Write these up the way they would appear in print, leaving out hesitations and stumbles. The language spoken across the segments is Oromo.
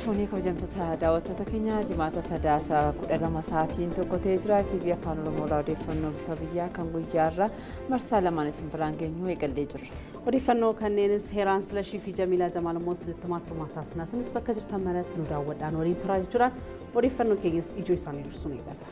Harka fuunee kabajamtoota daawwattoota keenya, Jimaata Sadaasa 12 sa'aatiin 1 ta'ee jira. TV Afaan Oromoo irraa odeeffannoo bifa biyyaa kan guyyaarra marsaa lamaan isin biraan geenyu eegallee jirra. Odeeffannoo kanneenis Heeraan Silashii fi Jamiilaa Jamaal immoo isinitti himaa turmaata taasisna. Isinis bakka jirtan maratti nu daawwadhaan waliin turaa jechuudhaan odeeffannoo keenyas ijoo isaanii dursuun eegalla.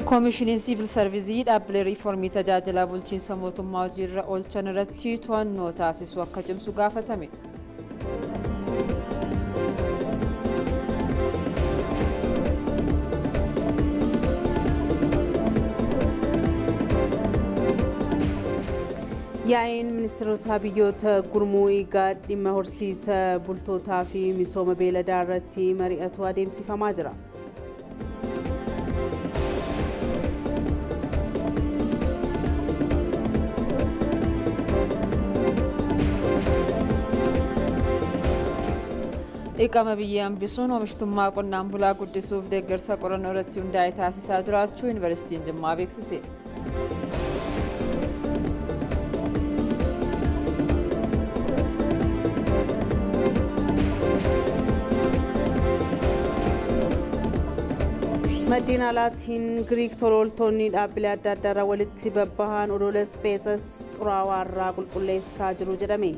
Koomishiniin Siivil Sarvizii dhaabbilee riiformii tajaajila bulchiinsa mootummaa hojiirra oolchan irratti to'annoo taasisuu akka cimsu gaafatame. Yaa'iin ministeerota biyyoota gurmuu IGAD dhimma horsiisa bultootaa fi misooma beeladaa irratti mari'atu adeemsifamaa jira. Dhiqama biyyee hambisuun oomishtummaa qonnaan bulaa guddisuuf deeggarsa qorannoo irratti hundaa'e taasisaa jiraachuu Yuunivarsiitiin Jimmaa beeksise. Maddeen alaatiin Giriik tolooltonni dhaabbilee adda addaa irraa walitti babbahan odola Ispeesas xuraawaa irraa qulqulleessaa jiru jedhame.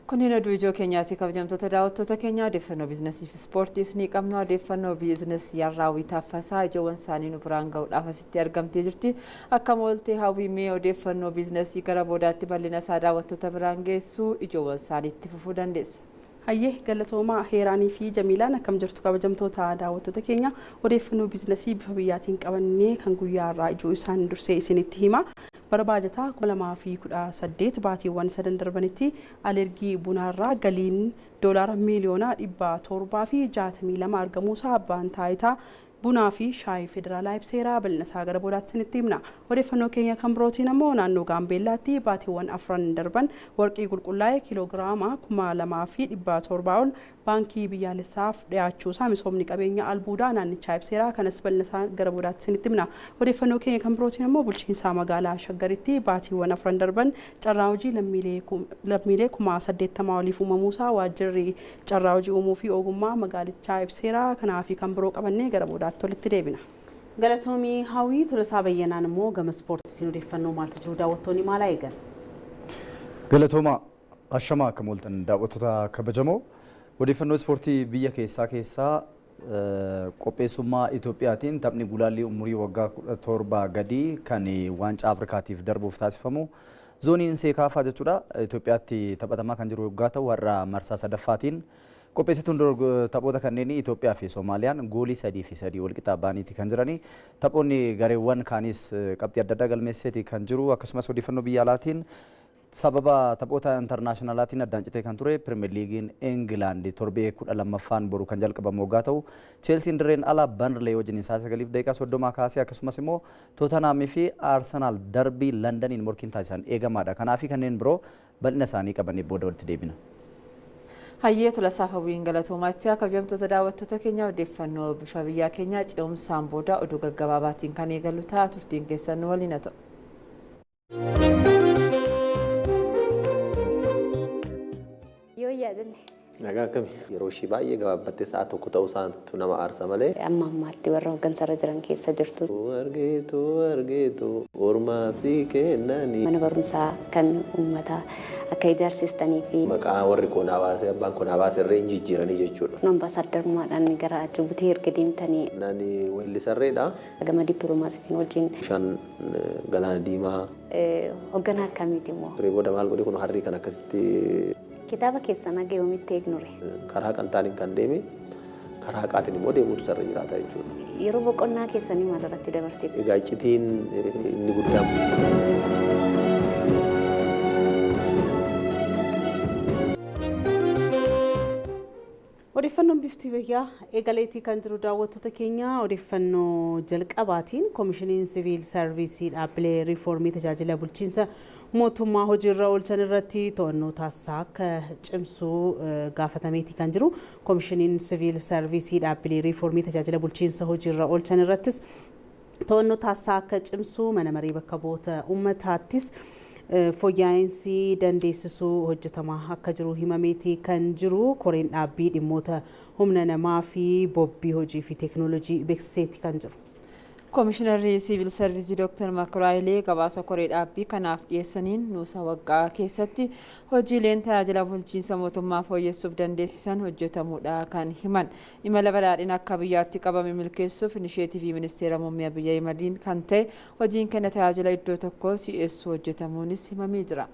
Kunneen oduu ijoo keenyaati. Kabajamtoota daawwattoota keenya, odeeffannoo biizinasii fi ispoortiis ni qabna. Odeeffannoo biizinasii Hawwii Taaffasaa ijoowwan isaanii nu biraan gahuudhaaf asitti argamtee jirti. Akkam ooltee, Hawwii? Mee odeeffannoo biizinasii gara boodaatti bal'ina isaa daawwattoota biraan geessu ijoowwan isaanii itti fufuu dandeessa. Hayyee, galatoomaa Heeraanii fi Jamiilaan. Akkam jirtu, kabajamtoota daawwattoota keenya? Odeeffannoo biizinasii bifa biyyaatiin qabannee kan guyyaa irraa ijoo isaan dursee isinitti hima. Bara baajataa 2018 baatiiwwan sadan darbanitti alergii bunaarraa galiin doolaara miiliyoona 762 argamuusaa abbaan taayitaa bunaa fi shaayii federaalaa ibseera. Bal'ina isaa gara boodaatti isinitti himna. Odeeffannoo keenya kan birootiin ammoo naannoo Gaambeellaatti baatiiwwan afran darban warqii qulqullaa'e kiiloogiraama 2700 ol baankii biyyaalessaaf dhiyaachuusaa misoomni qabeenya albuudaa naannichaa ibseera. Kanas bal'ina isaa gara boodaatti isinitti himna. Odeeffannoo keenya kan birootiin ammoo bulchiinsa magaalaa Shaggaritti baatiiwwan afran darban carraa hojii lammiilee 80,000 oliif uumamuusaa waajjirri carraa hojii uumuu fi ogummaa magaalichaa ibseera. Kanaa fi kan biroo qabannee gara boodaatti walitti deebina. Galatoomii, Hawwii. Tolasaa Bayyanaan immoo gama ispoortiitiin odeeffannoo maaltu jiru? Daawwattoonni maal eegan? Galatooma. Ashamaa, akkam ooltan, daawwattoota kabajamoo? Odeeffannoo ispoortii biyya keessaa keessaa qopheessummaa Itoophiyaatiin taphni gulaallii umurii waggaa 17 gadii kan waancaa Afrikaatiif darbuuf taasifamu zooniin Seekaafaa jechuudha. Itoophiyaatti taphatamaa kan jiru waggaa ta'u, har'a marsaa sadaffaatiin qopheessituun taphoota kanneen Itoophiyaa fi Soomaaliyaan goolii 3 fi 3 walqixa ba'aniiti kan jirani. Taphoonni gareewwan kaanis qabxii adda addaa galmeesseeti kan jiru. Akkasumas odeeffannoo biyya alaatiin sababa taphoota intarnaashinaalaatiin addaan citee kan ture Pirimeer Liigiin Ingilaand torbee 12ffaan boru kan jalqabamu waggaa ta'u, Cheelsiin dirreen ala Barnlee wajjin isaa 9:30 kaasee, akkasumas immoo Tootanhaamii fi Aarsenaal darbii Londaniin morkiin taasisan eegamaadha. Kanaafi kanneen biroo bal'ina isaanii qabanii booda walitti deebina. Hayyee, Tolasaaf Hawwiin galatoomachaa, kabajamtoota daawwattoota keenya, odeeffannoo bifa biyyaa keenyaa ce'umsaan booda oduu gaggabaabaatiin kan eegallu ta'a. Turtiin keessan nu waliin haa ta'u. Yoo yaadne. Nagaa akkami? Yeroo ishii baay'ee gabaabbattee sa'a 1 ta'uu isaantu nama aarsa malee. Amma ammaatti warra hooggansarra jiran keessa jirtu. Argeetu argeetu ormaaf si kennani. Mana barumsaa kan uummataa akka ijaarsistanii fi Maqaa warri koonaa baasee, abbaan koonaa baasee irree hin jijjiiranii jechuudha. Ambaasaaddarummaadhaan gara Jibuutii erga deemtanii Nani weellisarreedha. Gama dippiloomaasiitiin wajjin Bishaan galaana diimaa. Hoogganaa akkamiiti immoo? Turee booda maal godhe kun harrii kan akkasitti Kitaaba keessan haga yoomitti eegnure? Karaa qantaaniin kan deeme, karaa haqaatiin immoo deemuutu sarara jiraata jechuudha. Yeroo boqonnaa keessanii maal irratti dabarsitu? Egaa iccitiin inni guddaan. Odeeffannoon bifti biyyaa eegaleetii kan jiru daawwattoota keenya odeeffannoo jalqabaatiin koomishiniin siviil sarviisii dhaabbilee riifoormii tajaajila bulchiinsa mootummaa hojiirra oolchan irratti to'annoo taasisaa akka cimsu gaafatameeti kan jiru. Koomishiniin siviil sarviisii dhaabbilee riifoormii tajaajila bulchiinsa hojiirra oolchan irrattis to'annoo taasisaa akka cimsu mana maree bakka bu'oota uummataattis fooyya'insi dandeessisuu hojjetamaa akka jiru himameeti kan jiru. Koreen dhaabbii dhimmoota humna namaa fi bobbii hojii fi teekinooloojii beeksiseeti kan jiru. Koomishinarri siviil sarviisii Dr. Makuraayilee gabaasa koree dhaabbii kanaaf dhiyeessaniin nuusa waggaa keessatti hojiileen tajaajila bulchiinsa mootummaa fooyyessuuf dandeessisan hojjetamuudha kan himan. Imala badhaadhina akka biyyaatti qabame milkeessuuf inisheetivii ministeera muummee Abiyyi Ahimadiin kan ta'e hojiin kenna tajaajila iddoo tokkoo si'eessuu hojjetamuunis himamee jira.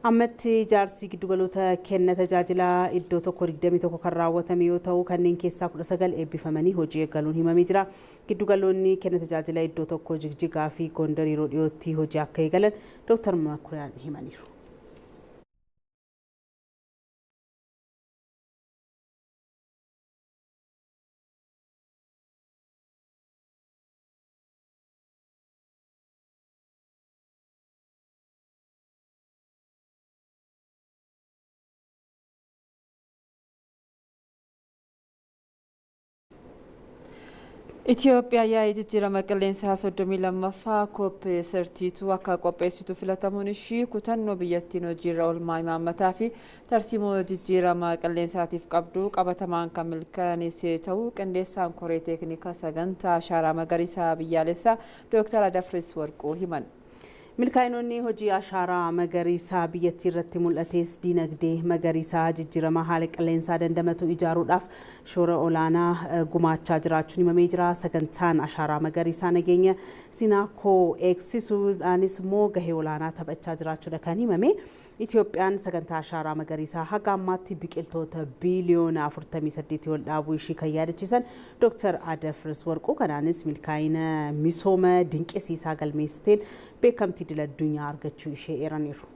Ammatti ijaarsi giddugaloota kenna tajaajilaa iddoo tokko 21 kan raawwatame yoo ta'u kanneen keessaa 19 eebbifamanii hojii eegaluun himamee jira. Giddugaloonni kenna tajaajilaa iddoo tokko Jigjigaa fi Gondar yeroo dhiyootti hojii akka eegalan Dr. Makuriyaan himaniiru. Itoophiyaa yaa'ii jijjiirama qilleensaa 32ffaa kooppee 32 akka qopheessitu filatamuun ishii kutannoo biyyattiin hojiirra oolmaa imaammataa fi tarsiimoo jijjiirama qilleensaatiif qabdu qabatamaan kan milkaneesse ta'uu qindeessaan koree teeknikaa sagantaa ashaaraa magariisaa biyyaalessaa Dr. Adafris Warquu himan. Milkaa'inoonni hojii ashaaraa magariisaa biyyattii irratti mul'ates diinagdee magariisaa jijjiirama haala qilleensaa dandamatu ijaaruudhaaf shoora olaanaa gumaachaa jiraachuun himamee jira. Sagantaan ashaaraa magariisaa nageenya sinaakoo eegsisuudhaanis immoo gahee olaanaa taphachaa jiraachuudha kan himame. Itoophiyaan sagantaa ashaaraa magariisaa haga ammaatti biqiltoota biiliyoona 48 ol dhaabuu ishii kan yaadachiisan Dr. Adafris Warquu kanaanis milkaa'ina misooma dinqisiisaa galmeessiteen beekamtii idil addunyaa argachuu ishee eeraniiru.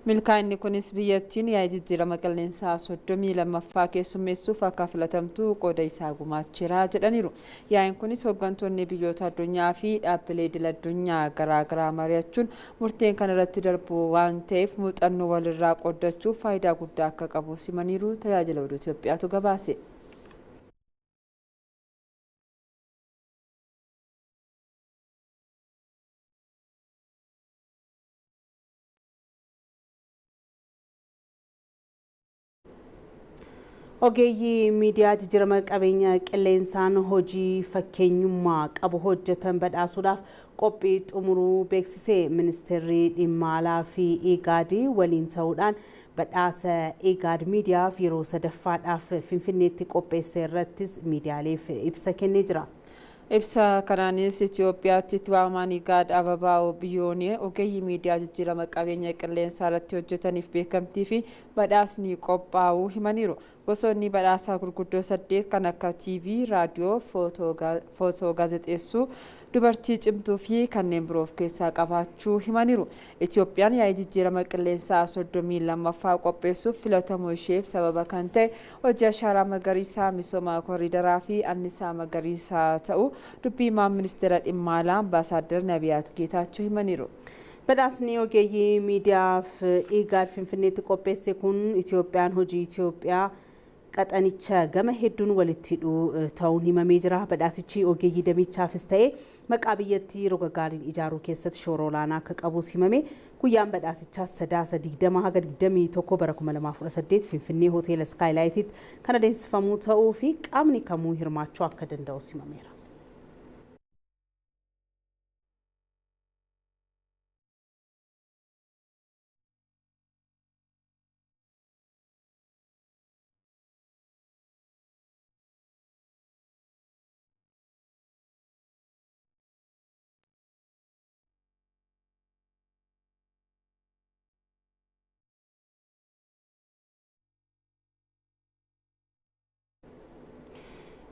Milkaa'inni kunis biyyattiin yaa'ii jijjiirama qilleensaa 32ffaa keessummeessuuf akka filatamtu qooda isaa gumaacheera jedhaniiru. Yaa'iin kunis hooggantoonni biyyoota addunyaa fi dhaabbilee idil addunyaa garaagaraa mari'achuun murteen kan irratti darbu waan ta'eef muuxannoo walirraa qoodachuuf faayidaa guddaa akka qabu simaniiru. Tajaajila oduu Itoophiyaatu gabaase. Ogeeyyii miidiyaa jijjiirama qabeenya qilleensaan hojii fakkeenyummaa qabu hojjetan badhaasuudhaaf qophii xumuruu beeksise. Ministeerri dhimma alaa fi Igaad waliin ta'uudhaan badhaasa Igaad miidiyaaf yeroo sadaffaadhaaf Finfinneetti qopheesse irrattis miidiyaaleef ibsa kennee jira. Ibsa kanaanis Itoophiyaatti itti waamamaan Igaad Ababaa'oo Biyyoonee ogeeyyii miidiyaa jijjiirama qabeenya qilleensaa irratti hojjetaniif beekamtii fi badhaasni qophaa'uu himaniiru. Gosoonni badhaasaa gurguddoo 8 kan akka TV, raadiyoo, footoo gaazexeessuu, dubartii cimtuu fi kanneen biroo of keessaa qabaachuu himaniiru. Itoophiyaan yaa'ii jijjiirama qilleensaa 32ffaa qopheessuuf filatamuu isheef sababa kan ta'e hojii ashaaraa magariisaa, misooma koriidaraa fi annisaa magariisaa ta'uu dubbii himaan ministeera dhimma alaa Ambaasaadder Nabiyaat Geetaachoo himaniiru. Badhaasni ogeeyyii miidiyaaf Igaad Finfinneetti qopheesse kun Itoophiyaan hojii Itoophiyaa qaxanicha gama hedduun walitti hidhuu ta'uun himamee jira. Badhaasichi ogeeyyii damichaafis ta'e maqaa biyyattii roga gaariin ijaaruu keessatti shoora olaanaa akka qabus himame. Guyyaan badhaasichaa Sadaasa 20 haga 21 bara 2018 Finfinnee hoteela Iskaayilaayitiitti kan adeemsifamu ta'uu fi qaamni kamuu hirmaachuu akka danda'us himameera.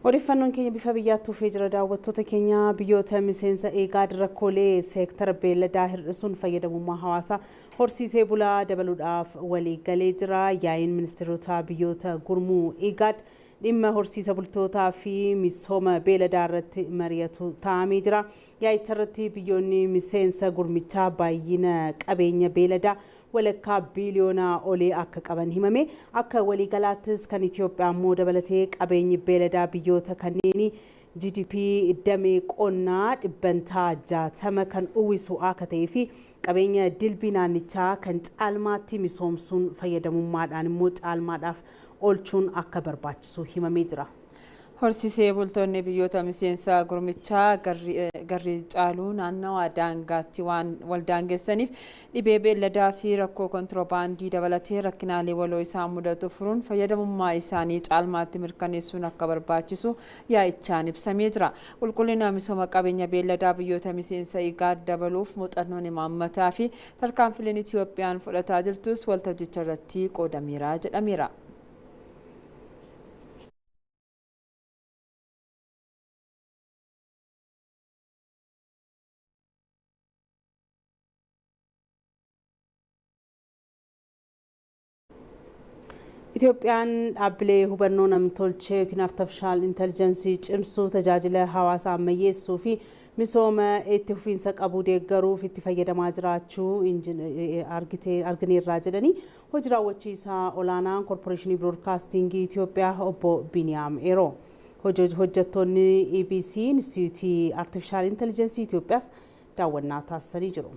Odeeffannoon keenya bifa biyyaatti dhufee jira. Daawwattoota keenya biyyoota miseensa Igaad rakkoolee seektara beelladaa hir'isuun fayyadamummaa hawaasaa horsiisee bulaa dabaluudhaaf walii galee jira. Yaa'iin ministeerota biyyoota gurmuu Igaad dhimma horsiisa bultootaa fi misooma beeladaa irratti mari'atu taa'amee jira. Yaa'icha irratti biyyoonni miseensa gurmichaa baay'ina qabeenya beeladaa walakkaa biiliyoonaa olii akka qaban himame. Akka waliigalaattis kan Itoophiyaa immoo dabalatee qabeenyi beeladaa biyyoota kanneenii GDP damee qonnaa 60% kan uwwisu akka ta'ee fi qabeenya dilbii naannichaa kan caalmaatti misoomsuun fayyadamummaadhaan immoo caalmaadhaaf oolchuun akka barbaachisu himamee jira. Horsiisee bultoonni biyyoota miseensa gurmichaa garri caaluu naannawaa daangaatti waan wal daangeessaniif dhibee beelladaa fi rakkoo kontiroobaandii dabalatee rakkinaalee waloo isaan mudatu furuun fayyadamummaa isaanii caalmaatti mirkaneessuun akka barbaachisu yaa'ichaan ibsamee jira. Qulqullina misooma qabeenya beelladaa biyyoota miseensa IGAD dabaluuf muuxannoon imaammataa fi tarkaanfileen Itiyoophiyaan fudhataa jirtus waltajjicha irratti qoodameera jedhameera. Itoophiyaan dhaabbilee hubannoo namtolchee yookiin artifishaal intelligensii cimsuu, tajaajila hawaasaa ammayyeessuu fi misooma itti fufiinsa qabu deeggaruuf itti fayyadamaa jiraachuu argineerraa jedhanii hojii raawwachiisaa olaanaan koorporeeshinii biroodkaastingii Itoophiyaa obbo Biniyaam Eeroo. Hojjettoonni EBC Inistituutii Artifishaal Intelligensii Itoophiyaas daawwannaa taasisanii jiru.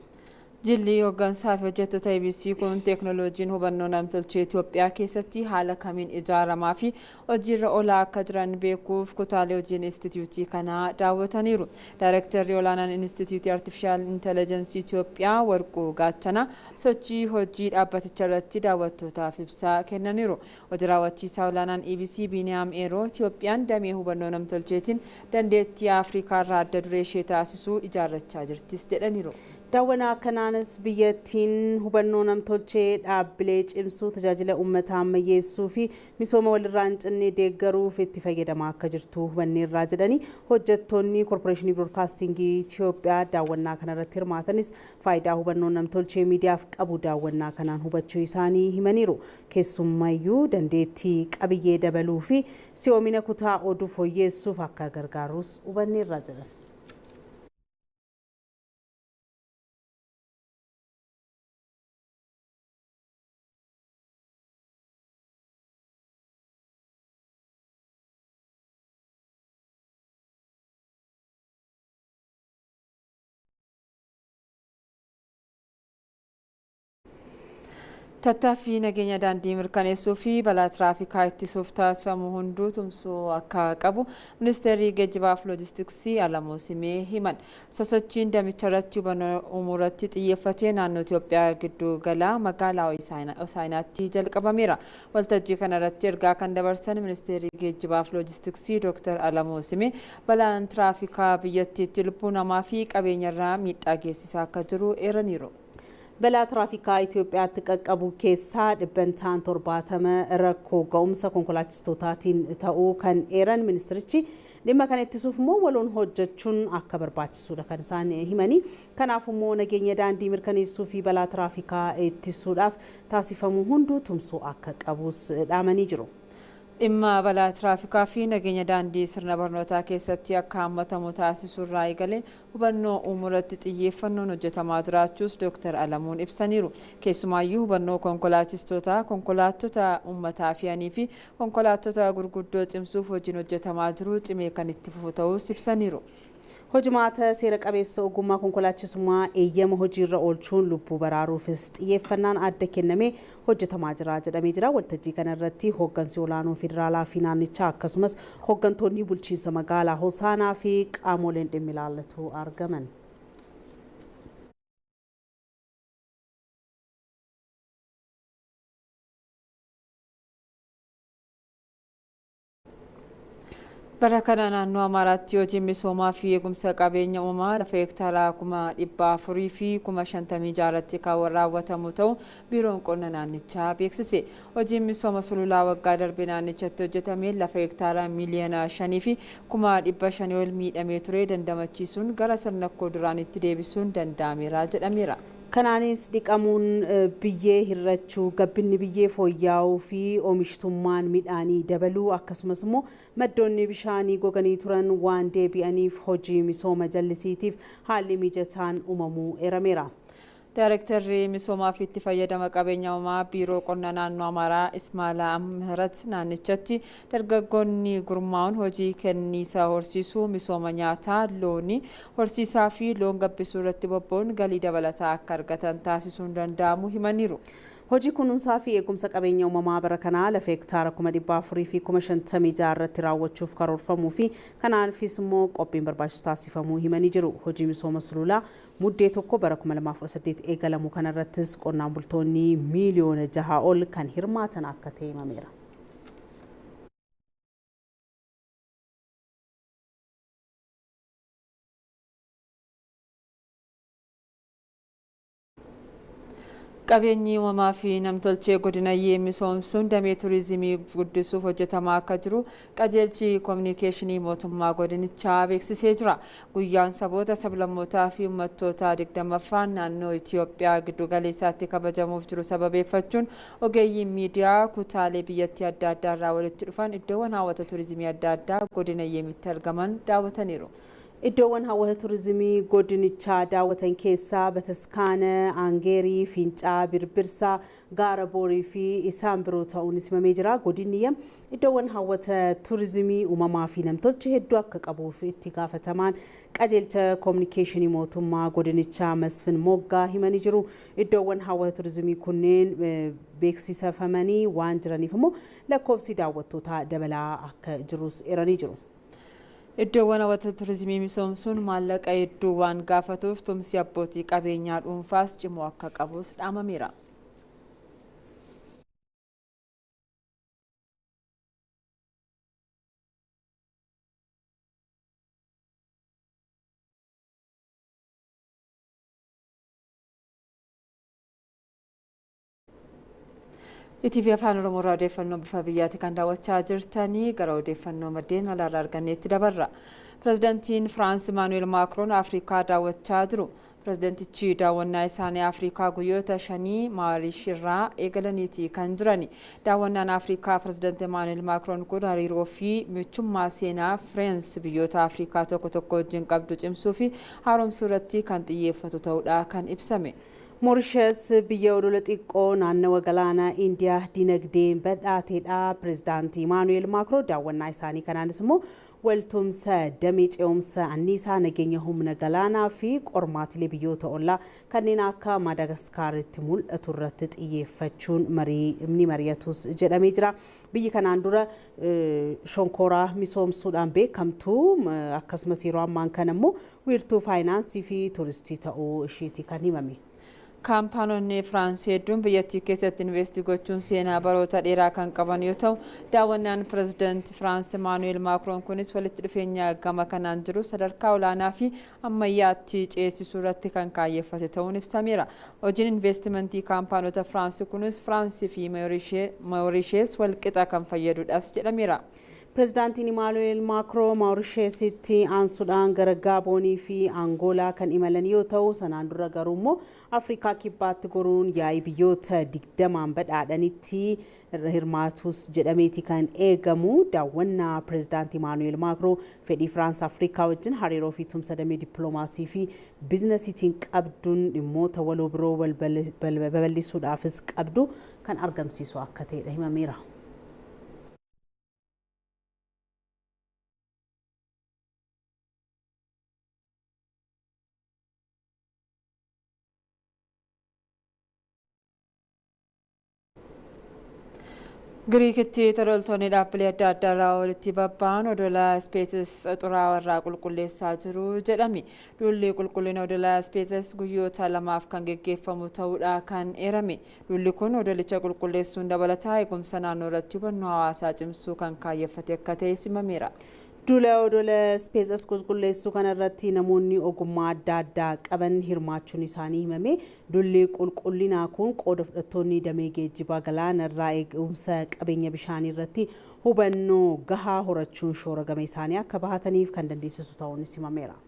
Jilli hooggansaa fi hojjettoota EBC kun teeknooloojiin hubannoo namtolchee Itoophiyaa keessatti haala kamiin ijaaramaa fi hojiirra oolaa akka jiran beekuuf kutaalee hojii inistituutii kanaa daawwataniiru. Daayirektarri olaanaan Inistituutii Artifishaal Intelligensii Itoophiyaa Warquu Gaachanaa sochii hojii dhaabbaticha irratti daawwattootaaf ibsaa kennaniiru. Hojii raawwachiisaa olaanaan EBC Biiniyaam Eeroo Itoophiyaan damee hubannoo namtolcheetiin dandeettii Afrikaa irraa adda duree ishee taasisuu ijaarrachaa jirtis jedhaniiru. Daawwannaa kanaanis biyyattiin hubannoo namtolchee dhaabbilee cimsuu, tajaajila uummataa ammayyeessuu fi misooma walirraa hin cinne deeggaruuf itti fayyadamaa akka jirtu hubanneerraa jedhanii hojjettoonni koorporeeshinii biroodkaastingii Itoophiyaa daawwannaa kanarratti hirmaatanis faayidaa hubannoo namtolchee miidiyaaf qabu daawwannaa kanaan hubachuu isaanii himaniiru. Keessumayyuu dandeettii qabiyyee dabaluu fi si'oomina kutaa oduu fooyyeessuuf akka gargaarus hubanneerraa jedhan. Tattaaffii nageenya daandii mirkaneessuu fi balaa tiraafikaa ittisuuf taasifamu hunduu tumsuu akka qabu ministeerri geejjibaa fi loojistiksii Alamuu Simee himan. Sosochiin damicha irratti hubannoo uumuu irratti xiyyeeffatee naannoo Itoophiyaa giddu galaa magaalaa Hosaayinaatti jalqabameera. Waltajjii kana irratti ergaa kan dabarsan ministeerri geejjibaa fi loojistiksii Dr. Alamuu Simee balaan tiraafikaa biyyattiitti lubbuu namaa fi qabeenyarraa miidhaa geessisaa akka jiru eeraniiru. Balaa tiraafikaa Itoophiyaatti qaqqabu keessaa 70% rakkoo ga'umsa konkolaachistootatiin ta'uu kan eeran ministirichi dhimma kana ittisuuf immoo waloon hojjechuun akka barbaachisuudha kan isaan himanii. Kanaaf immoo nageenya daandii mirkaneessuu fi balaa tiraafikaa ittisuudhaaf taasifamu hunduu tumsuu akka qabus dhaamanii jiru. Dhimma balaa tiraafikaa fi nageenya daandii sirna barnootaa keessatti akka hammatamu taasisuu irraa eegalee hubannoo uumuu irratti xiyyeeffannoon hojjetamaa jiraachuus Dr. Alamuun ibsaniiru. Keessumaayyuu hubannoo konkolaachistootaa, konkolaattota uummataa fe'anii fi konkolaattota gurguddoo cimsuuf hojiin hojjetamaa jiru cimee kan itti fufu ta'uus ibsaniiru. Hojimaata seera qabeessa ogummaa konkolaachisummaa eeyyama hojiirra oolchuun lubbuu baraaruufis xiyyeeffannaan adda kennamee hojjetamaa jira jedhamee jira. Waltajjii kanarratti hooggansi olaanoo federaalaa fi naannichaa akkasumas hooggantoonni bulchiinsa magaalaa Hosaanaa fi qaamoleen dhimmi ilaallatu argaman. Bara kana naannoo Amaaraatti hojiin misoomaa fi eegumsa qabeenya uumamaa lafa heektaara 456,000 kan raawwatamu ta'u biiroon qonna naannichaa beeksise. Hojiin misooma sululaa waggaa darbe naannichatti hojjetame lafa heektaara 5,500,000 ol miidhamee ture dandamachiisuun gara sirna koo duraanitti deebisuun danda'ameera jedhameera. Kanaanis dhiqamuun biyyee hir'achuu, gabbinni biyyee fooyya'uu fi oomishtummaan midhaanii dabaluu akkasumas immoo maddoonni bishaanii goganii turan waan deebi'aniif hojii misooma jallisiitiif haalli mijataan uumamuu eerameera. Daarektarri misoomaa fi itti fayyadama qabeenya uumamaa Biiroo Qonna Naannoo Amaaraa Ismaalaa Amihirat naannichatti dargaggoonni gurmaa'uun hojii kenniisa horsiisuu, misooma nyaataa, loonii horsiisaa fi loon gabbisuu irratti bobba'uun galii dabalataa akka argatan taasisuun danda'amu himaniiru. Hojii kunuunsaa fi eegumsa qabeenya uumamaa bara kanaa lafa hektaara 456,000 irratti raawwachuuf karoorfamuu fi kanaafis immoo qophiin barbaachisu taasifamuu himanii jiru. Hojii misooma sululaa Muddee 1 bara 2018 eegalamu kanarrattis qonnaan bultoonni miiliyoona 6 ol kan hirmaatan akka ta'e himameera. Qabeenyi uumamaa fi namtolchee godina Yee misoomsuun damee turizimii guddisuuf hojjetamaa akka jiru qajeelchi koominikeeshinii mootummaa godinichaa beeksisee jira. Guyyaan saboota sablammootaa fi uummattoota 20ffaan naannoo Itoophiyaa giddu galeessaatti kabajamuuf jiru sababeeffachuun ogeeyyiin miidiyaa kutaalee biyyattii adda addaa irraa walitti dhufan iddoowwan hawwata turizimii adda addaa godina Yeemitti argaman daawwataniiru. Iddoowwan hawwata turizimii godinichaa daawwatan keessaa Bataskaana, Aangeerii, Fincaa, Birbirsaa, Gaara Boorii fi isaan biroo ta'uun simamee jira. Godinni Yem iddoowwan hawwata turizimii uumamaa fi namtolchee hedduu akka qabuuf itti gaafatamaan qajeelcha koominikeeshinii mootummaa godinichaa Masfin Moggaa himanii jiru. Iddoowwan hawwata turizimii kunneen beeksifamanii waan jiraniif immoo lakkoofsi daawwattootaa dabalaa akka jirus eeranii jiru. Iddoowwan hawwata turizimii misoomsuun maallaqa hedduu waan gaafatuuf tumsi abbootii qabeenyaa dhuunfaas cimoo akka qabus dhaamameera. ETV Afaan Oromoo irraa odeeffannoo bifa biyyaatti kan daawwachaa jirtanii gara odeeffannoo maddeen alaarraa arganneetti dabarra. Pireezidantiin Firaans Imaanuweel Maakroon Afrikaa daawwachaa jiru. Pireezidantichi daawwannaa isaanii Afrikaa guyyoota 5 Maarish irraa eegalaniiti kan jirani. Daawwannaan Afrikaa Pireezidantii Imaanuweel Maakroon kun hariiroo fi michummaa seenaa Firaans biyyoota Afrikaa tokko tokko wajjin qabdu cimsuu fi haaromsuu irratti kan xiyyeeffatu ta'uudha kan ibsame. Moorishees biyya odola xiqqoo naannawa galaana Indiyaa dinagdeen badhaateedha. Pireezidaantii Imaanuweel Maakroo daawwannaa isaanii kanaanis immoo waltumsa damee ce'umsa anniisaa nageenya humna galaanaa fi qormaatilee biyyoota ollaa kanneen akka Maadaagaskaaritti mul'atu irratti xiyyeeffachuun ni mari'atus jedhamee jira. Biyyi kanaan dura shonkoraa misoomsuudhaan beekamtu akkasumas yeroo ammaan kana immoo wiirtuu faayinaansii fi turistii ta'uu isheeti kan himame. Kaampaanonni Firaans hedduun biyyattii keessatti investi gochuun seenaa baroota dheeraa kan qaban yoo ta'u, daawwannaan pireezidaantii Firaans Imaanuweel Maakroon kunis walitti dhufeenya gama kanaan jiru sadarkaa olaanaa fi ammayyaatti ceesisuu irratti kan kaayyeffate ta'uun ibsameera. Hojiin investimentii kaampaanota Firaans kunis Firaansii fi Moorishees walqixa kan fayyadudhas jedhameera. Pireezidaantiin Imaanuweel Maakroo Maarisheesitti aansuudhaan gara Gaaboonii fi Angoolaa kan imalan yoo ta'u, sanaan dura garuu immoo Afrikaa Kibbaatti goruun yaa'ii biyyoota 20 badhaadhanitti hirmaatus jedhameeti kan eegamu. Daawwannaa pireezidaantii Imaanuweel Maakroo fedhii Firaans Afrikaa wajjin hariiroo fi tumsa damee dippiloomaasii fi biizinasiitiin qabduun dhimmoota waloo biroo babal'isuudhaafis qabdu kan argamsiisu akka ta'edha himameera. Giriikitti tololtoonni dhaabbilee adda addaa irraa walitti babba'an odola Ispeesis xuraawaa irraa qulqulleessaa jiru jedhame. Duulli qulqullina odola Ispeesis guyyoota 2f kan geggeeffamu ta'uudha kan eerame. Duulli kun odolicha qulqulleessuun dabalataa eegumsa naannoo irratti hubannoo hawaasaa cimsuu kan kaayyeffate akka ta'e simameera. Duula odola Ispeesis qulqulleessuu kanarratti namoonni ogummaa adda addaa qaban hirmaachuun isaanii himame. Duulli qulqullinaa kun qooda fudhattoonni damee geejjibaa galaanarraa eegumsa qabeenya bishaanii irratti hubannoo gahaa horachuun shoora gama isaanii akka bahataniif kan dandeessisu ta'uunis himameera.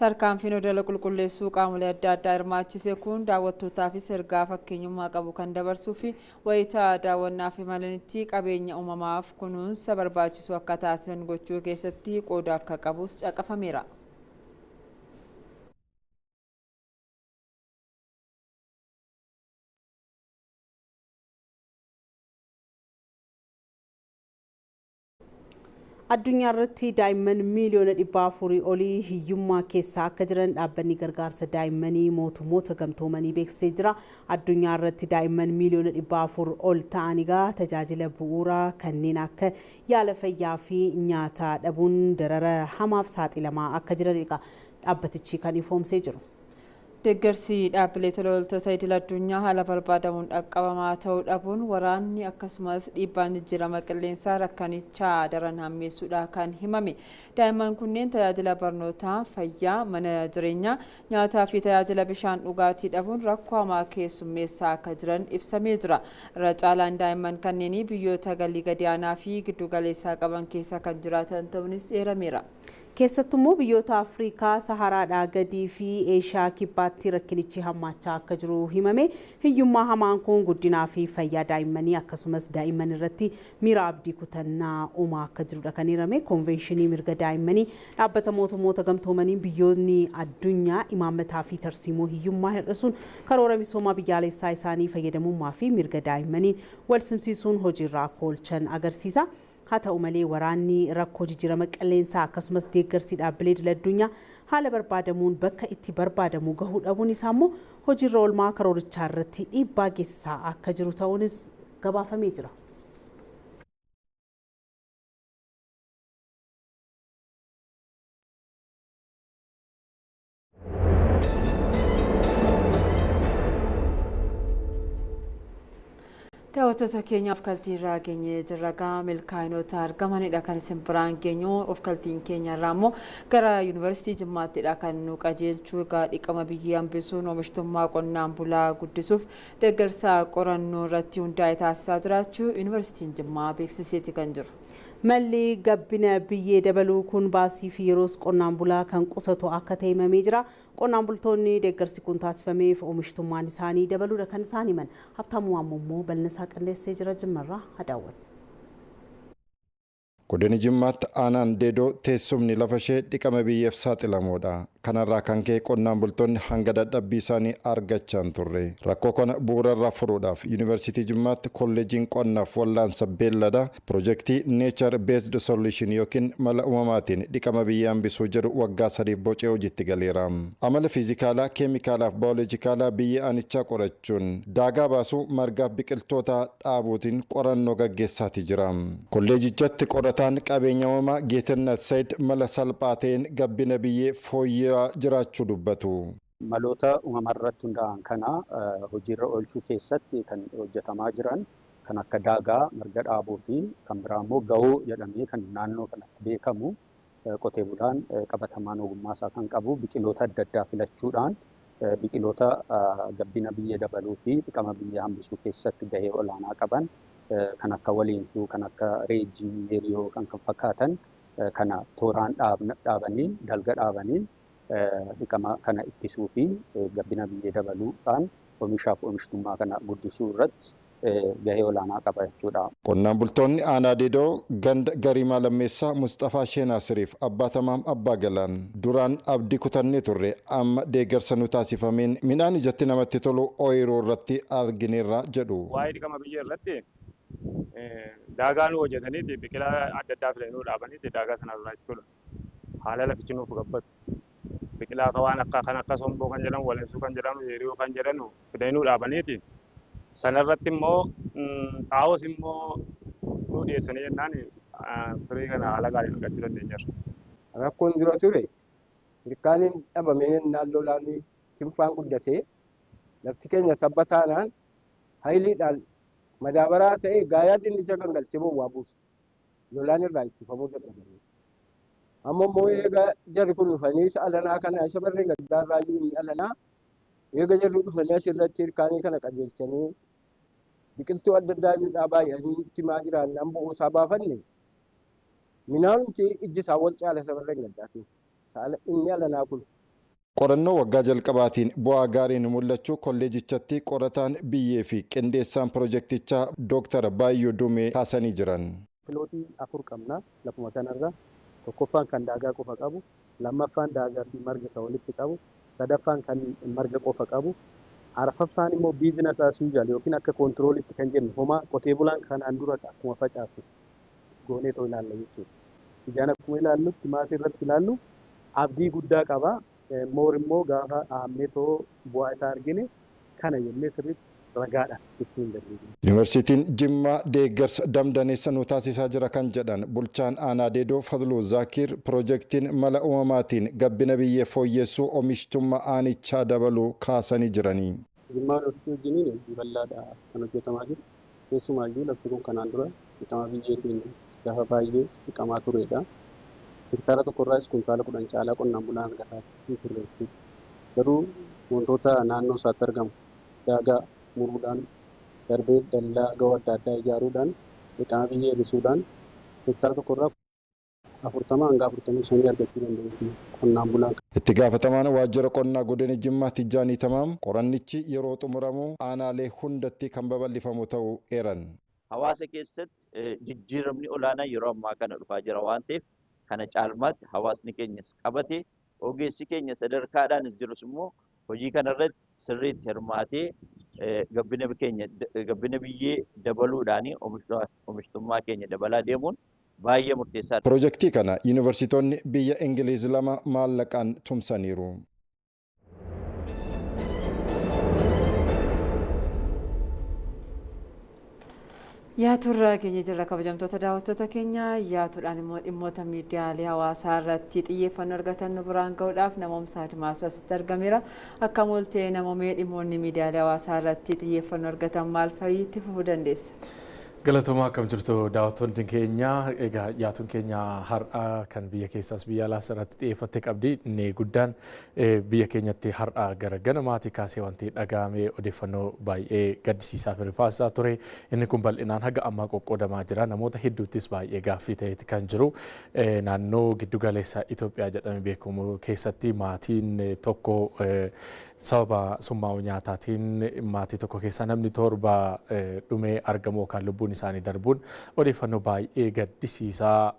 Tarkaanfiin odola qulqulleessuu qaamolee adda addaa hirmaachise kun daawwattootaafis ergaa fakkeenyummaa qabu kan dabarsuu fi wayitaa daawwannaaf imalanitti qabeenya uumamaaf kunuunsa barbaachisu akka taasisan gochuu keessatti qooda akka qabus caqafameera. Addunyaa irratti daa'imman miiliyoona 400 olii hiyyummaa keessa akka jiran dhaabbanni gargaarsa daa'immanii mootummoota gamtoomanii beeksisee jira. Addunyaa irratti daa'imman miiliyoona 400 ol ta'an egaa tajaajila bu'uuraa kanneen akka yaala fayyaa fi nyaata dhabuun darara hamaaf saaxilamaa akka jiran egaa dhaabbatichi kan ifoomsee jiru. Deeggarsi dhaabbilee tola ooltota idil addunyaa haala barbaadamuun dhaqqabamaa ta'uu dhabuun waraanni akkasumas dhiibbaan jijjiirama qilleensaa rakkanichaa daran hammeessuudha kan himame. Daa'imman kunneen tajaajila barnootaa, fayyaa, mana jireenyaa, nyaataa fi tajaajila bishaan dhugaatii dhabuun rakkoo hamaa keessummeessaa akka jiran ibsamee jira. Irra caalaan daa'imman kanneenii biyyoota galii gadi aanaa fi giddu galeessaa qaban keessa kan jiraatan ta'uunis eerameera. Keessattummoo biyyoota Afrikaa Saharaadhaa gadii fi Eeshiyaa kibbaatti rakkinichi hammaachaa akka jiru himame. Hiyyummaa hamaan kun guddinaa fi fayyaa daa'immanii akkasumas daa'imman irratti miira abdii kutannaa uumaa akka jirudha kan eerame. Koonvenshinii mirga daa'immanii dhaabbata mootummoota gamtoomaniin biyyoonni addunyaa imaammataa fi tarsiimoo hiyyummaa hir'isuun karoora misoomaa biyyaalessaa isaanii fayyadamummaa fi mirga daa'immanii wal simsiisuun hojiirra akka oolchan agarsiisa. Haa ta'u malee, waraanni, rakkoo jijjiirama qilleensaa akkasumas deeggarsi dhaabbilee idil addunyaa haala barbaadamuun bakka itti barbaadamu gahuu dhabuun isaa immoo hojiirra oolmaa karoorichaa irratti dhiibbaa geessisaa akka jiru ta'uunis gabaafamee jira. Daawwattoota keenya, of kaltii irraa geenyee jirra. Gama milkaa'inoota argamanidha kan isin biraan geenyu. Of kaltiin keenya irraa immoo gara Yuunivarsiitii Jimmaattidha kan nu qajeelchu. Egaa dhiqama biyyee hambisuun oomishtummaa qonnaan bulaa guddisuuf deeggarsa qorannoo irratti hundaa'e taasisaa jiraachuu Yuunivarsiitiin Jimmaa beeksiseeti kan jiru. Malli gabbina biyyee dabaluu kun baasii fi yeroos qonnaan bulaa kan qusatu akka ta'e himamee jira. Qonnaan bultoonni deeggarsi kun taasifameef oomishtummaan isaanii dabaluudha kan isaan himan. Habtaamuu Waammoo bal'ina isaa qindeessee jira, Jimmarraa haa. Godina Jimmaatti aanaan Deedoo teessumni lafa ishee dhiqama biyyeef saaxilamuudha. Kanarraa kan ka'e qonnaan bultoonni hanga dadhabbii isaanii argachaa hin turre. Rakkoo kana bu'uurarraa furuudhaaf Yuunivarsiitii Jimmaatti kolleejiin qonnaaf wal'aansa beelladaa piroojeektii Nature Based Solution yookiin mala uumamaatiin dhiqama biyyee hambisuu jedhu waggaa 3f bocee hojiitti galeera. Amala fiizikaalaa, keemikaalaa fi baayoloojikaalaa biyyee aanichaa qorachuun daagaa baasuu, margaaf biqiltoota dhaabuutiin qorannoo gaggeessaati jira. Kolleejichatti qorataan qabeenya uumamaa Geetannat Sayid mala salphaa ta'een gabbina biyyee fooyya'aa jiraachuu dubbatu. Maloota uumama irratti hundaa'an kana hojiirra oolchuu keessatti kan hojjetamaa jiran kan akka daagaa, marga dhaabuu fi kan biraa immoo gahuu jedhamee kan naannoo kanatti beekamu, qotee bulaan qabatamaan ogummaa isaa kan qabu biqiloota adda addaa filachuudhaan biqiloota gabbina biyyee dabaluu fi dhiqama biyyee hambisuu keessatti gahee olaanaa qaban kan akka waliinsuu, kan akka reejjii, yeriyoo kan kan fakkaatan kana tooraan dhaabanii, dalga dhaabanii dhiqama kana ittisuu fi gabbina biyyee dabaluudhaan oomishaaf oomishtummaa kana guddisuu irratti gahee olaanaa qaba jechuudha. Qonnaan bultoonni aanaa Deedoo ganda Gariimaa Lammeessaa Mustafaa Sheenaasiriif Abbaa Tamaam Abbaa Galaan duraan abdii kutannee turre, amma deeggarsa nu taasifameen midhaan ijatti namatti tolu ooyiruu irratti argineerra jedhu. Waa'ee dhiqama biyyee irratti daagaa nu hojjetaniiti biqilaa adda addaa filanii dhaabaniiti daagaa sanarraa jechuudha. Haala lafichi nuuf gabbatu. Biqilaa akka waan akka kan akka somboo kan jedhamu, waleensuu kan jedhamu, yeriyoo kan jedhamu fidanii nu dhaabaniiti. Sanarratti immoo xaa'oos immoo nu dhiyeessanii jennaan firii kana haala gaariin argachuu dandeenyeerra. Rakkoon dura ture hirkaaniin dhabamee naannoo lolaan tinfaan guddatee lafti keenya tabba taanaan hayiliidhaan madaabaraa ta'ee gaayaa dinnicha gangalchee bowwaa buusu. Lolaan irraa ittifamuu dadhabame. Amma immoo eega jarri kun dhufanii isa alanaa kana isa barree gaddaa irraa inni alanaa eega jarri dhufanii asirratti hirkaanii kana qajeelchanii biqiltuu adda addaa midhaa baay'anii itti maa jiraannaan bo'oo baafanne midhaanumti ijji isaa wal caala isa barree gaddaatiin. Inni alanaa kun. Qorannoo waggaa jalqabaatiin bu'aa gaariin mul'achuu kolleejichatti qorataan biyyee fi qindeessaan pirojektichaa Dooktar Baayyoo Dumee kaasanii jiran. Pilootii 4 qabna lafuma kanarra. Tokkoffaan kan daagaa qofa qabu, lammaffaan daagaa fi marga kan walitti qabu, sadaffaan kan marga qofa qabu, arfaffaan immoo business as usual yookiin akka koontiroolitti kan jennu homaa qotee bulaan kanaan dura akkuma facaasu goonee too ilaalla jechuudha. Ijaan akkuma ilaallutti maasii irratti ilaallu abdii guddaa qaba. Moor immoo gaafa dhaabnee too bu'aa isaa argine kana jennee sirriitti ragaadha ibsuu hin dandeenyu. Yuunivarsiitiin Jimmaa deeggarsa damdaneessa nu taasisaa jira kan jedhan bulchaan aanaa Deedoo Fadluu Zaakir pirojektiin mala uumamaatiin gabbina biyyee fooyyessuu oomishtummaa aanichaa dabaluu kaasanii jiranii. Jimmaa Yuunivarsiitii wajjiniin hojii bal'aadha kan hojjetamaa jiru. Keessumaayyuu lafti kun kanaan dura dhiqama biyyeetiin lafa baay'ee dhiqamaa turedha. Hektaara tokkorraas kuntaala 10 caalaa qonnaan bulaan argataa hin turre jechuudha. Garuu wantoota naannoo isaatti argamu daagaa muruudhaan darbee dallaa ga'oo adda addaa ijaaruudhaan dhiqama biyyee hir'isuudhaan hektaara tokkorraa 40 hanga 45 argachuu danda'u qonnaan bulaan. Itti gaafatamaan waajjira qonnaa godina Jimmaa Tijjaanii Tamaam qorannichi yeroo xumuramu aanaalee hundatti kan babal'ifamu ta'uu eeran. Hawaasa keessatti jijjiiramni olaanaa yeroo ammaa kana dhufaa jira waan ta'eef kana caalmaatti hawaasni keenyas qabate ogeessi keenya sadarkaadhaan jirus immoo hojii kanarratti sirriitti hirmaatee gabbina biyyee dabaluudhaan oomishtummaa keenya dabalaa deemuun baay'ee murteessaadha. Pirojektii kana yuunivarsiitonni biyya Ingiliiz 2 maallaqaan tumsaniiru. Yaaturra keenya jirra kabajamtoota daawwattoota keenya yaatuudhaan immoo dhimmoota miidiyaalee hawaasaa irratti xiyyeeffannoo argatan nu biraan gahuudhaaf namoomsa Admaasuu asitti argameera. Akkam ooltee namoomee dhimmoonni miidiyaalee hawaasaa irratti xiyyeeffannoo argatan maal fa'i itti fufuu dandeessa? Galatoomaa akkam jirtu daawwattoonni keenya egaa yaatuun keenya har'a kan biyya keessaas biyya alaas irratti xiyyeeffattee qabdi. Inni guddaan biyya keenyatti har'a gara ganamaatii kaasee wanti dhaga'ame odeeffannoo baay'ee gaddisiisaa fi rifaasisaa ture. Inni kun bal'inaan haga ammaa qoqqoodamaa jira. Namoota hedduuttis baay'ee gaaffii ta'eeti kan jiru. Naannoo giddugaleessa Itoophiyaa jedhamee beekamu keessatti maatiin tokko sababa summaa'uu nyaataatiin maatii tokko keessa namni 7 dhumee argamu yookaan lubbuun isaanii darbuun odeeffannoo baay'ee gaddisiisaa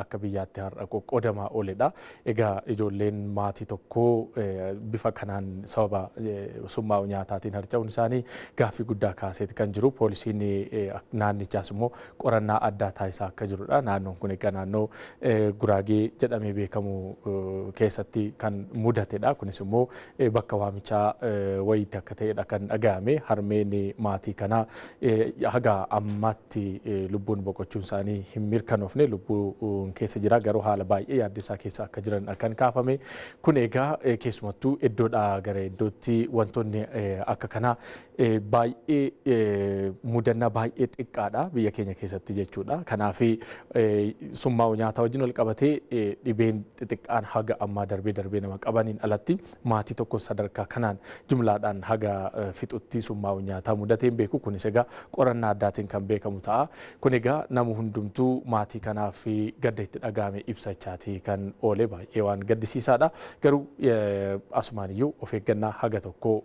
akka biyyaatti har'a qoqqoodamaa ooledha. Egaa ijoolleen maatii tokkoo bifa kanaan sababa summaa'uu nyaataatiin harca'uun isaanii gaaffii guddaa kaaseeti kan jiru. Poolisiin naannichaas immoo qorannaa addaa taasisaa akka jirudha. Naannoon kun egaa naannoo Guraagee jedhamee beekamu keessatti kan mudatedha. Kunis immoo bakka waamichaa wayiitti akka ta'edha kan dhaga'ame. Harmeen maatii kanaa haga ammaatti lubbuun boqochuun isaanii hin mirkanoofne lubbuun keessa jira garuu haala baay'ee yaaddessaa keessa akka jiran kan kaafame. Kun egaa keessumattuu iddoodhaa gara iddootti wantoonni akka kanaa baay'ee mudannaa baay'ee xiqqaadha biyya keenya keessatti jechuudha. Kanaaf summaa'uu nyaataa wajjin wal qabatee dhibeen xixiqqaan haga ammaa darbee darbee nama qabaniin alatti maatii tokko sadarkaa kanaan jumlaadhaan haga fixutti summaa'uu nyaataa mudatee hin beeku. Kunis egaa qorannaa addaatiin kan beekamu ta'a. Kun egaa nama hundumtuu maatii kanaaf gadda itti dhaga'ame ibsachaati kan oole baay'ee waan gaddisiisaadha. Garuu asumaan iyyuu of eeggannaa haga tokko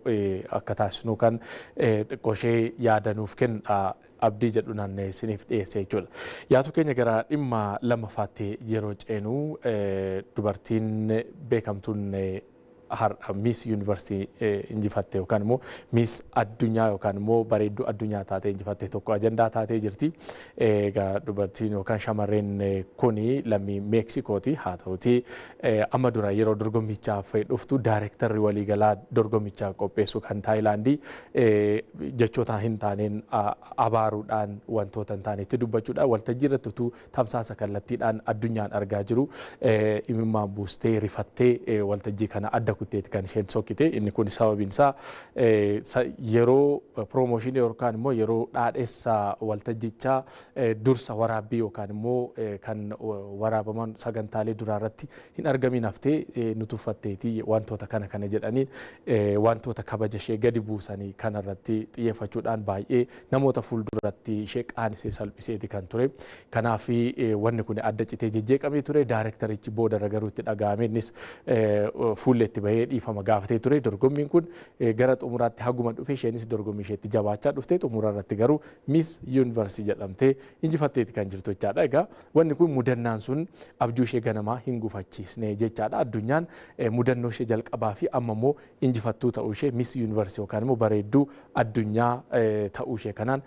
akka taasisnu kan xiqqoo ishee yaadanuuf kenna abdii jedhu naannee isiniif dhiyeesse jechuudha. Yaatu keenya gara dhimma lammaffaatti yeroo ceenu dubartiin beekamtuun har'a Miss Yuunivarsiitii injifatte yookaan immoo Miss Addunyaa yookaan immoo bareedduu addunyaa taatee injifatte tokko ajandaa taatee jirti. Egaa dubartiin yookaan shamarreen kuni lammii Meeksikooti. Haa ta'uti amma dura yeroo dorgommichaaf dhuftu daayirektarri waliigalaa dorgommichaa qopheessu kan Taayilaandii jechoota hin taaneen abaaruudhaan wantoota hin taanetti dubbachuudhaan waltajjii irratti utuu tamsaasa kallattiidhaan addunyaan argaa jiru imimmaan buustee rifattee waltajjii kana adda kutteeti kan isheen sokkite. Inni kun sababiin isaa yeroo piroomooshinii yookaan immoo yeroo dhaadheessa waltajjichaa dursa waraabbii yookaan immoo kan waraabaman sagantaalee duraa irratti hin argamin haftee nu tuffatteeti wantoota kana kana jedhanii wantoota kabaja ishee gadi buusanii kanarratti xiyyeeffachuudhaan baay'ee namoota fuulduratti ishee qaanisee salphiseeti kan ture. Kanaaf wanni kun adda citee jejjeeqamee ture. Daayirektarichi boodarra garuu itti dhaga'ame innis fuulleetti bahee dhiifama gaafatee ture. Dorgommiin kun gara xumuraatti haguma dhufe isheenis dorgommii isheetti jabaachaa dhufte, xumura irratti garuu Miss Universe jedhamtee injifatteeti kan jirtu jechaadha. Egaa wanni kun mudannaan sun abjuu ishee ganamaa hin gufachiisne jechaadha. Addunyaan mudannoo ishee jalqabaa fi amma immoo injifattuu ta'uu ishee Miss Universe yookaan immoo bareedduu addunyaa ta'uu ishee kanaan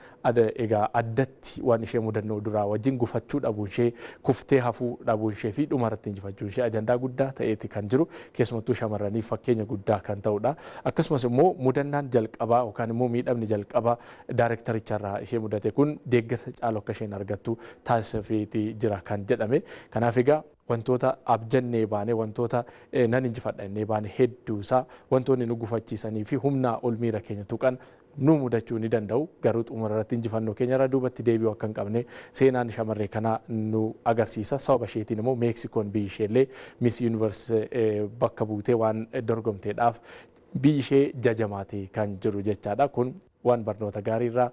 egaa addatti waan ishee mudannoo duraa wajjin gufachuu dhabuun ishee, kuftee hafuu dhabuun ishee fi dhumarratti injifachuun ishee ajandaa guddaa ta'eeti kan jiru, keessumattuu shamarraniif fakkeenya guddaa kan ta'udha. Akkasumas immoo mudannaan jalqabaa yookaan immoo miidhamni jalqabaa daayirektaricharraa ishee mudate kun deeggarsa caalu akka isheen argattu taasifeeti jira kan jedhame. Kanaaf egaa wantoota abjannee baane, wantoota nan injifadha jennee baane hedduusaa wantoonni nu gufachiisanii fi humnaa ol miira keenya tuqan nu mudachuu ni danda'u. Garuu xumura irratti injifannoo keenya irra duubatti deebi'uu akka hin qabne seenaan shamarree kanaa nu agarsiisa. Sababa isheetiin immoo Meeksikoon biyyi isheellee Miss Universe bakka buutee waan dorgomteedhaaf biyyi ishee jajamaatee kan jiru jechaadha. Kun waan barnoota gaarii irraa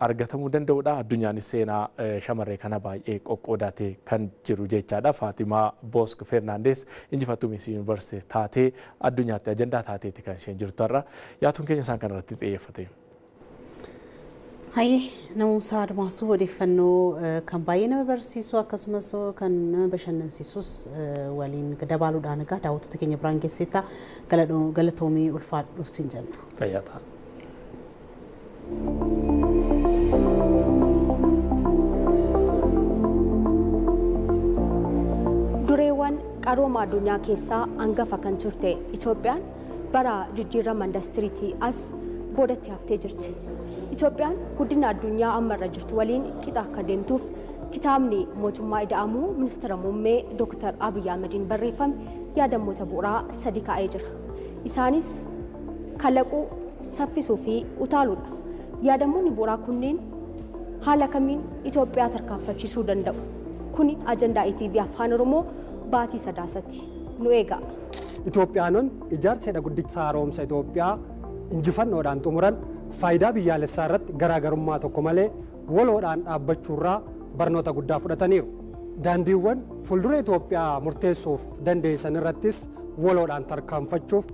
argatamuu danda'udha. Addunyaanis seenaa shamarree kana baay'ee qoqqoodatee kan jiru jechaadha. Faatimaa Bosk Fernaandes injifattuu Miss Universe taatee addunyaatti ajandaa taateeti kan isheen jirtu har'a. Yaatuun keenya isaan kanarratti xiyyeeffate. Hayyee, Namuusaa Admaasuu, odeeffannoo kan baay'ee nama barsiisu akkasumas kan nama bashannansiisus waliin dabaaluudhaan egaa daawwattoota keenya biraan geesseetta, galatoomii, ulfaadhu siin jenna. Fayyaa ta'a. Dureewwan qarooma addunyaa keessaa hangafa kan turte Itoophiyaan bara jijjiirama indastiriitii as boodatti haftee jirti. Itoophiyaan guddina addunyaa ammarra jirtu waliin qixa akka deemtuuf kitaabni mootummaa ida'amuu ministeera muummee Dr. Abiy Ahmediin barreeffame yaadamoota bu'uuraa 3 kaa'ee jira. Isaanis kalaquu, saffisuu fi utaaluudha. Yaadamoonni bu'uuraa kunneen haala kamiin Itoophiyaa tarkaanfachiisuu danda'u? Kuni ajandaa ETV Afaan Oromoo baatii Sadaasatti nu eega. Itoophiyaanonni ijaarsa hidha guddicha haaromsa Itoophiyaa injifannoodhaan xumuran faayidaa biyyaalessaa irratti garaagarummaa tokko malee waloodhaan dhaabbachuurraa barnoota guddaa fudhataniiru. Daandiiwwan fuuldura Itoophiyaa murteessuuf dandeessan irrattis waloodhaan tarkaanfachuuf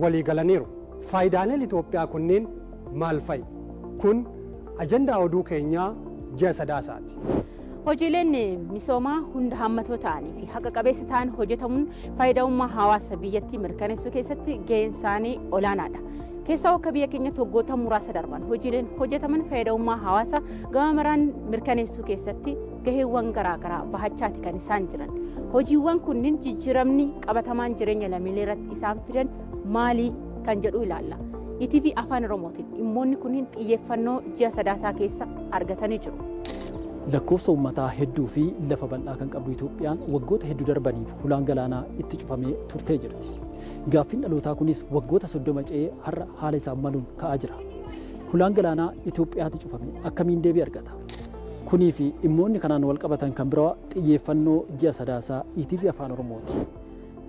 walii galaniiru. Faayidaaleen Itoophiyaa kunneen maal fa'i? Kun ajandaa oduu keenyaa ji'a Sadaasaati. Hojiileen misoomaa hunda hammatoo ta'anii fi haqa qabeessa ta'an hojjetamuun faayida'ummaa hawaasa biyyattii mirkaneessuu keessatti gaheen isaanii olaanaadha. Keessaa akka biyya keenyatti waggoota muraasa darban hojiileen hojjetaman faayida'ummaa hawaasa gama maraan mirkaneessuu keessatti gaheewwan garaagaraa bahachaati kan isaan jiran. Hojiiwwan kunniin jijjiiramni qabatamaan jireenya lammiilee irratti isaan fidan maalii kan jedhu ilaalla. ETV Afaan Oromootiin dhimmoonni kunniin xiyyeeffannoo ji'a Sadaasaa keessa argatanii jiru. Lakkoofsa uummataa hedduu fi lafa bal'aa kan qabdu Itoophiyaan waggoota hedduu darbaniif hulaan galaanaa itti cufamee turtee jirti. Gaaffiin dhalootaa kunis waggoota 30 ce'ee har'a haala isaan maluun ka'aa jira. Hulaan galaanaa Itoophiyaatti cufame akkamiin deebii argata? Kunii fi dhimmoonni kanaan wal qabatan kan biroo xiyyeeffannoo ji'a Sadaasaa ETV Afaan Oromooti.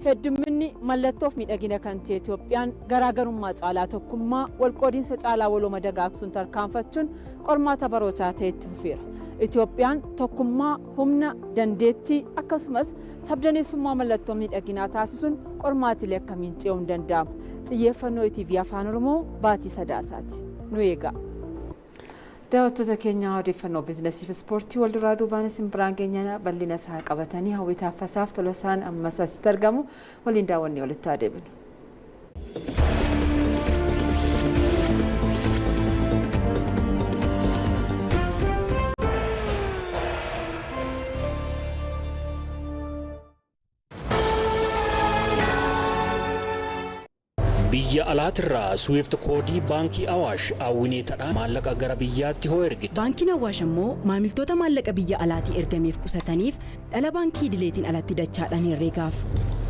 Heddumminni mallattoof miidhagina kan ta'e Itoophiyaan garaagarummaa caalaa tokkummaa, walqoodiinsa caalaa walooma dagaagsuun tarkaanfachuun qormaata barootaa ta'e itti fufeera. Itoophiyaan tokkummaa, humna, dandeettii akkasumas sabdaneessummaa mallattoo miidhaginaa taasisuun qormaatilee akkamiin ce'uun danda'ama? Xiyyeeffannoo ETV Afaan Oromoo baatii Sadaasaati. Nu eega. Daawwattoota keenya, odeeffannoo biizinasii fi ispoortii wal duraa duubaan isin biraan keenya bal'ina isaa qabatanii Hawwii Taaffasaaf Tolasaan ammas asitti argamu, waliin daawwannee walitti adeemnu. Biyya alaatirraa Swift koodii baankii Awaash awwineetadhaan maallaqa gara biyyaatti hoo ergita. Baankiin Awaash ammoo maamiltoota maallaqa biyya alaatii ergameef qusataniif dhala baankii idileetiin alatti dachaadhaan herreegaaf.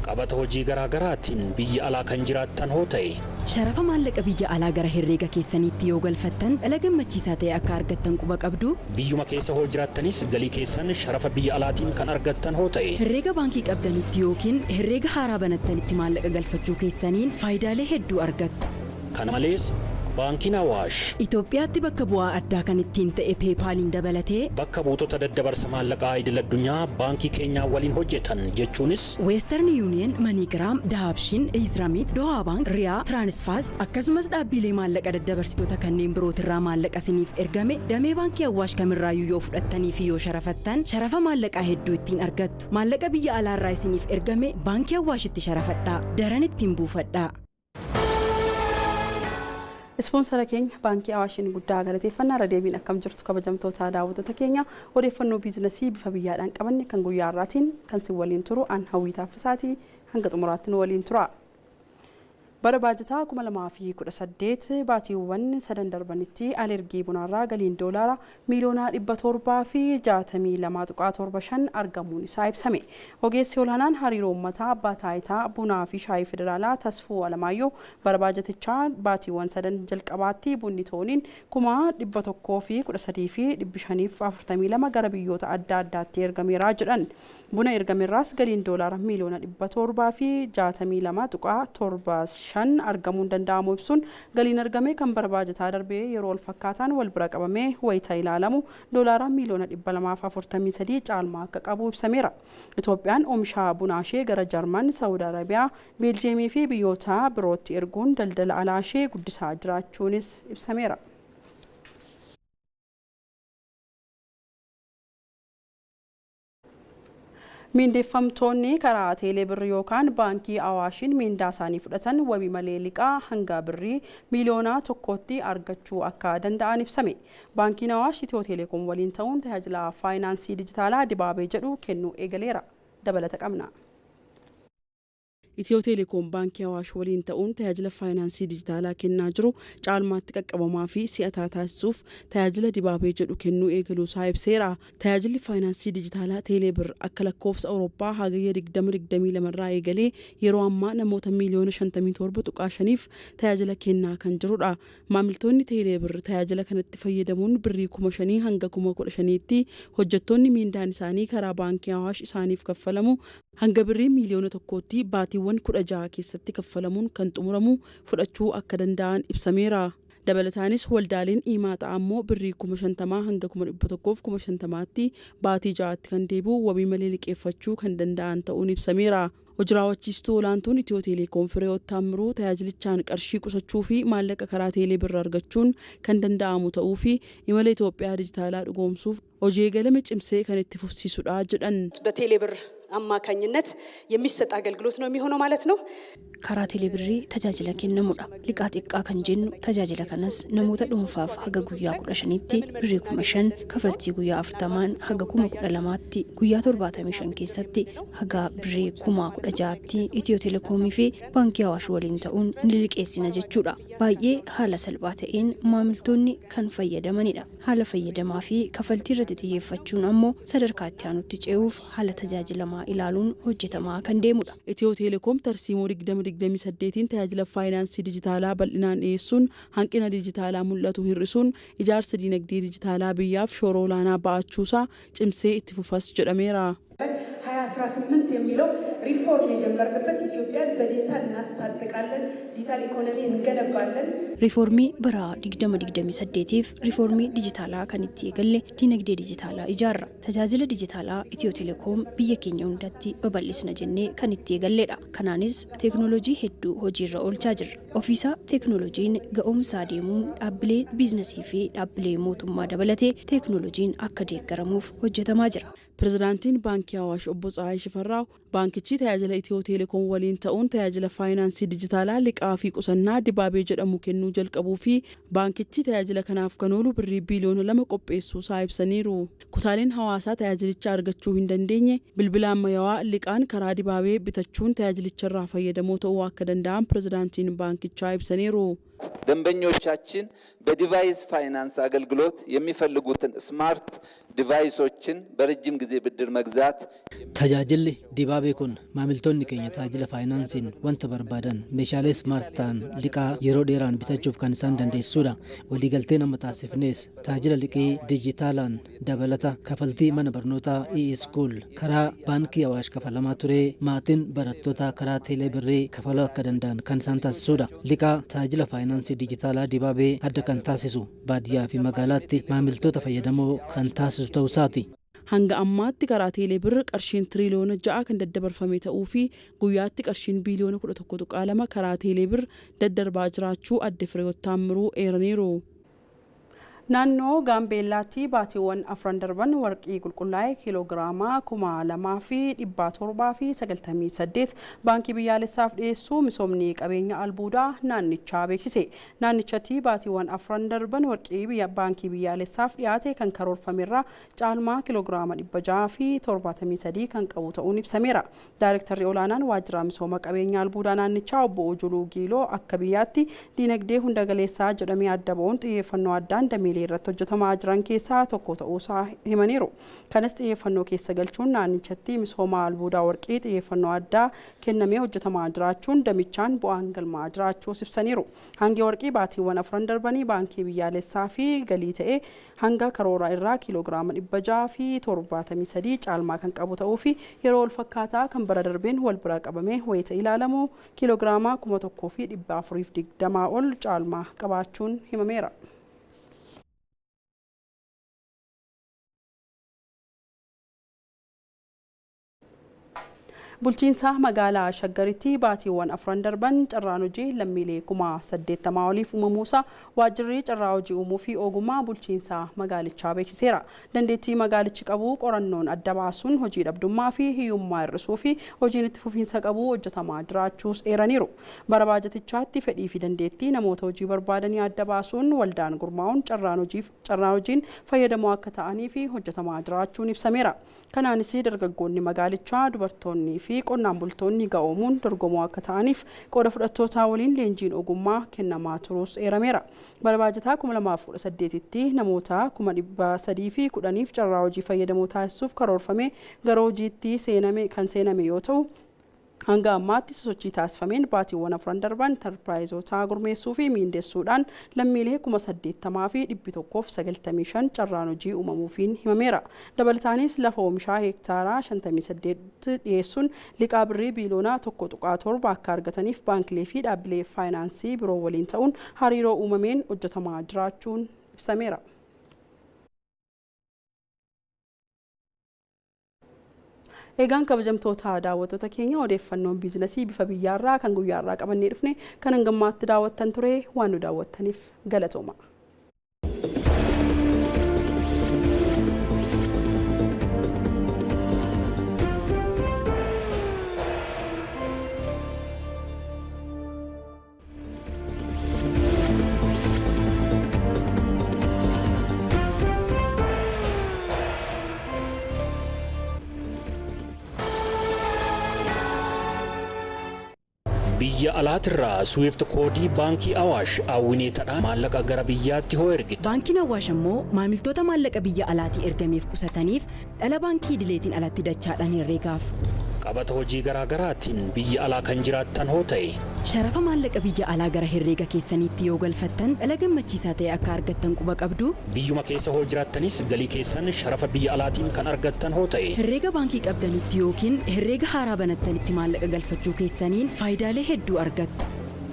Qabata hojii garaa garaatiin biyya alaa kan jiraattan hoo ta'e. Sharafa maallaqa biyya alaa gara herreega keessaniitti yoo galfattan dhala gammachiisaa ta'e akka argattan quba qabdu. Biyyuma keessa hoo jiraattanis galii keessan sharafa biyya alaatiin kan argattan hoo ta'e. Herreega baankii qabdanitti yookiin herreega haaraa banattanitti maallaqa galfachuu keessaniin faayidaalee hedduu argattu. Kana malees Baankiin Awaash. Itoophiyaatti bakka bu'aa addaa kan ittiin ta'e peepaaliin dabalatee bakka buutota daddabarsa maallaqaa idil addunyaa baankii keenyaa waliin hojjetan jechuunis Western Union, MoneyGram, Dahabshiin, Ezramit, Doha Bank, Riyaa, Transfast akkasumas dhaabbilee maallaqa daddabarsitoota kanneen birootirraa maallaqa isiniif ergame damee baankii Awaash kamirraayyuu yoo fudhattanii fi yoo sharafattan sharafa maallaqaa hedduu ittiin argattu. Maallaqa biyya alaarraa isiniif ergame baankii Awaashitti sharafadhaa. Daran ittiin buufadhaa. Ispoonsara keenya baankii Awaashiin guddaa galateeffannaa irra deebiin akkam jirtu kabajamtoota daawwattoota keenya odeeffannoo biizinasii bifa biyyaadhaan qabanne kan guyyaa har'aatiin kan si waliin turu an Hawwii Taaffisaatii hanga xumuraatti nu waliin tura. Bara baajataa 2018 baatiiwwan sadan darbanitti alergii bunaarraa galiin doolaara miiliyoona 762.75 argamuun isaa ibsame. Ogeessi olaanaan hariiroo uummataa abbaa taayitaa bunaa fi shaayii federaalaa Tasfuu Alamaayyoo bara baajatichaa baatiiwwan sadan jalqabaatti bunni tooniin 113,542 gara biyyoota adda addaatti ergameera jedhan. Buna ergameerraas galiin doolaara miiliyoona 762.75 argamuun danda'amu ibsuun galiin argame kan bara baajataa darbee yeroo wal fakkaataan wal bira qabamee wayita ilaalamu doolaara miiliyoona 243 caalmaa akka qabu ibsameera. Itoophiyaan oomisha bunaa ishee gara Jarman, Saawud Arabiyaa, Beeljeemii fi biyyoota birootti erguun daldala alaa ishee guddisaa jiraachuunis ibsameera. Miindeeffamtoonni karaa teelee birrii yookaan baankii Awaashiin miindaa isaanii fudhatan wabii malee liqaa hanga birrii miiliyoona 1tti argachuu akka danda'an ibsame. Baankiin Awaash Itiyoo Teleekoom waliin ta'uun tajaajila faayinaansii dijitaalaa dibaabee jedhu kennuu eegaleera. Dabalata qabna. Itiyoo Teleekoom baankii Awaash waliin ta'uun tajaajila faayinaansii dijitaalaa kennaa jiru caalmaatti qaqqabamaa fi si'ataa taasisuuf tajaajila dibaabee jedhu kennuu eegaluusaa ibseera. Tajaajilli faayinaansii dijitaalaa teelee birr akka lakkoofsa Awurooppaa hagayya 2022 irraa eegalee yeroo ammaa namoota miiliyoona 57.5f tajaajila kennaa kan jirudha. Maamiltoonni teelee birr tajaajila kanatti fayyadamuun birrii 5,000 hanga 15,000tti hojjettoonni miindaan isaanii karaa baankii Awaash isaaniif kaffalamu hanga birrii miiliyoona 1tti baatiiwwan 16 keessatti kaffalamuun kan xumuramu fudhachuu akka danda'an ibsameera. Dabalataanis waldaaleen himaata ammoo birrii 50,000 hanga 150,000tti baatii 6tti kan deebi'u wabii malee liqeeffachuu kan danda'an ta'uun ibsameera. Hojii raawwachiistuu olaantuun Itiyoo Teleekoom Fireewoot Taammiruu tajaajilichaan qarshii qusachuu fi maallaqa karaa teelee birraa argachuun kan danda'amu ta'uu fi imala Itoophiyaa dijitaalaa dhugoomsuuf hojii eegalame cimsee kan itti fufsiisudha jedhan. በቴሌ ብር አማካኝነት የሚሰጥ አገልግሎት ነው የሚሆነው ማለት ነው። karaa teeleebirrii tajaajila kennamudha. Liqaa xiqqaa kan jennu tajaajila kanas namoota dhuunfaaf haga guyyaa 15tti birrii 5,000 kaffaltii guyyaa 40 haga 12,000tti guyyaa 75 keessatti haga birrii 16,000tti Itiyoo Telekoomii fi Baankii Awaash waliin ta'uun ni liqeessina jechuudha. Baay'ee haala salphaa ta'een maamiltoonni kan fayyadamanidha. Haala fayyadamaa fi kaffaltii irratti xiyyeeffachuun ammoo sadarkaa itti aanutti ce'uuf haala tajaajilamaa ilaaluun hojjetamaa kan deemudha. Itiyoo Telekoom tarsiimoo 2028 tajaajila faayinaansii dijitaalaa bal'inaan dhiyeessuun hanqina dijitaalaa mul'atu hir'isuun ijaarsa dinagdee dijitaalaa biyyaaf shoora olaanaa ba'achuusaa cimsee itti fufas jedhameera. 2018 የሚለው ሪፎርም የጀመርንበት ኢትዮጵያን በዲጂታል እናስታጥቃለን፣ ዲጂታል ኢኮኖሚ እንገነባለን። Riifoormii bara 2028tiif riifoormii dijitaalaa kan itti eegalle dinagdee dijitaalaa ijaarra. Tajaajila dijitaalaa Itiyoo Telekoom biyya keenya hundatti babal'isna jennee kan itti eegalledha. Kanaanis teeknooloojii hedduu hojiirra oolchaa jirra. Ofiisaa teeknooloojiin ga'oomsaa deemuun dhaabbilee biizinasii fi dhaabbilee mootummaa dabalatee teeknooloojiin akka deeggaramuuf hojjetamaa jira. Pirezidaantiin Baankii Awaash Obbo Tsahaay Shifarraaw baankichi tajaajila Itiyoo Telekoom waliin ta'uun tajaajila faayinaansii dijitaalaa liqaa fi qusannaa dibaabee jedhamu kennuu jalqabuu fi baankichi tajaajila kanaaf kan oolu birrii biiliyoona 2 qopheessuu isaa ibsaniiru. Kutaaleen hawaasaa tajaajilicha argachuu hin dandeenye bilbila ammayyaawaa liqaan karaa dibaabee bitachuun tajaajilicha irraa fayyadamoo ta'uu akka danda'an pirezidaantiin baankichaa ibsaniiru. ደንበኞቻችን በዲቫይስ ፋይናንስ አገልግሎት የሚፈልጉትን ስማርት ዲቫይሶችን በረጅም ጊዜ ብድር መግዛት Tajaajilli dibaabee kun maamiltoonni keenya tajaajila faayinaansiin wanta barbaadan meeshaalee smaart ta'an liqaa yeroo dheeraan bitachuuf kan isaan dandeessisuudha. Waliigaltee nama taasifnes tajaajila liqii dijitaalaan dabalata kafaltii mana barnootaa e-school karaa baankii Awaash kafalamaa ture maatiin barattoota karaa teelee birrii kafaluu akka danda'an kan isaan taasisuudha. Liqaa tajaajila faayinaansii faayinaansii dijitaalaa Dibaabee adda kan taasisu baadiyyaa fi magaalaatti maamiltoota fayyadamoo kan taasisu ta'uu isaati. Hanga ammaatti karaa teelee birr qarshiin tiriiliyoona 6 kan daddabarfame ta'uu fi guyyaatti qarshiin biiliyoona 11.2 karaa teelee birr daddarbaa jiraachuu adde Fireewoot Taammiruu eeraniiru. Naannoo Gaambeellaatti baatiiwwan afran darban warqii qulqullaa'e kiiloogiraama 2798 baankii biyyaalessaaf dhiyeessuu misoomni qabeenya albuudaa naannichaa beeksise. Naannichatti baatiiwwan afran darban warqii baankii biyyaalessaaf dhiyaate kan karoorfamerraa caalmaa kiiloogiraama 673 kan qabu ta'uun ibsameera. Daayirektarri olaanaan waajjira misooma qabeenya albuudaa naannichaa obbo Ojuluu Giiloo akka biyyaatti diinagdee hunda galeessaa jedhamee adda ba'uun xiyyeeffannoo addaan dameelee irratti hojjetamaa jiran keessaa tokko ta'uusaa himaniiru. Kanas xiyyeeffannoo keessa galchuun naannichatti misooma albuudaa warqii xiyyeeffannoo addaa kennamee hojjetamaa jiraachuun damichaan bu'aan galmaa jiraachuus ibsaniiru. Hangi warqii baatiiwwan afran darbanii baankii biyyaalessaa fi galii ta'e hanga karoora irraa kiiloogiraama 673 caalmaa kan qabu ta'uu fi yeroo wal fakkaataa kan bara darbeen wal bira qabamee wayita ilaalamu kiiloogiraama 1420 ol caalmaa qabaachuun himameera. Bulchiinsa magaalaa Shaggaritti baatiiwwan afran darban carraan hojii lammiilee 80,000 oliif uumamuusaa waajjirri carraa hojii uumuu fi ogummaa bulchiinsa magaalichaa beeksiseera. Dandeettii magaalichi qabu qorannoon adda baasuun hojii dhabdummaa fi hiyyummaa hir'isuu fi hojiin itti fufiinsa qabu hojjetamaa jiraachuus eeraniiru. Bara baajatichaatti fedhii fi dandeettii namoota hojii barbaadanii adda baasuun waldaan gurmaa'uun carraan hojiin fayyadamoo akka ta'anii fi hojjetamaa jiraachuun ibsameera. Kanaanis dargaggoonni magaalichaa, dubartoonni fi qonnaan bultoonni ga'oomuun dorgomoo akka ta'aniif qooda fudhattootaa waliin leenjiin ogummaa kennamaa turuus eerameera. Bara baajataa 2018tti namoota 310,000 carraa hojii fayyadamoo taasisuuf karoorfame gara hojiitti kan seename yoo ta'u, hanga ammaatti sosochii taasifameen baatiiwwan afran darban intarpiraayizoota gurmeessuu fi miindessuudhaan lammiilee 80,195 carraan hojii uumamuufiin himameera. Dabalataanis lafa oomishaa heektaaraa 58 dhiyeessuun liqaa birrii biiliyoona 1.7 akka argataniif baankilee fi dhaabbilee faayinaansii biroo waliin ta'uun hariiroo uumameen hojjetamaa jiraachuun ibsameera. Eegaan kabajamtoota daawwattoota keenya odeeffannoon biizinasii bifa biyyaarraa kan guyyaarraa qabannee dhufne kan hangammaatti daawwattan ture waan nu daawwattaniif galatooma. Biyya alaatirraa Swift koodii baankii Awaash awwineetadhaan maallaqa gara biyyaatti hoo ergita. Baankiin Awaash ammoo maamiltoota maallaqa biyya alaatii ergameef qusataniif dhala baankii idileetiin alatti dachaadhaan herreegaaf. Qabata hojii garaagaraatiin biyya alaa kan jiraattan hoo ta'e. Sharafa maallaqa biyya alaa gara herreega keessaniitti yoo galfattan dhala gammachiisaa ta'e akka argattan quba qabdu. Biyyuma keessa hoo jiraattanis galii keessan sharafa biyya alaatiin kan argattan hoo ta'e. Herreega baankii qabdanitti yookiin herreega haaraa banattanitti maallaqa galfachuu keessaniin faayidaalee hedduu argattu.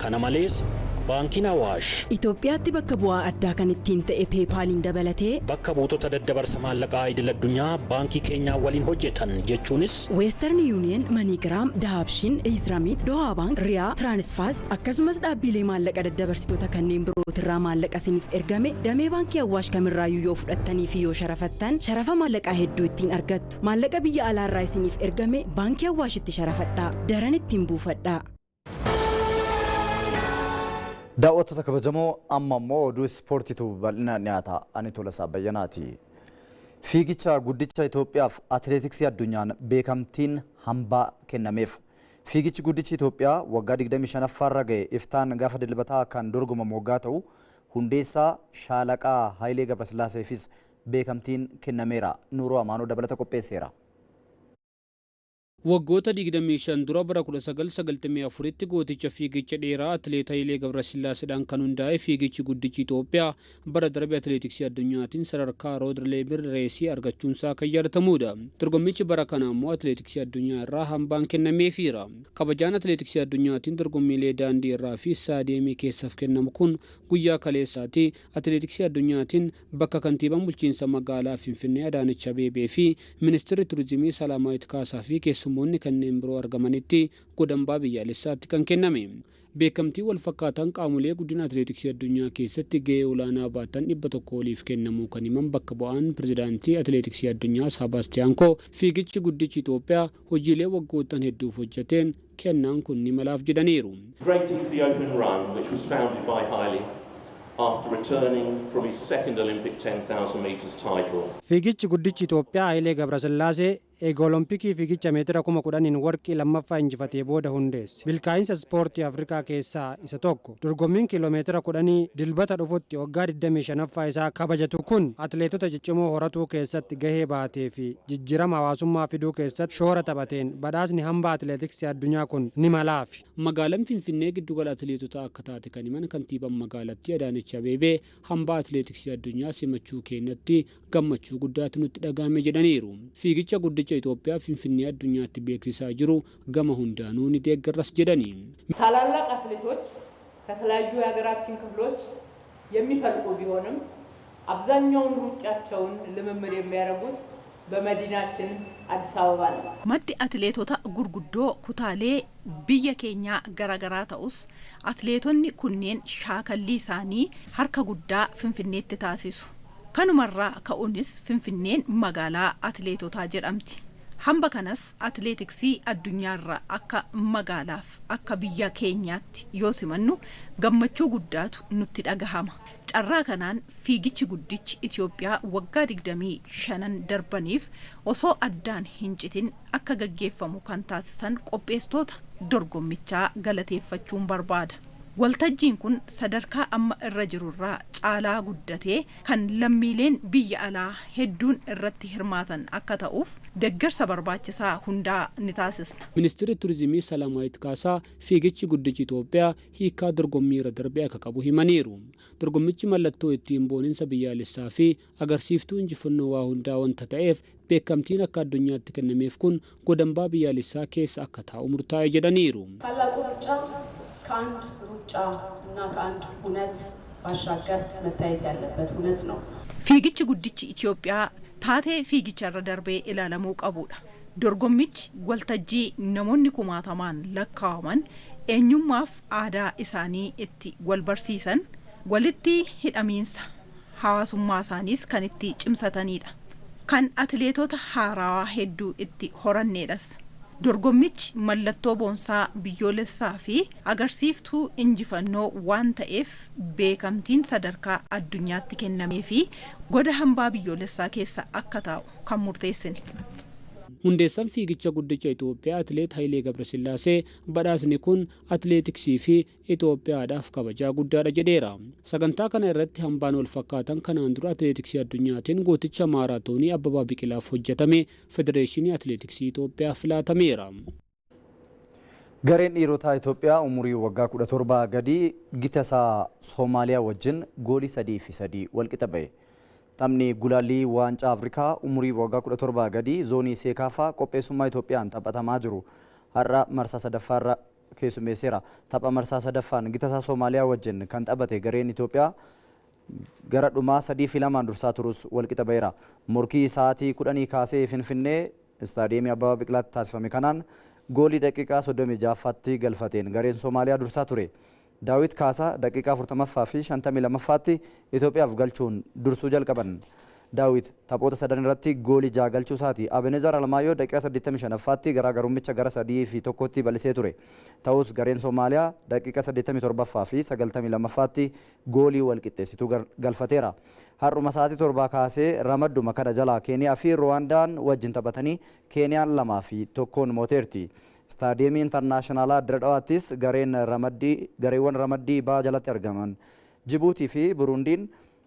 Kana malees Baankiin Awaash Itoophiyaatti bakka bu'aa addaa kan ittiin ta'e peepaaliin dabalatee bakka buutota daddabarsa maallaqaa idil addunyaa baankii keenyaa waliin hojjetan jechuunis Western Union, MoneyGram, Dahabshiin, Izramit, Doha Bank, Riyaa, Transfast akkasumas dhaabbilee maallaqa daddabarsitoota kanneen birootirraa maallaqa isiniif ergame damee baankii Awaash kamirraayyuu yoo fudhattanii fi yoo sharafattan sharafa maallaqaa hedduu ittiin argattu. Maallaqa biyya alaarraa isiniif ergame baankii Awaashitti sharafadhaa, daran ittiin buufadhaa. Daawwattoota kabajamoo amma immoo oduu ispoortiitu bal'inaan dhiyaata. Ani Tolasaa Bayyanaati. Fiigicha guddicha Itoophiyaaf atileetiksii addunyaan beekamtiin hambaa kennameef. Fiigichi guddichi Itoophiyaa waggaa 25ffaarra ga'e iftaan gaafa dilbataa kan dorgomamu waggaa ta'u hundeessaa Shaalaqaa Hayilee Gabrasillaaseefis beekamtiin kennameera. Nuuroo Amaanoo dabalata qopheesseera. Waggoota 25 dura bara 1994tti gooticha fiigicha dheeraa Atileet Hayilee Gabrasillaaseedhaan kan hundaa'e fiigichi guddichi Itoophiyaa bara darbe atileetiksii addunyaatiin sadarkaa Rood Leeber Reesii argachuunsaa kan yaadatamudha. Dorgommichi bara kana immoo atileetiksii addunyaa irraa hambaan kennameefiira. Kabajaan atileetiksii addunyaatiin dorgommiilee daandii irraa fi istaadiyeemii keessaaf kennamu kun guyyaa kaleessaati atileetiksii addunyaatiin bakka kantiibaan bulchiinsa magaalaa Finfinnee Adaanech Abeebee fi ministeerri turizimii Salaamaawit Kaasaa fi keessummoonni kanneen biroo argamanitti godambaa biyyaalessaatti kan kenname. Beekamtii wal fakkaataan qaamolee guddina atileetiksii addunyaa keessatti gahee olaanaa baatan 100 oliif kennamuu kan himan bakka bu'aan pirezidaantii atileetiksii addunyaa Saabaastiyaan Koo fiigichi guddichi Itoophiyaa hojiilee waggoottan hedduuf hojjeteen kennaan kun ni malaaf jedhaniiru. Great Ethiopian Run, which was founded by Haile after returning from his second Olympic 10,000 metres title. Fiigichi guddichi Itoophiyaa Hayilee Gabrasillaasee eega Olompikii fiigicha meetira 10,000 warqii lammaffaa injifatee booda hundeesse. Milkaa'insa ispoortii Afrikaa keessaa isa tokko. Dorgommiin kiiloomeetira 10 dilbata dhufutti waggaa 25ffaa isaa kabajatu kun atileetota ciccimoo horatuu keessatti gahee baatee fi jijjiirama hawaasummaa fiduu keessatti shoora taphateen badhaasni hambaa atileetiksii addunyaa kun ni malaafi. Magaalaan Finfinnee giddugala atileetotaa akka taate kan himan kantiibaan magaalattii Adaanech Abeebee hambaa atileetiksii addunyaa simachuu keenyatti gammachuu guddaatu nutti dhagahame jedhaniiru. Fiigicha guddicha Itoophiyaa Finfinnee addunyaatti beeksisaa jiru gama hundaanuu ni deeggarras jedhani. ታላላቅ አትሌቶች ከተለያዩ የሀገራችን ክፍሎች የሚፈልቁ ቢሆንም አብዛኛውን ሩጫቸውን ልምምድ የሚያደርጉት በመዲናችን አዲስ አበባ ነው። Maddi atileetota gurguddoo kutaalee biyya keenyaa garaagaraa ta'us atileetonni kunneen shaakallii isaanii harka guddaa Finfinneetti taasisu. Kanumarraa ka'uunis Finfinneen magaalaa atileetotaa jedhamti. Hamba kanas atileetiksii addunyaarraa akka magaalaaf akka biyya keenyaatti yoo simannu gammachuu guddaatu nutti dhagahama. Carraa kanaan fiigichi guddichi Itoophiyaa waggaa 25 darbaniif osoo addaan hin citin akka gaggeeffamu kan taasisan qopheessitoota dorgommichaa galateeffachuun barbaada. Waltajjiin kun sadarkaa amma irra jirurraa caalaa guddatee kan lammiileen biyya alaa hedduun irratti hirmaatan akka ta'uuf deeggarsa barbaachisaa hundaa ni taasisna. Ministeerri Turizimii Salaamaawit Kaasaa fiigichi guddichi Itoophiyaa hiikaa dorgommii irra darbee akka qabu himaniiru. Dorgommichi mallattoo ittiin booninsa biyyaalessaa fi agarsiiftuu injifannoo waa hundaa wanta ta'eef beekamtiin akka addunyaatti kennameef kun godambaa biyyaalessaa keessa akka taa'u murtaa'e jedhaniiru. ታላቁ ሩጫ ከአንድ ሩጫ እና ከአንድ እውነት ባሻገር መታየት ያለበት እውነት ነው። Fiigichi guddichi Itoophiyaa taatee fiigicharra darbee ilaalamuu qabudha. Dorgommichi waltajjii namoonni kumaatamaan lakkaa'aman eenyummaaf aadaa isaanii itti wal barsiisan, walitti hidhamiinsa hawaasummaa isaaniis kan itti cimsatanidha. Kan atileetota haarawaa hedduu itti horanneedhas. Dorgommichi mallattoo boonsaa biyyoolessaa fi agarsiiftuu injifannoo waan ta'eef beekamtiin sadarkaa addunyaatti kennamee fi goda hambaa biyyoolessaa keessa akka taa'u kan murteessine. Hundeessaan fiigicha guddicha Itoophiyaa Atileet Hayilee Gabrasillaasee badhaasni kun atileetiksii fi Itoophiyaadhaaf kabajaa guddaadha jedheera. Sagantaa kana irratti hambaan wal fakkaatan kanaan dura atileetiksii addunyaatiin gooticha maaraatoonii Abbabaa Biqilaaf hojjetame Federeeshinii Atileetiksii Itoophiyaaf filaatameera. Gareen dhiirotaa Itoophiyaa umurii waggaa 17 gadii gita isaa Soomaaliyaa wajjin goolii 3-3 walqixa ba'e. Taphni gulaalii waancaa Afrikaa umurii waggaa 17 gadii zoonii Seekaafaa qopheessummaa Itoophiyaan taphatamaa jiru har'a marsaa sadaffaarra keessummeesseera. Tapha marsaa sadaffaan gita isaa Soomaaliyaa wajjin kan taphate gareen Itoophiyaa gara dhumaa 3-2 dursaa turus walqixa ba'eera. Morkii sa'aatii 10 kaasee Finfinnee istaadiyeemii Abbabaa Biqilaatti taasifame kanaan goolii daqiiqaa 36ffaatti galfateen gareen Soomaaliyaa dursaa ture. Daawit Kaasaa daqiiqaa 40ffaa fi 52ffaatti Itoophiyaaf galchuun dursuu jalqaban. Daawit taphoota sadan irratti goolii 6 galchuu isaati. Abenezer Alamaayyoo daqiiqaa 85ffaatti garaagarummicha gara 3-1tti bal'isee ture. Ta'us gareen Soomaaliyaa daqiiqaa 87ffaa fi 92ffaatti goolii wal qixxeessituu galfateera. Har'uma sa'aatii 7 kaasee ramadduma kana jalaa Keeniyaa fi Ruwaandaan wajjin taphatanii Keeniyaan 2-1 mooteerti. Istaadiyeemii intarnaashinaalaa Dirre Dhawaattis gareewwan ramaddii ba'aa jalatti argaman Jibuutii fi Burundiin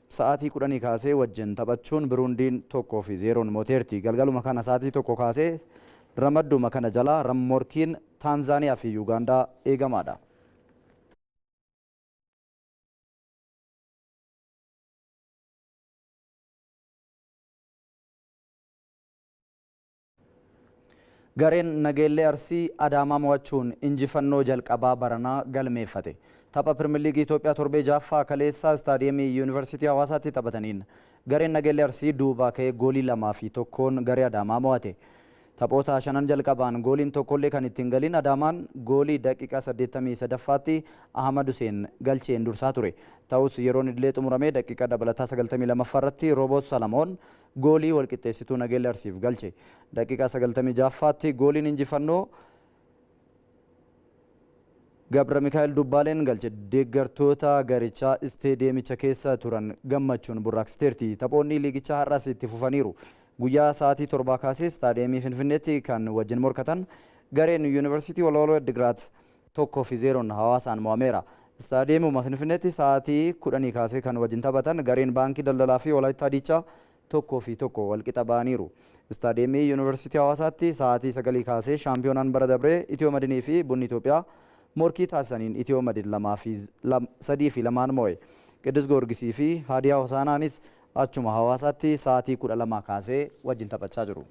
sa'aatii 10 kaasee wajjin taphachuun Burundiin 1-0 mooteerti. Galgaluma kana sa'aatii 1 kaasee Ramadduma kana jala morkiin Taanzaaniyaa fi Yuugaandaa eegamaadha. Gareen Nageellee Arsii Adaamaa mo'achuun injifannoo jalqabaa baranaa galmeeffate. Tapha Pirimeer Liigii Itoophiyaa torbee 6ffaa kaleessaa istaadiyeemii Yuunivarsiitii Hawaasaatti taphataniin gareen Nageellee Arsii duubaa ka'ee goolii 2-1 garee Adaamaa mo'ate. Taphoota shanan jalqabaan gooliin tokkollee kan ittiin galin Adaamaan goolii daqiiqaa 83ffaatti Ahmad Hussein galcheen dursaa ture. Ta'us yeroon idilee xumuramee daqiiqaa dabalataa 92ffaa irratti Rooboot Salamoon goolii walqixxeessituu Nageellee Arsiif galche. Daqiiqaa 96ffaatti gooliin injifannoo Gabra Mikaa'el Dubbaaleen galche. Deeggartoota garichaa isteediyeemicha keessa turan gammachuun burraaqsiteerti. Taphoonni liigichaa har'as itti fufaniiru. Guyyaa sa'aatii 7 kaasee istaadiyeemii Finfinneetti kan wajjin morkatan gareen Yuunivarsiitii Walwaloo Addigiraat 1-0 hawaasaan mo'ameera. Istaadiyeemuma Finfinneetti sa'aatii 10 kaasee kan wajjin taphatan gareen Baankii Daldalaa fi Walaayittaa Diichaa 1-1 walqixa ba'aniiru. Istaadiyeemii Yuunivarsiitii Hawaasaatti sa'aatii 9 kaasee shaampiyoonaan bara dabree Itiyoo Madinii fi Bunni Itoophiyaa morkii taasisaniin Itiyoo Madin 3-2 mo'e. Qiddus Goorgisii fi Haadiyaa Hosaanaanis achuma Hawaasaatti sa'aatii 12 kaasee wajjin taphachaa jiru.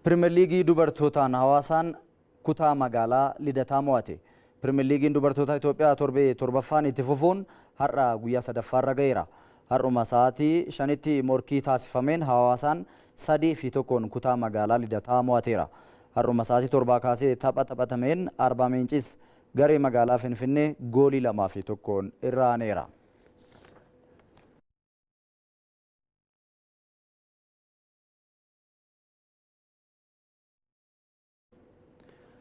Pirimeer Liigii dubartootaan Hawaasaan kutaa magaalaa Lidataa mo'ate. Pirimeer Liigiin dubartoota Itoophiyaa torbee 7ffaan itti fufuun har'a guyyaa 3ffaarra ga'eera. Har'uma sa'aatii 5tti morkii taasifameen Hawaasaan 3-1 kutaa magaalaa Lidataa mo'ateera. Har'uma sa'aatii 7 kaasee tapha taphatameen Arbaa Miincis garee magaalaa Finfinnee goolii 2-1 irra aaneera.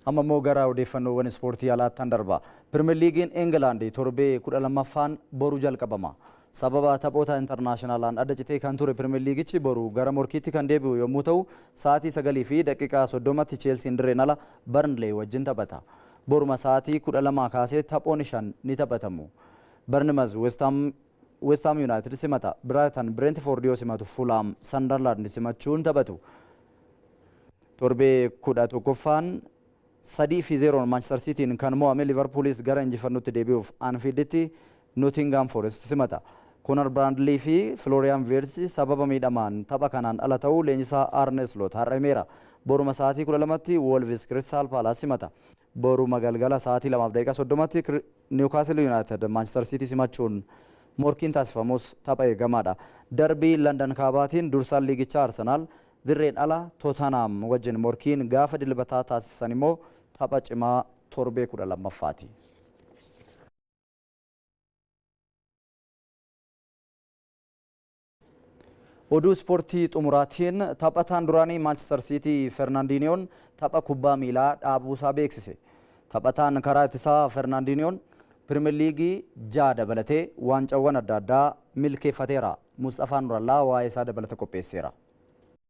Amma immoo gara odeeffannoowwan ispoortii alaattan darba. Pirimeer Liigiin Ingilaand torbee 12ffaan boru jalqabama. Sababa taphoota intarnaashinaalaan adda citee kan ture Pirimeer Liigichi boru gara morkiitti kan deebi'u yommuu ta'u sa'aatii 9:30tti Cheelsiin dirreen ala Barnlee wajjin taphata. Boruma sa'aatii 12 kaasee taphoonni 5 ni taphatamu. Barnimaz West Ham United simata. Brighton Brentford yoo simatu Fulham Sunderland simachuun taphatu. Torbee 11ffaan 3-0 Manchester Cityin kan mo'ame Liverpoolis gara injifannootti deebi'uuf Anfielditti Nottingham Forest simata. Conor Bradley fi Florian Wirtz sababa miidhamaan tapha kanaan ala ta'uu leenjisaa Arne Slot har'a himeera. Boruma sa'aatii 12tti Wolves Crystal Palace simata. Boruma galgala sa'aatii 2:30tti Newcastle United Manchester City simachuun morkiin taasifamus tapha eegamaadha. Darbii London kaabaatiin dursaan liigichaa Arsenal dirreen ala Tottenham wajjin morkiin gaafa dilbataa taasisan immoo tapha cimaa torbee 12ffaati. Oduu ispoortii xumuraatiin taphataan duraanii Manchester City Fernandinhoon tapha kubbaa miilaa dhaabuusaa beeksise. Taphataan karaa ittisaa Fernandinhoon Pirimeer Liigii 6 dabalatee waancawwan adda addaa milkeeffateera. Mustafaa Nurallaa waa'ee isaa dabalata qopheesseera.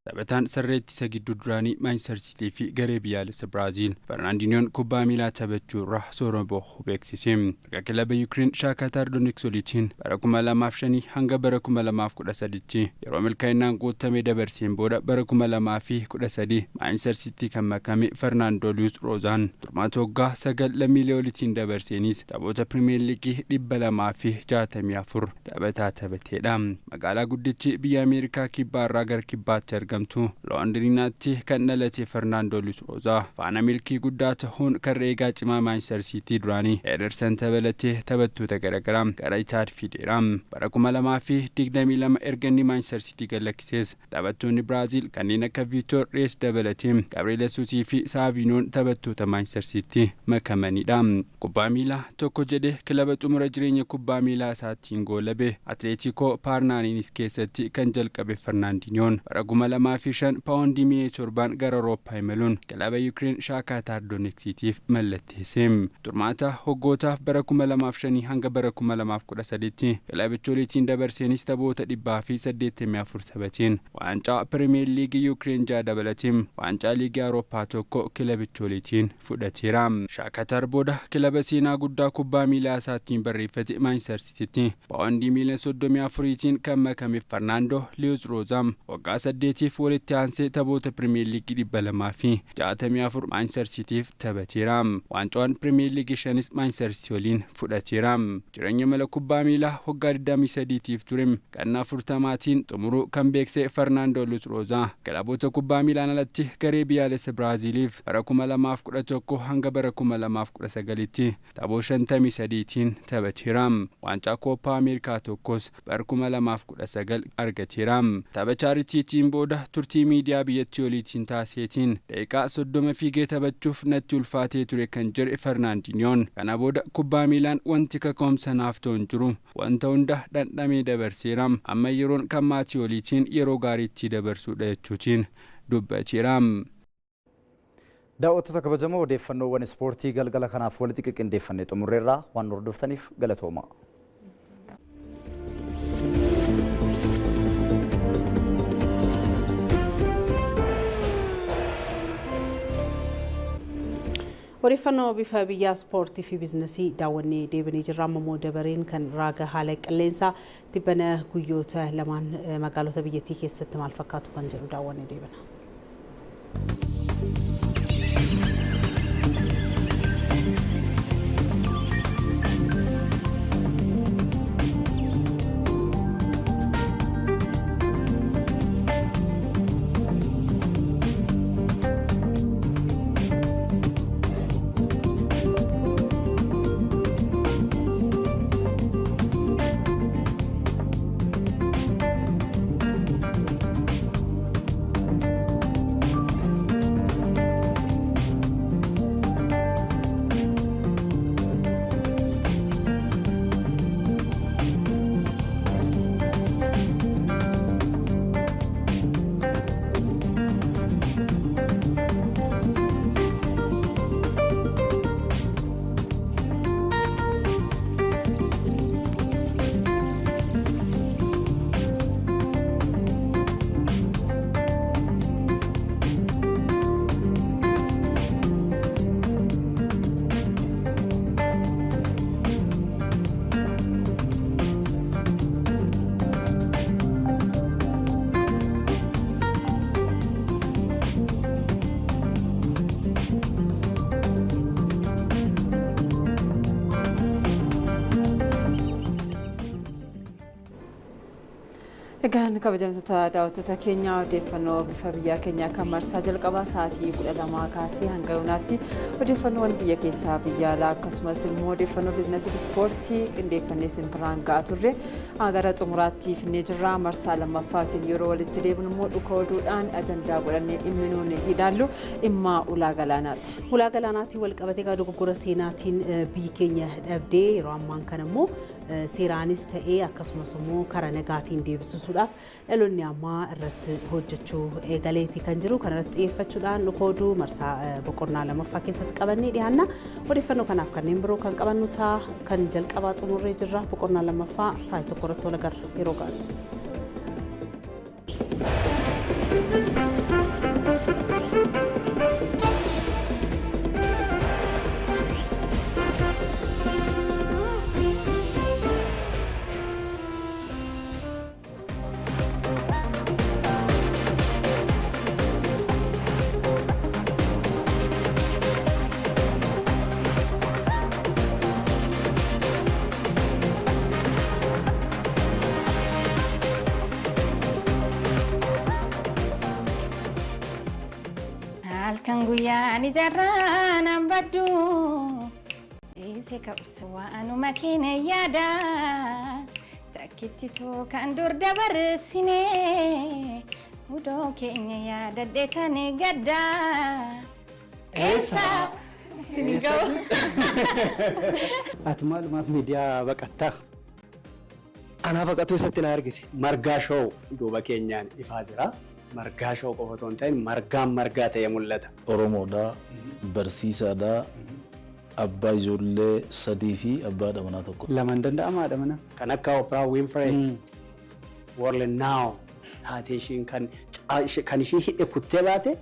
Taphataan sarara ittisa gidduu duraanii Manchester City fi garee biyyaalessa Biraaziil Fernandinhoon kubbaa miilaa taphachuu irraa soora bahuu beeksise. Erga kilaba Yuukireen Shaakatar Donetskolitiin bara 2005 hanga bara 2013tti yeroo milkaa'inaan guutamee dabarseen booda bara 2013 Manchester City kan makame Fernando Luis Roozaan turmaata waggaa 9 lammiilee olitiin dabarseenis taphoota Pirimeer Liigii 264 taphataa taphateedha. Magaalaa guddichi biyya Ameerikaa kibbaa irraa gara kibbaatti argamu. Loondiriinaatti kan dhalate Fernando Luis Roozaa faana milkii guddaa ta'uun karra eegaa cimaa Manchester City duraanii Ederson dabalatee taphattoota garaagaraa gara Itaad fideera. Bara 2022 erga inni Manchester City galakkisees taphattoonni Biraaziil kanneen akka Vitor Reis dabalatee Gabriel Jesus fi Saavinoon taphattoota Manchester City makamanidha. Kubbaa miilaa tokko jedhee kilaba xumura jireenya kubbaa miilaa isaatiin goolabe Atletico Parnaaniinis keessatti kan jalqabe Fernandinhoon bara 2005 paawundii miiliyoona 7 gara Awurooppaa imaluun kilaba Yuukireen Shaakaataar Doneksiitiif mallatteesse. Turmaata hoggootaaf bara 2005 hanga bara 2013tti kilabicha waliin dabarseenis taphoota 184 taphateen waancaa Pirimeer Liigii Yuukireen 6 dabalatee waancaa Liigii Awurooppaa 1 kilabicha waliin fudhateera. Shaakaataar booda kilaba seenaa guddaa kubbaa miilaa isaatiin barreeffate Maanchister Siitiitti paawundii miiliyoona 34tiin kan makame Fernaandoo Luis Roozaa waggaa 8tiif walitti aansee taphoota Pirimeer Liigii 264 Maanchister Siitiif taphateera. Waancawwan Pirimeer Liigii 5 Maanchister Siitii waliin fudhateera. Jireenya mala kubbaa miilaa waggaa 23tiif ture ganna 40maatiin xumuruu kan beekse Fernaandoo Luis Roozaa kilaboota kubbaa miilaan alatti garee biyyaalessa Biraaziiliif bara 2011 hanga bara 2019tti taphoota 53tiin taphateera. Waancaa Kooppaa Ameerikaa tokkos bara 2019 argateera. Tapha chaaritiitiin booda turtii miidiyaa biyyattii oliitiin taaseetiin daqiiqaa 30 fiigee taphachuuf natti ulfaatee ture kan jedhe Fernaandiniyoon kana booda kubbaa miilaan wanti kaka'umsa naaf ta'u hin jiru, wanta hunda dhandhamee dabarseera, amma yeroon kan maatii oliitiin yeroo gaariitti dabarsuudha jechuutiin dubbateera. Daawwattoota kabajamoo odeeffannoowwan ispoortii galgala kanaaf walitti qindeeffannee xumurreerraa waan hordoftaniif galatooma. Odeeffannoo bifa biyyaa ispoortii fi biizinasii daawwannee deebinee jirra. Amma immoo dabareen kan raaga haala qilleensaa tibbana guyyoota lamaan magaalota biyyattii keessatti maal fakkaatu kan jedhu daawwannee deebina. Egaan kabajamtoota daawwattoota keenyaa odeeffannoo bifa biyyaa keenyaa kan marsaa jalqabaa sa'aatii 12 kaasee hanga yoonaatti odeeffannoowwan biyya keessaa biyya alaa akkasumas immoo odeeffannoo biizinasii fi ispoortii qindeeffannee isin biraan ga'aa turre gara xumuraatti finnee jirra. Marsaa lammaffaatiin yeroo walitti deebinu immoo dhuka oduudhaan ajandaa godhannee dhimmi nuun ilaallu dhimma ulaa galaanaati. Ulaa galaanaatiin wal qabatee egaa dogoggora seenaatiin biyyi keenya dhabdee yeroo ammaan kana immoo seeraanis ta'ee akkasumas immoo karaa nagaatiin deebisuudhaaf dhaloonni ammaa irratti hojjechuu eegaleeti kan jiru. Kana irratti xiyyeeffachuudhaan dhuka oduu marsaa boqonnaa lammaffaa keessatti qabannee dhiyaanna. Odeeffannoo kanaaf kanneen biroo kan qabannu ta'a. Kan jalqabaa xumurree jirra. Boqonnaa lammaffaa sa'aatii 1 irratti wal agarra. Yeroo gaarii. Halkan guyyaan ijaarraan baddu dhiise ka'us waanuma keenya yaada takkittituu kan dur dabarsine hudoo keenya yaadadhe tani gadda. Eessa? Isin ga'u. Ati maalumaaf miidiyaa baqattaa? Anaa baqatuu eessatti na argite? Margaa shoow duuba keenyaan ifaa jira. Margaa shoo qofa otoo hin ta'in margaan margaa ta'ee mul'ata. Oromoodha, barsiisaadha, abbaa ijoollee 3 fi abbaa haadha manaa 1. Lamaan danda'ama haadha manaa. Kan akka Oprah Winfrey, World Now taatee ishiin kan ishii hidhe kuttee baate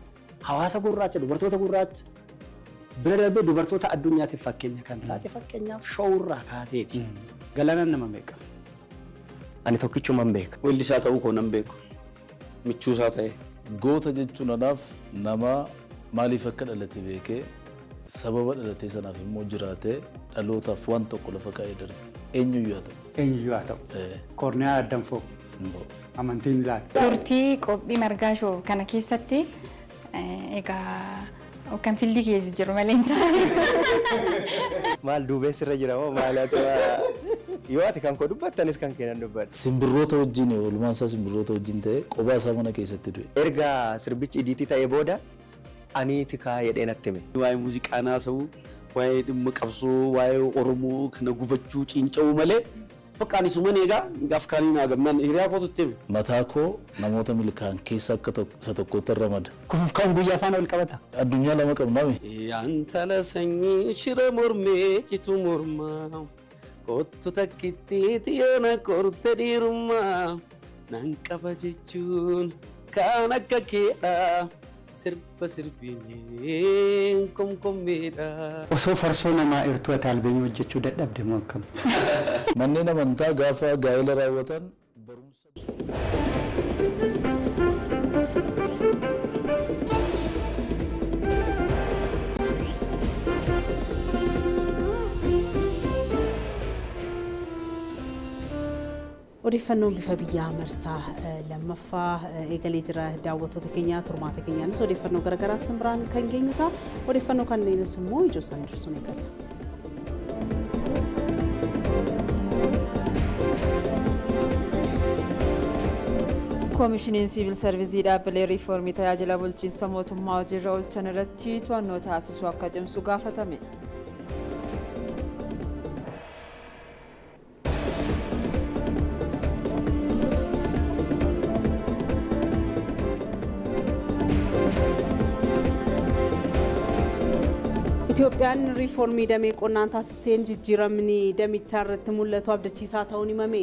hawaasa gurraacha, dubartoota gurraacha bira darbee dubartoota addunyaatiif fakkeenya kan taate fakkeenyaaf showurraa kaateeti. Galaanaan nama meeqa? Ani tokkichuman beeka. Weellisaa ta'uu koo nan beeku. Michuusaa ta'e. Goota jechuun anaaf nama maaliif akka dhalate beekee sababa dhalatee sanaaf immoo jiraatee dhalootaaf waan tokko lafa kaa'ee darbe. Eenyuyyuu haa ta'u. Eenyuyyuu haa ta'u. Korniyaa Addanfoo. Amantiin ilaala. Turtii qophii margaa shoo kana keessatti egaa kan filli keessa jiru malee hin taane. Maal duubeen sirra jira moo maal ati yoo ati kan koo dubbattanis kan kee nan dubbadha. Simbirroota wajjin oolmaan isaa simbirroota wajjin ta'e kophaa isaa mana keessatti du'e. Erga sirbichi idiitii ta'ee booda ani tikaa jedhee natti hime. Waa'ee muuziqaa naasa'u, waa'ee dhimma qabsoo, waa'ee Oromoo kana gubachuu cinca'uu malee bakka ani suman eegaa gaaf kaanii naa gamnaan hiriyaa kootu itti hime. Mataa koo namoota milkaa'an keessa akka isa tokkotti ramada. Kufuuf kan guyyaa faana wal qabata. Addunyaa lama qabnaami. Yaantala sanyii shira mormee citu mormaa kottu takkitti xiyyoona korte dhiirummaa nan qaba jechuun kan akka keedha sirba sirbineen komkommeedha. Osoo farsoo namaa irtuu ati albeenii hojjechuu dadhabde moo akkam? Manneen amantaa gaafa gaa'ela raawwatan barumsa. Odeeffannoon bifa biyyaa marsaa lammaffaa eegalee jira daawwattoota keenyaa turmaata keenyaanis odeeffannoo garaagaraa simbiraan kan geenyu ta'a. Odeeffannoo kanneenis immoo ijoo isaan dursuun eegalla. Koomishiniin siivil sarviizii dhaabbilee riiformii tajaajila bulchiinsa mootummaa hojiirra oolchan irratti to'annoo taasisuu akka cimsu gaafatame. Itoophiyaan riiformii damee qonnaan taasisteen jijjiiramni damichaa irratti mul'atu abdachiisaa ta'uun himame.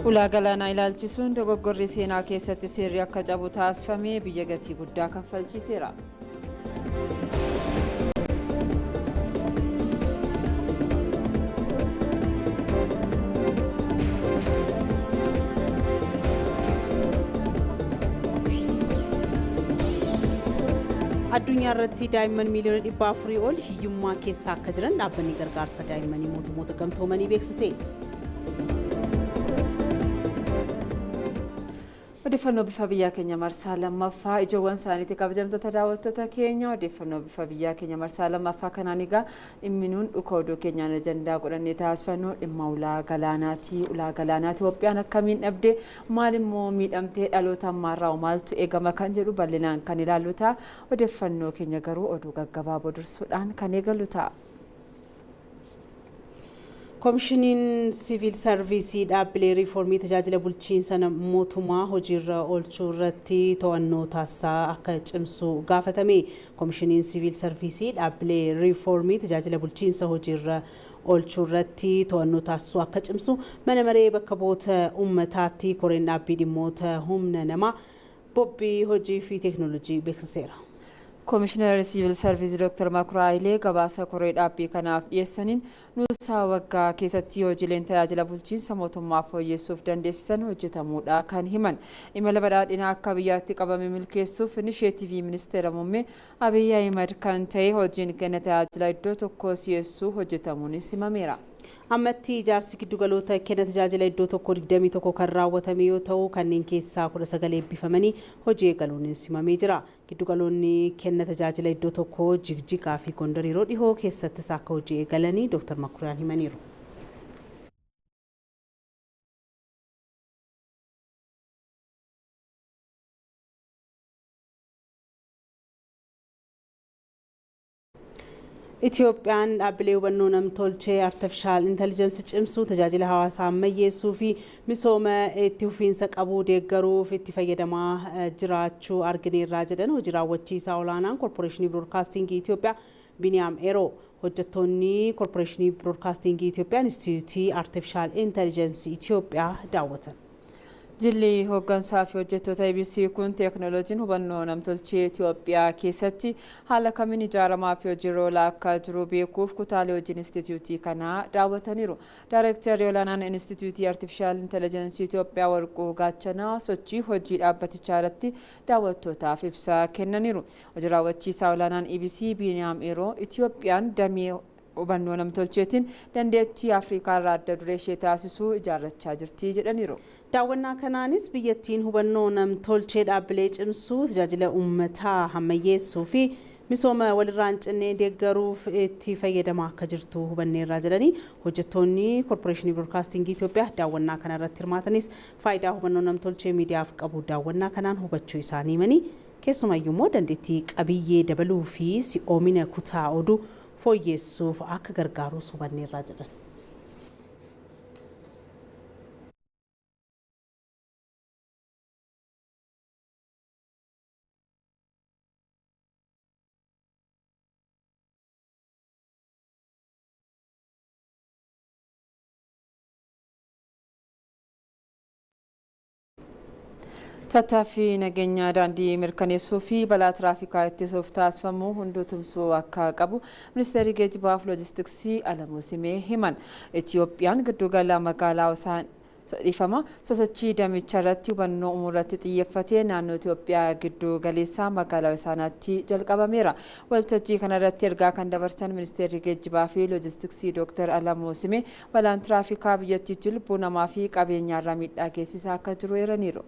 Ulaa galaanaa ilaalchisuun dogoggorri seenaa keessatti seerri akka cabu taasifame biyya gatii guddaa kaffalchiiseera. Addunyaa irratti daa'imman miiliyoona 400 ol hiyyummaa keessa akka jiran dhaabbanni gargaarsa daa'immanii mootummoota gamtoomanii beeksise. Odeeffannoo bifa biyyaa keenya marsaa lammaffaa ijoowwan isaaniitti kabajamtoota daawwattoota keenya odeeffannoo bifa biyyaa keenya marsaa lammaffaa kanaan egaa dhimmi nuun dhuka oduu keenyaan ajandaa godhannee taasifannu dhimma ulaa galaanaati. Ulaa galaanaa Itoophiyaan akkamiin dhabde maal immoo miidhamtee dhaloota ammaarraa maaltu eegama kan jedhu bal'inaan kan ilaallu ta'a. Odeeffannoo keenya garuu oduu gaggabaaboo dursuudhaan kan eegallu ta'a. Koomishiniin siviil sarviisii dhaabbilee riiformii tajaajila bulchiinsa mootummaa hojiirra oolchuu irratti to'annoo taasisaa akka cimsu gaafatame. Koomishiniin siviil sarviisii dhaabbilee riiformii tajaajila bulchiinsa hojiirra oolchuu irratti to'annoo taasisuu akka cimsu mana maree bakka bu'oota uummataatti koreen dhaabbii dhimmoota humna namaa bobbii hojii fi teeknooloojii beeksiseera. Koomishinarri siviil sarviisii Dr. Makuraa Hayilee gabaasa koree dhaabbii kanaaf dhiyeessaniin nuusaa waggaa keessatti hojiileen tajaajila bulchiinsa mootummaa fooyyessuuf dandeessisan hojjetamuudha kan himan. Imala badhaadhinaa akka biyyaatti qabame milkeessuuf inisheetivii ministeera muummee Abiyyi Ahimad kan ta'e hojiin kenna tajaajila iddoo tokkoo si'eessuu hojjetamuunis himameera. Ammatti ijaarsi giddugaloota kenna tajaajila iddoo tokko 21 kan raawwatame yoo ta'u kanneen keessaa 19 eebbifamanii hojii eegaluunis himamee jira. Giddugaloonni kenna tajaajila iddoo tokkoo Jigjigaa fi Gondar yeroo dhihoo keessattis akka hojii eegalanii Dr. Makuraan himaniiru. Itoophiyaan dhaabbilee hubannoo namtolchee artifishaal intellijensi cimsuu, tajaajila hawaasaa ammayyeessuu fi misooma itti fufiinsa qabu deeggaruuf itti fayyadamaa jiraachuu argineerraa jedhan hojii raawwachiisaa olaanaan Koorporeeshinii Biroodkaastingii Itoophiyaa Biniyaam Eeroo. Hojjettoonni Koorporeeshinii Biroodkaastingii Itoophiyaa Inistituutii Artifishaal Intelligensii Itoophiyaa daawwatan. Jilli hooggansaa fi hojjettoota EBC kun teeknooloojiin hubannoo namtolchee Itoophiyaa keessatti haala kamiin ijaaramaa fi hojiirra oolaa akka jiru beekuuf kutaalee hojii inistituutii kanaa daawwataniiru. Daayirektarri olaanaan Inistituutii Artifishaal Intelligensii Itoophiyaa Warquu Gaachanaa sochii hojii dhaabbatichaa irratti daawwattootaaf ibsa kennaniiru. Hojii raawwachiisaa olaanaan EBC Biiniyaam Eeroo Itoophiyaan damee hubannoo namtolcheetiin dandeettii Afrikaa irraa adda duree ishee taasisuu ijaarrachaa jirti jedhaniiru. Daawwannaa kanaanis biyyattiin hubannoo namtolchee dhaabbilee cimsuu, tajaajila uummataa ammayyeessuu fi misooma walirraa hin cinne deeggaruuf itti fayyadamaa akka jirtu hubanneerraa jedhanii, hojjettoonni Koorporeeshinii Biroodkaastingii Itoophiyaa daawwannaa kana irratti hirmaatanis faayidaa hubannoo namtolchee miidiyaaf qabu daawwannaa kanaan hubachuu isaanii himanii, keessumayyuu immoo dandeettii qabiyyee dabaluu fi si'oomina kutaa oduu fooyyessuuf akka gargaarus hubanneerraa jedhan. Tattaaffii nageenya daandii mirkaneessuu fi balaa tiraafikaa ittisuuf taasifamu hunduu tumsuu akka qabu Ministeerri Geejjibaa fi Loojistiksii Alamuu Simee himan. Itiyoophiyaan giddugala magaalaa dhiifama sosochii damicha irratti hubannoo uumuu irratti xiyyeeffatee naannoo Itoophiyaa giddu galeessaa magaalaa Hosaanaatti jalqabameera. Waltajjii kanarratti ergaa kan dabarsan Ministeerri Geejjibaa fi Loojistiksii Dooktar Alamuu Simee balaan tiraafikaa biyyattiitti lubbuu namaa fi qabeenyaarraa miidhaa geessisaa akka jiru eeraniiru.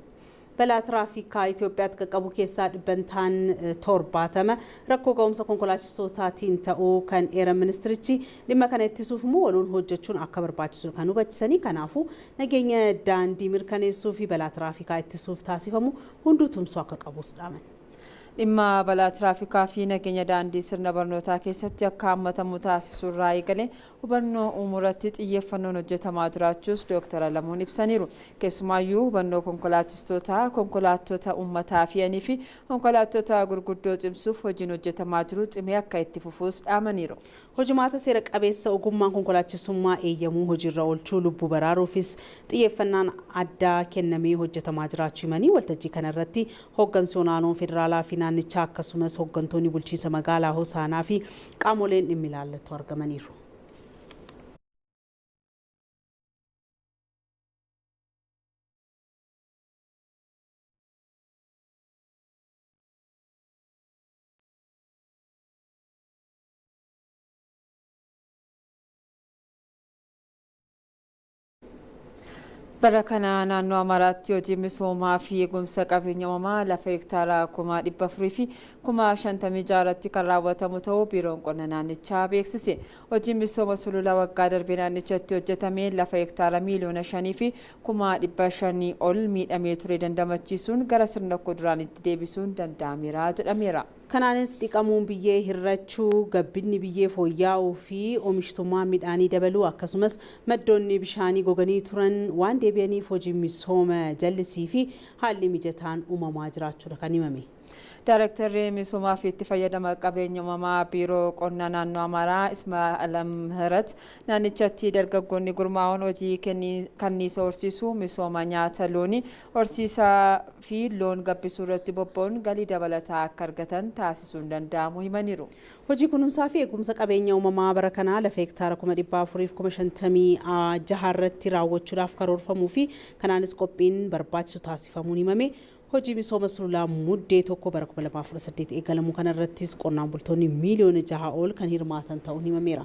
Balaa tiraafikaa Itoophiyaatti qaqqabu keessaa 70% rakkoo ga'umsa konkolaachistootatiin ta'uu kan eeran ministirichi, dhimma kana ittisuuf immoo waloon hojjechuun akka barbaachisu kan hubachisanii, kanaafuu nageenya daandii mirkaneessuu fi balaa tiraafikaa ittisuuf taasifamu hunduu tumsuu akka qabus dhaaman. Dhimma balaa tiraafikaa fi nageenya daandii sirna barnootaa keessatti akka hammatamu taasisuu irraa eegalee hubannoo uumuu irratti xiyyeeffannoon hojjetamaa jiraachuus Dooktar Alamuun ibsaniiru. Keessumaayyuu hubannoo konkolaachistootaa, konkolaattota uummataa fe'anii fi konkolaattota gurguddoo cimsuuf hojiin hojjetamaa jiru cimee akka itti fufuus dhaamaniiru. Hojimaata seera qabeessa ogummaan konkolaachisummaa eeyyamuu hojiirra oolchuu, lubbuu baraaruufis xiyyeeffannaan addaa kennamee hojjetamaa jiraachuu himanii, waltajjii kanarratti hooggansi olaanoon federaalaa fi naannichaa akkasumas hooggantoonni bulchiinsa magaalaa Hosaanaa fi qaamoleen dhimmi ilaallatu argamaniiru. Bara kana naannoo Amaaraatti hojii misoomaa fi eegumsa qabeenya uumamaa lafa hektaara 456,000 kan raawwatamu ta'uu Biiroon Qonna naannichaa beeksise. Hojiin misooma sulula waggaa darbee naannichatti hojjetame lafa hektaara 5,500,000 ol miidhamee ture dandamachiisuun gara sirna kuduraanitti deebisuun danda'ameera jedhameera. Kanaanis dhiqamuun biyyee hir'achuu, gabbinni biyyee fooyya'uu fi oomishtummaa midhaanii dabaluu, akkasumas maddoonni bishaanii goganii turan waan deebi'aniif hojii misooma jallisii fi haalli mijataan uumamaa jiraachuudha kan himame. Daarektarri misoomaa fi itti fayyadama qabeenya uumamaa Biiroo Qonnaa Naannoo Amaaraa Ismaa'eel ምህረት naannichatti dargaggoonni gurmaa'uun hojii kanniisa horsiisuu, misooma nyaata loonii horsiisaa fi loon gabbisuu irratti bobba'uun galii dabalataa akka argatan taasisuun danda'amu himaniiru. Hojii kunuunsaa fi eegumsa qabeenya uumamaa bara kanaa lafa hektaara 456,000 irratti raawwachuudhaaf karoorfamuu fi kanaanis qophiin barbaachisu taasifamuun himame. Hojii misooma sululaa Muddee 1 bara 2018 eegalamuu kanarrattis qonnaan bultoonni miiliyoona 6 ol kan hirmaatan ta'uun himameera.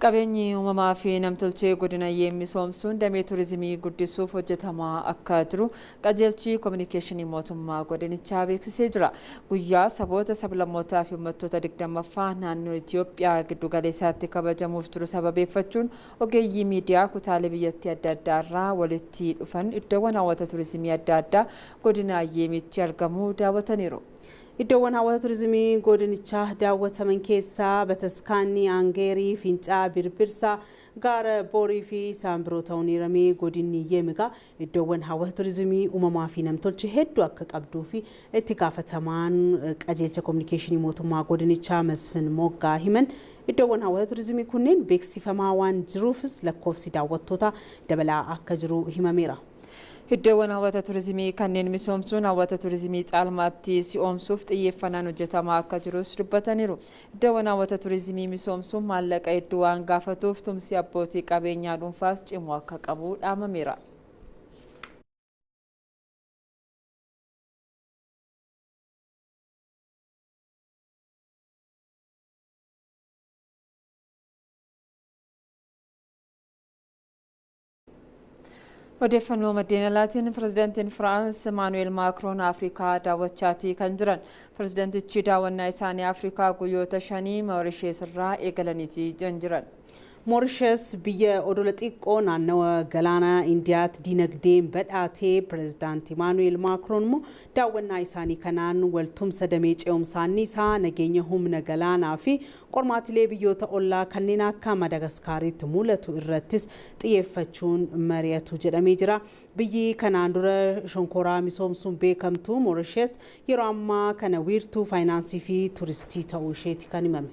Qabeenyi uumamaa fi namtolchee godina Yeem misoomsuun damee turizimii guddisuuf hojjetamaa akka jiru qajeelchi kominikeeshinii mootummaa godinichaa beeksisee jira. Guyyaa saboota sablammootaa fi uummattoota 20ffaa naannoo Itoophiyaa giddu galeessaatti kabajamuuf jiru sababeeffachuun ogeeyyii miidiyaa kutaalee biyyattii adda addaa irraa walitti dhufan iddoowwan hawwata turizimii adda addaa godina Yeemitti argamu daawwataniiru. Iddoowwan hawwata turizimii godinichaa daawwataman keessaa Bataskaanni Aangeerii, Fincaa, Birbirsaa, Gaara Boorii fi isaan biroo ta'uun hiramee godinni Yeemigaa iddoowwan hawwata turizimii uumamaa fi namtolchee hedduu akka qabduu fi itti gaafatamaan qajeelcha kominikeeshinii mootummaa godinichaa Masfin Moggaa himan. Iddoowwan hawwata turizimii kunneen beeksifamaa waan jiruufis lakkoofsi daawwattootaa dabalaa akka jiru himameera. Iddoowwan hawwata turizimii kanneen misoomsuun hawwata turizimii caalmaatti si'oomsuuf xiyyeeffannaan hojjetamaa akka jirus dubbataniiru. Iddoowwan hawwata turizimii misoomsuun maallaqa hedduu waan gaafatuuf tumsi abbootii qabeenyaa dhuunfaas cimuu akka qabu dhaamameera. Odeeffannoo maddeen alaatiin pirezidaantiin Firaans Imaanu'eel Maakroon Afrikaa daawwachaatii kan jiran. Pirezidaantichi daawwannaa isaanii Afrikaa guyyoota 5 Moorishees irraa eegalaniiti jiran. Moorishees biyya odola xiqqoo naannawa galaana Indiyaatti dinagdeen badhaatee pirezidaanti Imaanu'eel Maakroon immoo daawwannaa isaanii kanaan waltumsa damee ce'umsaa anniisaa nageenya humna galaanaa fi qormaatilee biyyoota ollaa kanneen akka Madagaskaaritti mul'atu irrattis xiyyeeffachuun mari'atu jedhamee jira. Biyyi kanaan dura shonkoraa misoomsuun beekamtu Moorishees yeroo ammaa kana wiirtuu faayinaansii fi turistii ta'uu isheeti kan himame.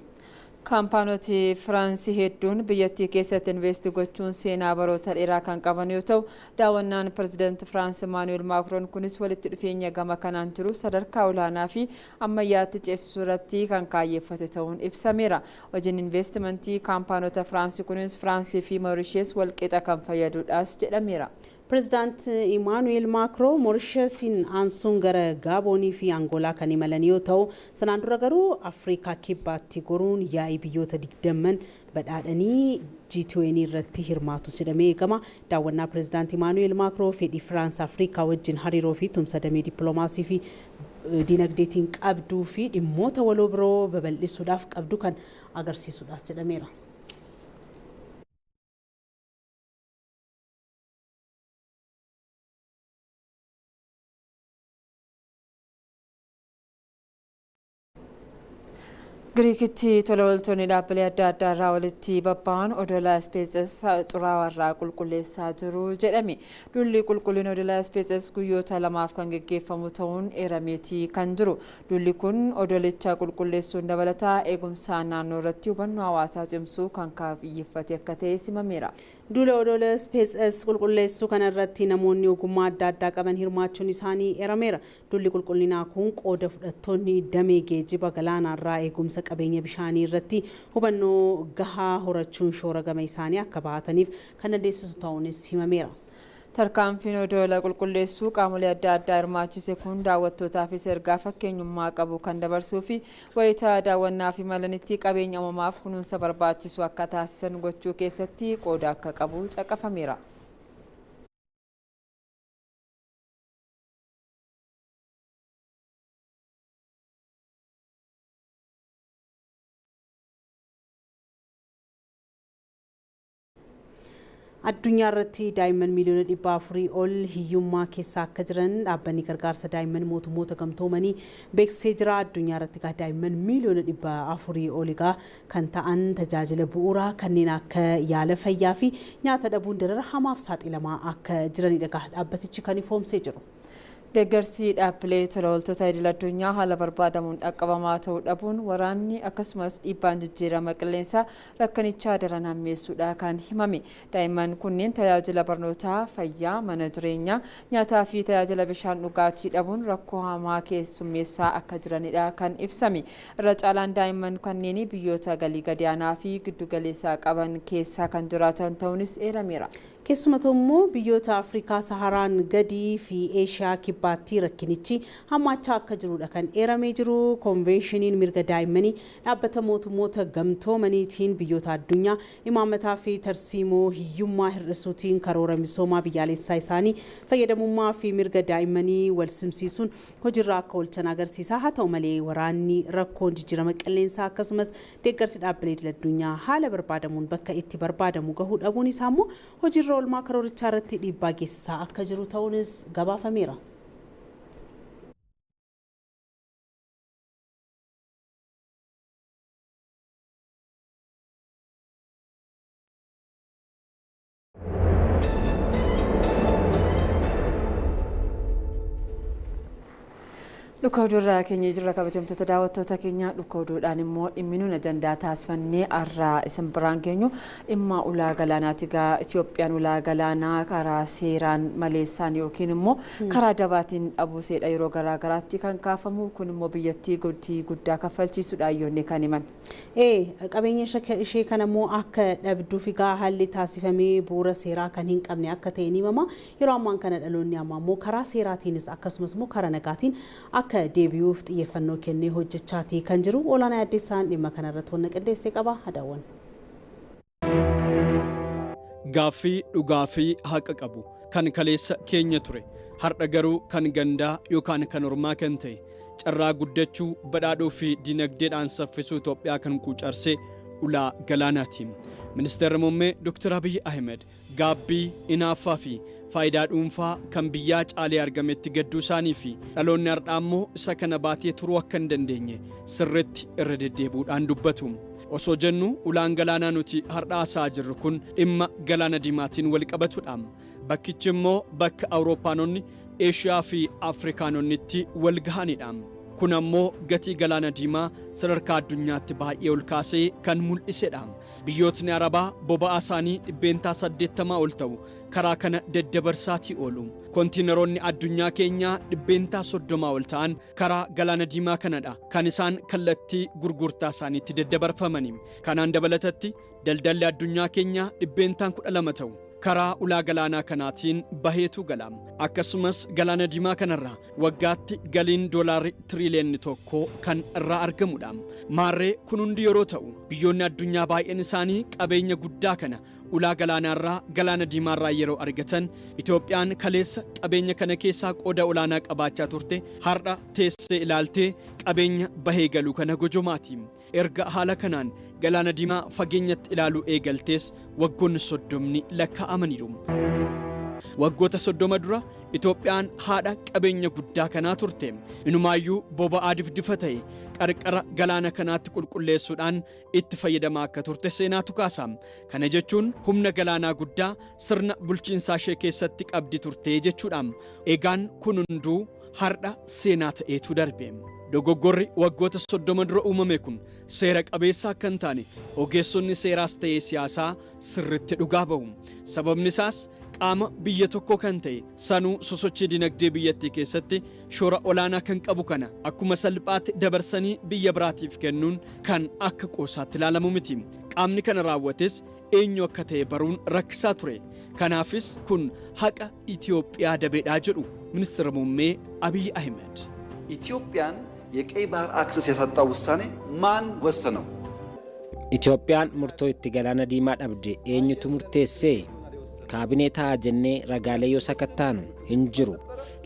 Kaampaanoti Firaansii hedduun biyyattii keessatti investi gochuun seenaa baroota dheeraa kan qaban yoo ta'u, daawwannaan pirezidaanti Firaans Imaanu'eel Maakroon kunis walitti dhufeenya gama kanaan jiru sadarkaa olaanaa fi ammayyaatti ceesisuu irratti kan kaayyeeffate ta'uun ibsameera. Hojiin investimentii kaampaanota Firaansii kunis Firaansii fi Moorishees walqixa kan fayyadudhaas jedhameera. Pirezidaant Imaanu'eel Maakroon Moorisheesiin aansuun gara Gaaboonii fi Angoolaa kan imalan yoo ta'u, sanaan dura garuu Afrikaa kibbaatti goruun yaa'ii biyyoota 20 badhaadhanii G20 irratti hirmaatus jedhamee eegama. Daawwannaa pirezidaant Imaanu'eel Maakroon fedhii Firaans Afrikaa wajjin hariiroo fi tumsa damee dippiloomaasii fi dinagdeetiin qabduu fi dhimmoota waloo biroo babal'isuudhaaf qabdu kan agarsiisudhaas jedhameera. Giriikitti tola ooltonni dhaabbilee adda addaa irraa walitti babba'an odola Ispeetses xuraawaa irraa qulqulleessaa jiru jedhame. Duulli qulqullina odola Ispeetses guyyoota 2 kan geggeeffamu ta'uun eerameetii kan jiru. Duulli kun odolicha qulqulleessuun dabalataa eegumsa naannoo irratti hubannoo hawaasaa cimsuu kan kaafiyyeeffate akka ta'e simameera. Duula odola Ispeetses qulqulleessuu kanarratti namoonni ogummaa adda addaa qaban hirmaachuun isaanii eerameera. Duulli qulqullinaa kun qooda fudhattoonni damee geejjiba galaanaarraa eegumsa qabeenya bishaanii irratti hubannoo gahaa horachuun shoora gama isaanii akka bahataniif kan dandeessisu ta'uunis himameera. Tarkaanfiin odola qulqulleessuu qaamolee adda addaa hirmaachise kun daawwattootaafis ergaa fakkeenyummaa qabu kan dabarsuu fi wayitaa daawwannaaf imalanitti qabeenya uumamaaf kunuunsa barbaachisu akka taasisan gochuu keessatti qooda akka qabu caqafameera. Addunyaa irratti daa'imman miiliyoona 400 ol hiyyummaa keessa akka jiran dhaabbanni gargaarsa daa'imman mootummoota gamtoomanii beeksisee jira. Addunyaa irratti daa'imman miiliyoona 400 ol egaa kan ta'an tajaajila bu'uuraa kanneen akka yaala fayyaa fi nyaata dhabuun darara hamaaf saaxilamaa akka jiranidha dhaabbatichi kan ifoomsee jiru. Deeggarsi dhaabbilee tola ooltota idil addunyaa haala barbaadamuun dhaqqabamaa ta'uu dhabuun waraanni akkasumas dhiibbaan jijjiirama qilleensaa rakkanichaa daran hammeessuudha kan himame. Daa'imman kunneen tajaajila barnootaa, fayyaa, mana jireenyaa, nyaataa fi tajaajila bishaan dhugaatii dhabuun rakkoo hamaa keessummeessaa akka jiranidha kan ibsame. Irra caalaan daa'imman kanneen biyyoota galii gadi aanaa fi giddu galeessaa qaban keessaa kan jiraatan ta'uunis eerameera. Keessumattuu immoo biyyoota Afrikaa Saharaan gadii fi Eeshiyaa kibbaatti rakkinichi hammaachaa akka jirudha kan eeramee jiru. Konveeshiniin mirga daa'immanii dhaabbata mootummoota gamtoomaniitiin biyyoota addunyaa imaammataa fi tarsiimoo hiyyummaa hir'isuutiin karoora misoomaa biyyaalessaa isaanii fayyadamummaa fi mirga daa'immanii wal simsiisuun hojiirra akka oolchan agarsiisa. Haa ta'u malee waraanni rakkoon jijjiirama qilleensaa akkasumas deeggarsi dhaabbilee idil addunyaa haala barbaadamuun bakka itti barbaadamu gahuu dhabuun isaa immoo hojiirra oolmaa karoorichaa irratti dhiibbaa geessisaa akka jiru ta'uunis gabaafameera. Dhukka oduurraa keenya jirra kabajamtoota daawwattoota keenya dhukka oduudhaan immoo dhimmi nuun ajandaa taasifannee har'aa isin biraan geenyu dhimma ulaa galaanaati. Egaa Itoophiyaan ulaa galaanaa karaa seeraan maleessaan yookiin immoo karaa dabaatiin dhabuuseedha yeroo garaa garaatti kan kaafamu kun immoo biyyattii gatii guddaa kaffalchiisuudha hayyoonni kan himan. Qabeenya ishee kana immoo akka dhabduuf egaa haalli taasifamee bu'uura seeraa kan hin qabne akka ta'e ni himama. Yeroo ammaan kana dhaloonni ammaa immoo karaa seeraatiinis akkasumas immoo karaa nagaatiin akka deebi'uuf xiyyeeffannoo kennee hojjechaatii kan jiru. Olaanaa Addeessaan dhimma kanarratti wanna qindeessee qaba. Hadaawwan. Gaaffii dhugaa fi haqa qabu kan kaleessa keenya ture har'a garuu kan gandaa yookaan kan ormaa kan ta'e carraa guddachuu badhaadhuu fi dinagdeedhaan saffisuu Itoophiyaa kan quucarse ulaa galaanaati. Ministeerri muummee Dr. Abiy Ahmed gaabbii inaaffaa fi faayidaa dhuunfaa kan biyyaa caalee argametti gadduu isaanii fi dhaloonni har'aa immoo isa kana baatee turuu akka hin dandeenye sirriitti irra deddeebi'uudhaan dubbatu. Osoo jennu ulaan galaanaa nuti har'a haasa'aa jirru kun dhimma galaana diimaatiin wal qabatudha. Bakkichi immoo bakka Awurooppaanonni, Eeshiyaa fi Afrikaanonnitti wal gahanidha. Kun ammoo gatii galaana diimaa sadarkaa addunyaatti baay'ee ol kaasee kan mul'isedha. Biyyootni Arabaa boba'aa isaanii 80% ol ta'u karaa kana daddabarsaatii oolu. Kontiineroonni addunyaa keenyaa 30% ol ta'an karaa galaana diimaa kanadha kan isaan kallattii gurgurtaa isaaniitti daddabarfamani. Kanaan dabalatatti daldalli addunyaa keenyaa 12% ta'u karaa ulaa galaanaa kanaatiin baheetu gala. Akkasumas galaana diimaa kanarraa waggaatti galiin doolaarri tiriliyoonni 1 kan irraa argamudha. Maarree kun hundi yeroo ta'u biyyoonni addunyaa baay'een isaanii qabeenya guddaa kana ulaa galaanaarraa galaana diimaarraa yeroo argatan Itoophiyaan kaleessa qabeenya kana keessaa qooda olaanaa qabaachaa turte har'a teessee ilaaltee qabeenya bahee galuu kana gojomaati. Erga haala kanaan galaana diimaa fageenyatti ilaaluu eegaltees waggoonni 30 lakkaa'amaniiru. Waggoota 30 dura Itoophiyaan haadha qabeenya guddaa kanaa turte. Inumaayyuu boba'aa difdifa ta'e qarqara galaana kanaatti qulqulleessuudhaan itti fayyadamaa akka turte seenaatu kaasa. Kana jechuun humna galaanaa guddaa sirna bulchiinsaa ishee keessatti qabdi turte jechuudha. Egaan kun hunduu har'a seenaa ta'eetu darbe. Dogoggorri waggoota 30 dura uumame kun seera qabeessa akka hin taane ogeessonni seeraas ta'ee siyaasaa sirriitti dhugaa bahu. Sababni isaas qaama biyya tokko kan ta'e sanuu sosochii dinagdee biyyattii keessatti shoora olaanaa kan qabu kana akkuma salphaatti dabarsanii biyya biraatiif kennuun kan akka qoosaatti ilaalamu miti. Qaamni kana raawwates eenyu akka ta'e baruun rakkisaa ture. Kanaafis kun haqa Itoophiyaa dabeedhaa jedhu ministeera muummee Abiy Ahmed. ኢትዮጵያን የቀይ ባህር አክሰስ ያሳጣው ውሳኔ ማን ወሰነው? Itoophiyaan murtoo itti galaana diimaa dhabde eenyutu murteessee? Kaabinee ta'a jennee ragaalee yoo sakattaanu hin jiru.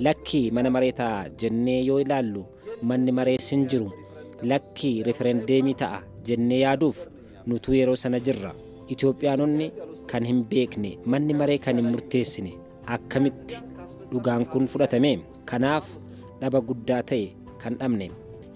Lakkii mana maree ta'a jennee yoo ilaallu manni marees hin jiru. Lakkii riferendeemii ta'a jennee yaaduuf nutuu yeroo sana jirra. Itoophiyaanonni kan hin beekne manni maree kan hin murteessine akkamitti dhugaan kun fudhatame? Kanaaf dhaba guddaa ta'e kan dhabne.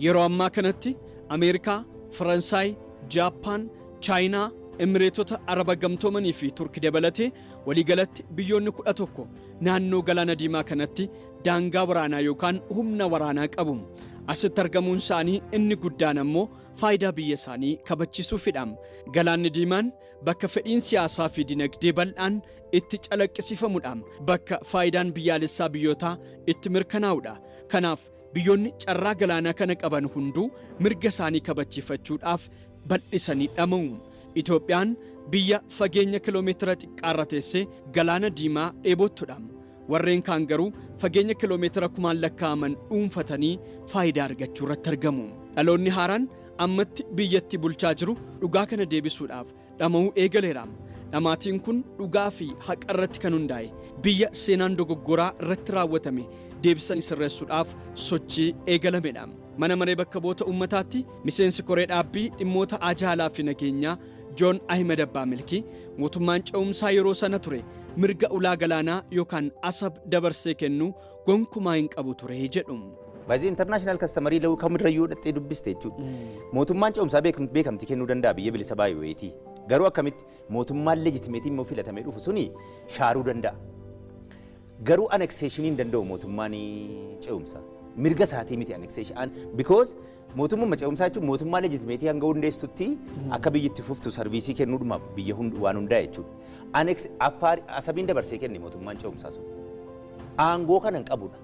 Yeroo ammaa kanatti Ameerikaa, Faransaay, Jaappaan, Chaayinaa, Emireetota Araba Gamtoomanii fi Turki dabalatee waliigalatti biyyoonni 11 naannoo galaana diimaa kanatti daangaa waraanaa yookaan humna waraanaa qabu. Asitti argamuun isaanii inni guddaan ammoo faayidaa biyya isaanii kabachiisuufidha. Galaanni diimaan bakka fedhiin siyaasaa fi dinagdee bal'aan itti calaqqisiifamudha. Bakka faayidaan biyyaalessaa biyyootaa itti mirkanaa'udha. Kanaaf biyyoonni carraa galaanaa kana qaban hunduu mirga isaanii kabachiifachuudhaaf bal'isanii dhama'u. Itoophiyaan Biyya fageenya kiloomeetira xiqqaarra teessee galaana diimaa dheebottudha. Warreen kaan garuu fageenya kiloomeetira kumaan lakkaa'aman dhuunfatanii faayidaa argachuu irratti argamu. Dhaloonni haaraan ammatti biyyatti bulchaa jiru dhugaa kana deebisuudhaaf dhama'uu eegaleera. Dhamaatiin kun dhugaa fi haqa irratti kan hundaa'e biyya seenaan dogoggoraa irratti raawwatame deebisanii sirreessuudhaaf sochii eegalamedha. Mana maree bakka bu'oota uummataatti miseensi koree dhaabbii dhimmoota ajaalaa fi nageenyaa Joon Ahmed Abbaa Milkii mootummaan ce'umsaa yeroo sana ture mirga ulaa galaanaa yookaan Asab dabarsee kennuu gonkumaa hin qabu ture jedhu. Baay'ee international customary law kamirrayyuu dhattee dubbiste jechuudha. Mootummaan ce'umsaa beekamtii kennuu danda'a biyya bilisa baay'eetii. Garuu akkamitti mootummaan legitimate immoo filatamee dhufu suni shaaruu danda'a. Garuu annexation hin danda'u mootummaan ce'umsaa. Mirga isaatii miti annexation because mootummaa ce'umsaa jechuun mootummaa legitimate hanga hundeessutti akka biyyatti fuftu service kennuudhumaaf biyya waan hundaa'e jechuudha. Annex Affaar Asabiin dabarsee kenne mootummaan ce'umsaa sun. Aangoo kana hin qabudha.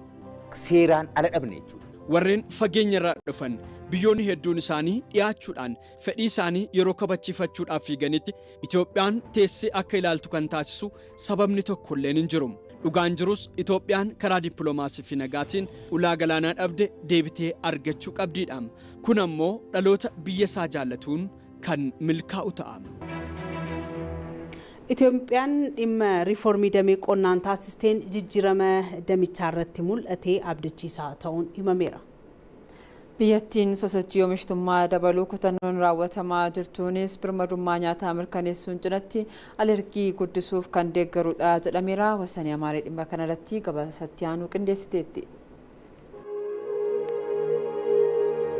Seeraan ala dhabne jechuudha. Warreen fageenya irraa dhufan biyyoonni hedduun isaanii dhiyaachuudhaan fedhii isaanii yeroo kabachiifachuudhaaf fiiganitti Itoophiyaan teessee akka ilaaltu kan taasisu sababni tokkolleen hin jiru. Dhugaan jirus Itoophiyaan karaa dippiloomaasii fi nagaatiin ulaa galaanaa dhabde deebitee argachuu qabdiidha. Kun ammoo dhaloota biyya isaa jaallatuun kan milkaa'u ta'a. Itoophiyaan dhimma riiformii damee qonnaan taasisteen jijjiirama damichaa irratti mul'ate abdachiisaa ta'uun himameera. Biyyattiin sosochii oomishtummaa dabaluu kutannoon raawwatamaa jirtuunis birmadummaa nyaataa mirkaneessuun cinatti alergii guddisuuf kan deeggarudha jedhameera. Wasanii Amaaree dhimma kanarratti gabaasatti aanuu qindeessiteetti.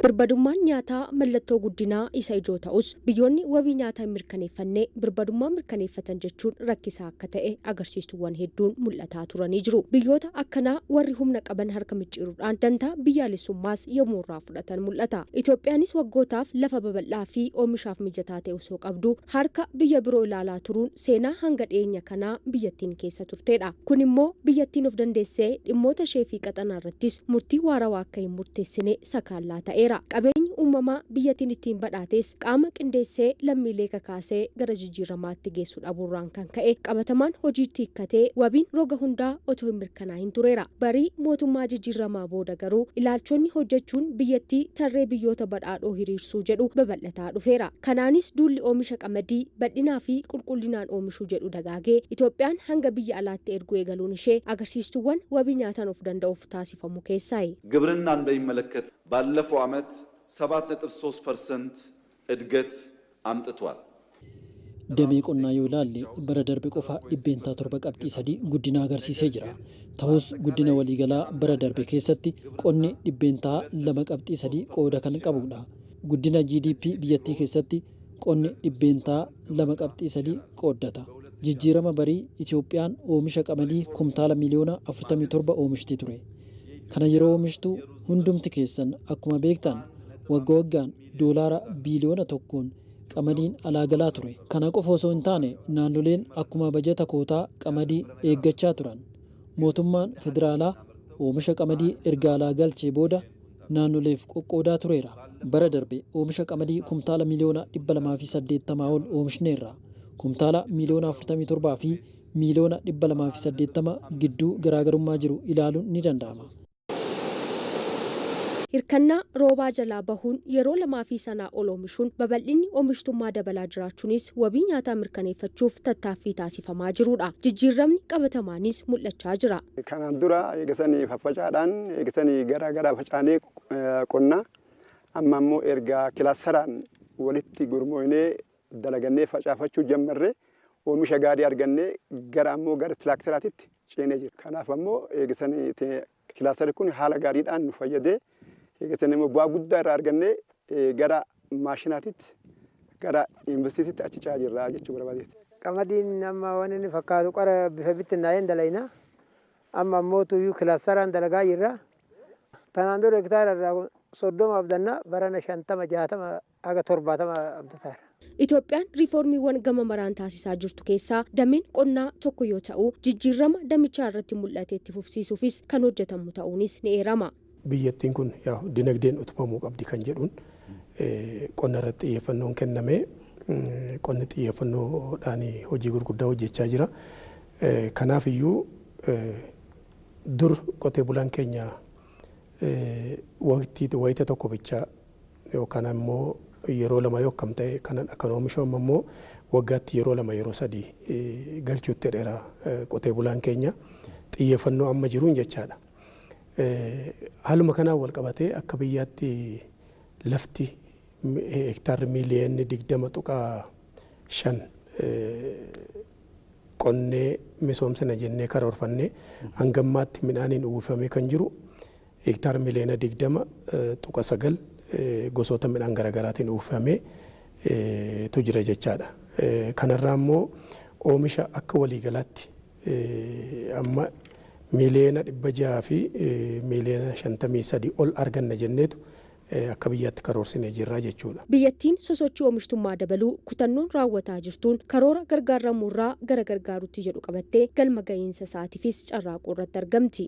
Birmadummaan nyaataa mallattoo guddinaa isa ijoo ta'us biyyoonni wabii nyaataa hin mirkaneeffanne birmadummaa mirkaneeffatan jechuun rakkisaa akka ta'e agarsiistuuwwan hedduun mul'ataa turanii jiru. Biyyoota akkanaa warri humna qaban harka micciiruudhaan dantaa biyyaalessummaas yommuu irraa fudhatan mul'ata. Itoophiyaanis waggootaaf lafa babal'aa fi oomishaaf mijataa ta'e osoo qabdu harka biyya biroo ilaalaa turuun seenaa hanga dhiyeenya kanaa biyyattiin keessa turtedha. Kun immoo biyyattiin of dandeessee dhimmoota ishee fi qaxanaa irrattis murtii waarawaa akka hin murteessine sakaallaa ta'eera. Qabeenyi uumamaa biyyattiin ittiin badhaates qaama qindeessee lammiilee kakaasee gara jijjiiramaatti geessu dhabuurraan kan ka'e qabatamaan hojiitti hiikkatee wabiin roga hundaa otoo hin mirkanaahin tureera. Barii mootummaa jijjiiramaa booda garuu ilaalchonni hojjechuun biyyattii tarree biyyoota badhaadhoo hiriirsuu jedhu babal'ataa dhufeera. Kanaanis duulli oomisha qamadii bal'inaa fi qulqullinaan oomishuu jedhu dagaagee Itoophiyaan hanga biyya alaatti erguu eegaluun ishee agarsiistuuwwan wabii nyaataan of danda'uuf taasifamu keessaayi. ግብርናን በሚመለከት ባለፈው ዓመት 7.3% እድገት አምጥቷል። Damee qonnaa yoo ilaalle bara darbe qofa 7.3% guddina agarsiisee jira. Ta'us guddina waliigalaa bara darbe keessatti qonni 2.3% qooda kan qabudha. Guddina GDP biyyattii keessatti qonni 2.3% qooddata. Jijjiirama barii Itoophiyaan oomisha qamadii kumtaala miliyoona 47 oomishti ture. Kana yeroo oomishtu hundumti keessan akkuma beektan wagga waggaan doolaara biiliyoona 1 qamadiin alaa galaa ture. Kana qofa osoo hin taane naannoleen akkuma bajata kootaa qamadii eeggachaa turan. Mootummaan federaalaa oomisha qamadii erga alaa galchee booda naannoleef qoqqoodaa tureera. Bara darbe oomisha qamadii kumtaala miliyoona 280 ol oomishneerra. Kumtaala miliyoona 47 fi miliyoona 280 gidduu garaagarummaa jiru ilaaluun ni danda'ama. Hirkannaa roobaa jalaa bahuun yeroo lamaa fi sanaa ol oomishuun babal'inni oomishtummaa dabalaa jiraachuunis wabii nyaataa mirkaneeffachuuf tattaaffii taasifamaa jirudha. Jijjiiramni qabatamaanis mul'achaa jira. Kanaan dura eegisanii faffacaadhaan eegisanii garaa garaa facaanee qonnaa amma immoo erga kilaastaraan walitti gurmoonee dalagannee facaafachuu jalqabnee oomisha gaarii argannee gara ammoo gara tilaakteraatitti ceenee jira. Kanaaf ammoo eegisanii kilaastarri kun haala gaariidhaan nu fayyadee eegisanii immoo bu'aa guddaa irraa argannee gara maashinaatitti gara investiititti achi ce'aa jirra jechuu barbaadeeti. Qamadiin amma waan inni fakkaatu qara bifa bittinnaa'een dalayna. Amma ammoo tuyyuu kilaastaraan dalagaa jirra. Tanaan dura hektaara irraa 30 abdanna barana 50 60 haga 70 abdataara. Itoophiyaan riiformiiwwan gama maraan taasisaa jirtu keessaa dameen qonnaa tokko yoo ta'u jijjiirama damichaa irratti mul'ate itti fufsiisuufis kan hojjetamu ta'uunis ni eerama. Biyyattiin kun dinagdeen utubamuu qabdi kan jedhuun qonna irratti xiyyeeffannoon kennamee Qonni xiyyeeffannoodhaan hojii gurguddaa hojjechaa jira. Kanaaf iyyuu dur qotee bulaan keenya waqtii wayita tokko bichaa yookaan ammoo yeroo lama yoo akkam ta'e kan oomishamu ammoo waggaatti yeroo lama yeroo sadii galchuutti dheera qotee bulaan keenya xiyyeeffannoo amma jiruun jechaadha. Haaluma kanaan wal qabatee akka biyyaatti lafti hektaarri miiliyoonni 20.5 qonnee misoomsina jennee karoorfannee hangammaatti midhaaniin uwwifamee kan jiru hektaara miiliyoona 20.9 gosoota midhaan garaagaraatiin uwwifamee tu jira jechaadha. Kanarraa immoo oomisha akka waliigalaatti amma miiliyoona 600 fi miiliyoona 53 ol arganna jenneetu akka biyyaatti karoorsinee jirra jechuudha. Biyyattiin sosochii oomishtummaa dabaluu kutannoon raawwataa jirtuun karoora gargaaramuurraa gara gargaaruutti jedhu qabattee galma gahiinsa isaatiifis carraaquu irratti argamti.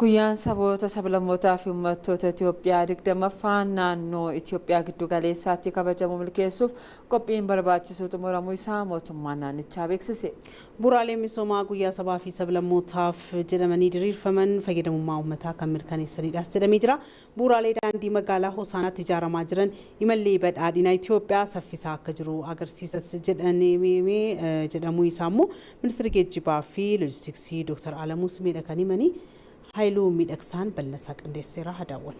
Guyyaan saboota sablammootaa fi uummattoota Itoophiyaa 20ffaan naannoo Itoophiyaa giddu galeessaatti kabajamu milkeessuuf qophiin barbaachisu xumuramuu isaa mootummaan naannichaa beeksise. Bu'uuraaleen misoomaa guyyaa sabaa fi sablammootaaf jedhamanii diriirfaman fayyadamummaa uummataa kan mirkaneessanidhas jedhamee jira. Bu'uuraalee daandii magaalaa Hosaanaatti ijaaramaa jiran imalli badhaadhina Itoophiyaa saffisaa akka jiru agarsiisas jedhamuu isaa immoo ministeerri geejjibaa fi loojistiksii Dr. Alamuu Simeedha kan himanii. Haayiluu Miidhagsaan bal'asaa qindeesseera hadaawwan.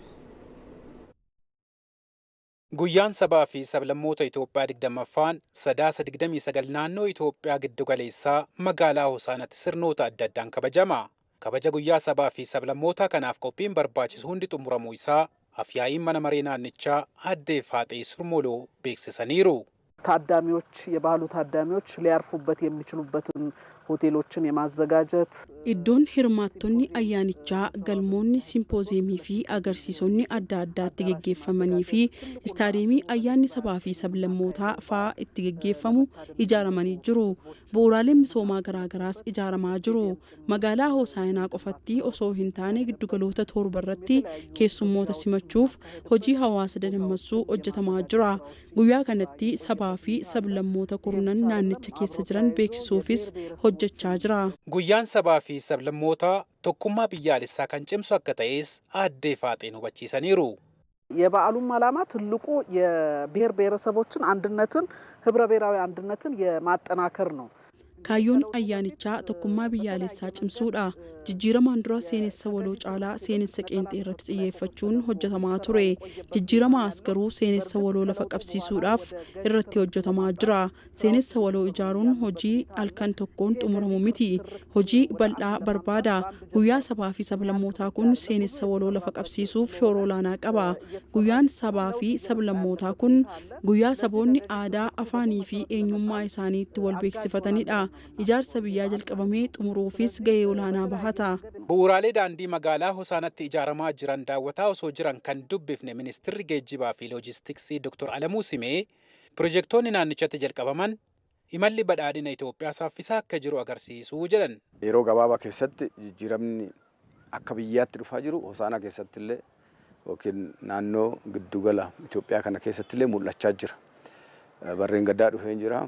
Guyyaan sabaa fi sablammoota Itoophiyaa 20ffaan Sadaasa 29 naannoo Itoophiyaa giddugaleessaa magaalaa Hosaanaatti sirnoota adda addaan kabajama. Kabaja guyyaa sabaa fi sablammootaa kanaaf qophiin barbaachisu hundi xumuramuu isaa afyaa'iin mana maree naannichaa aadde Faaxee Surmoloo beeksisaniiru. ታዳሚዎች የባህሉ ታዳሚዎች ሊያርፉበት የሚችሉበትን ሆቴሎችን የማዘጋጀት Iddoon hirmaattonni ayyaanichaa galmoonni simpoozemii fi agarsiisonni adda addaatti geggeeffamanii fi istaadiyeemii ayyaanni sabaa fi sablammootaa fa'aa itti geggeeffamu ijaaramanii jiru. Bu'uuraaleen misoomaa garaagaraas ijaaramaa jiru. Magaalaa Hosaayinaa qofatti osoo hin taane giddugaloota torba irratti keessummoota simachuuf hojii hawaasa dadammassuu hojjetamaa jira. Guyyaa kanatti sabaa fi sablammoota kurnan naannicha keessa jiran beeksisuufis hojjechaa jira. Guyyaan sabaa fi sablammootaa tokkummaa biyyaalessaa kan cimsu akka ta'es aadde Faaxeen hubachiisaniiru. የበዓሉም ዓላማ ትልቁ የብሔር ብሔረሰቦችን አንድነትን ህብረ ብሔራዊ አንድነትን የማጠናከር ነው። Kaayyoon ayyaanichaa tokkummaa biyyaalessaa cimsuudha. Jijjiiramaan dura seenessa waloo caalaa seenessa qeenxee irratti xiyyeeffachuun hojjetamaa ture. Jijjiirama as garuu seenessa waloo lafa qabsiisuudhaaf irratti hojjetamaa jira. Seenessa waloo ijaaruun hojii halkan tokkoon xumuramu miti. Hojii bal'aa barbaada. Guyyaa sabaa fi sablammootaa kun seenessa waloo lafa qabsiisuuf shoora olaanaa qaba. Guyyaan sabaa fi sablammootaa kun guyyaa saboonni aadaa, afaanii fi eenyummaa isaanii itti wal beeksifatanidha. Ijaarsa biyyaa jalqabamee xumuruufis gahee olaanaa bahata. Bu'uuraalee daandii magaalaa Hosaanatti ijaaramaa jiran daawwataa osoo jiran kan dubbifne ministeerri geejjibaa fi loojistiksii Dr. Alamuu Simee pirojektoonni naannichatti jalqabaman imalli badhaadhina Itoophiyaa saffisaa akka jiru agarsiisuu jedhan. Yeroo gabaabaa keessatti jijjiiramni akka biyyaatti dhufaa jiru Hosaanaa keessatti illee yookiin naannoo giddugala Itoophiyaa kana keessatti illee mul'achaa jira. Barreen gaddaa dhufeen jira.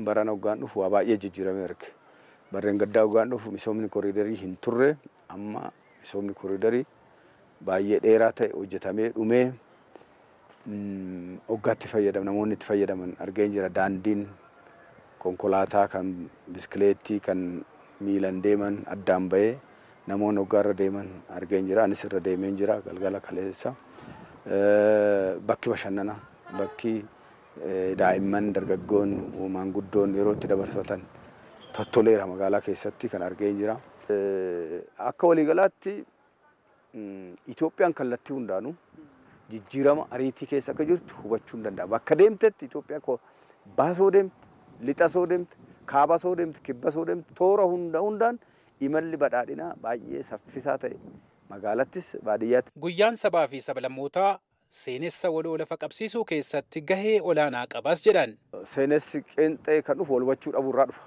Barana hoggaan dhufu waa baay'ee jijjiiramee arge. Barreen gaddaa hoggaan dhufu misoomni koriidarii hin turre, amma misoomni koriidarii baay'ee dheeraa ta'e hojjetamee dhumee hoggaatti fayyadamu namoonni itti fayyadaman argeen jira. Daandiin konkolaataa kan biskileettii kan miilan deeman addaan bahee namoonni hoggaarra deeman argeen jira. Anis irra deemeen jira galgala kaleessa. Bakki bashannanaa bakki daa'imman dargaggoon maanguddoon yeroo itti dabarfatan tottoleera magaalaa keessatti kan argeen jira. Akka waliigalaatti Itoophiyaan kallattii hundaanuu jijjiirama ariitii keessa akka jirtu hubachuu hin danda'amu. Bakka deemtetti Itoophiyaa baasoo deemte, lixasoo deemte, kaabasoo deemte, kibbasoo deemte toora hunda hundaan imalli badhaadhinaa baay'ee saffisaa ta'e magaalattis baadiyyaatti. Guyyaan sabaa fi sablammootaa seenessa waloo lafa qabsiisuu keessatti gahee olaanaa qabas jedhan. Seenessi qeenxee kan dhufu wal hubachuu dhabuu irraa dhufa.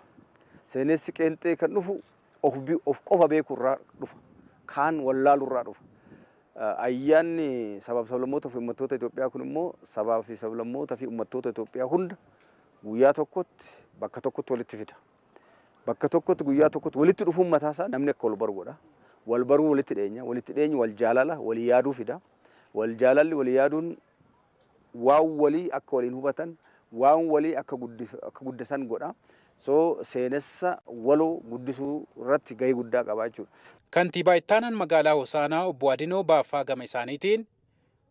Seenessi qeenxee kan dhufu of qofa beekuu irraa dhufa. Kaan wallaaluu irraa dhufa. Ayyaanni sabaaf sablammoota fi uummattoota Itoophiyaa kun immoo sabaa fi sablammoota fi uummattoota Itoophiyaa hunda guyyaa tokkotti bakka tokkotti walitti fida. Bakka tokkotti guyyaa tokkotti walitti dhufuun mataasaa namni akka wal baru godha. Wal baruu walitti dhiyeenya, walitti dhiyeenyi wal jaalala, walii yaaduu fida. Wal jaalalli walii yaaduun waan walii akka waliin hubatan, waan walii akka guddisan godha. So seenessa waloo guddisuu irratti gahee guddaa qaba jechuudha. Kantiibaa ittaanaan magaalaa Hosaanaa obbo Adinoo Baaffaa gama isaaniitiin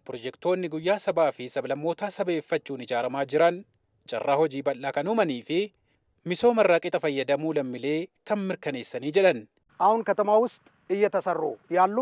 pirojektoonni guyyaa sabaa fi sablammootaa sabeeffachuun ijaaramaa jiran carraa hojii bal'aa kan uumanii fi misooma irraa qixa fayyadamuu lammiilee kan mirkaneessanii jedhan. አሁን ከተማ ውስጥ እየተሰሩ ያሉ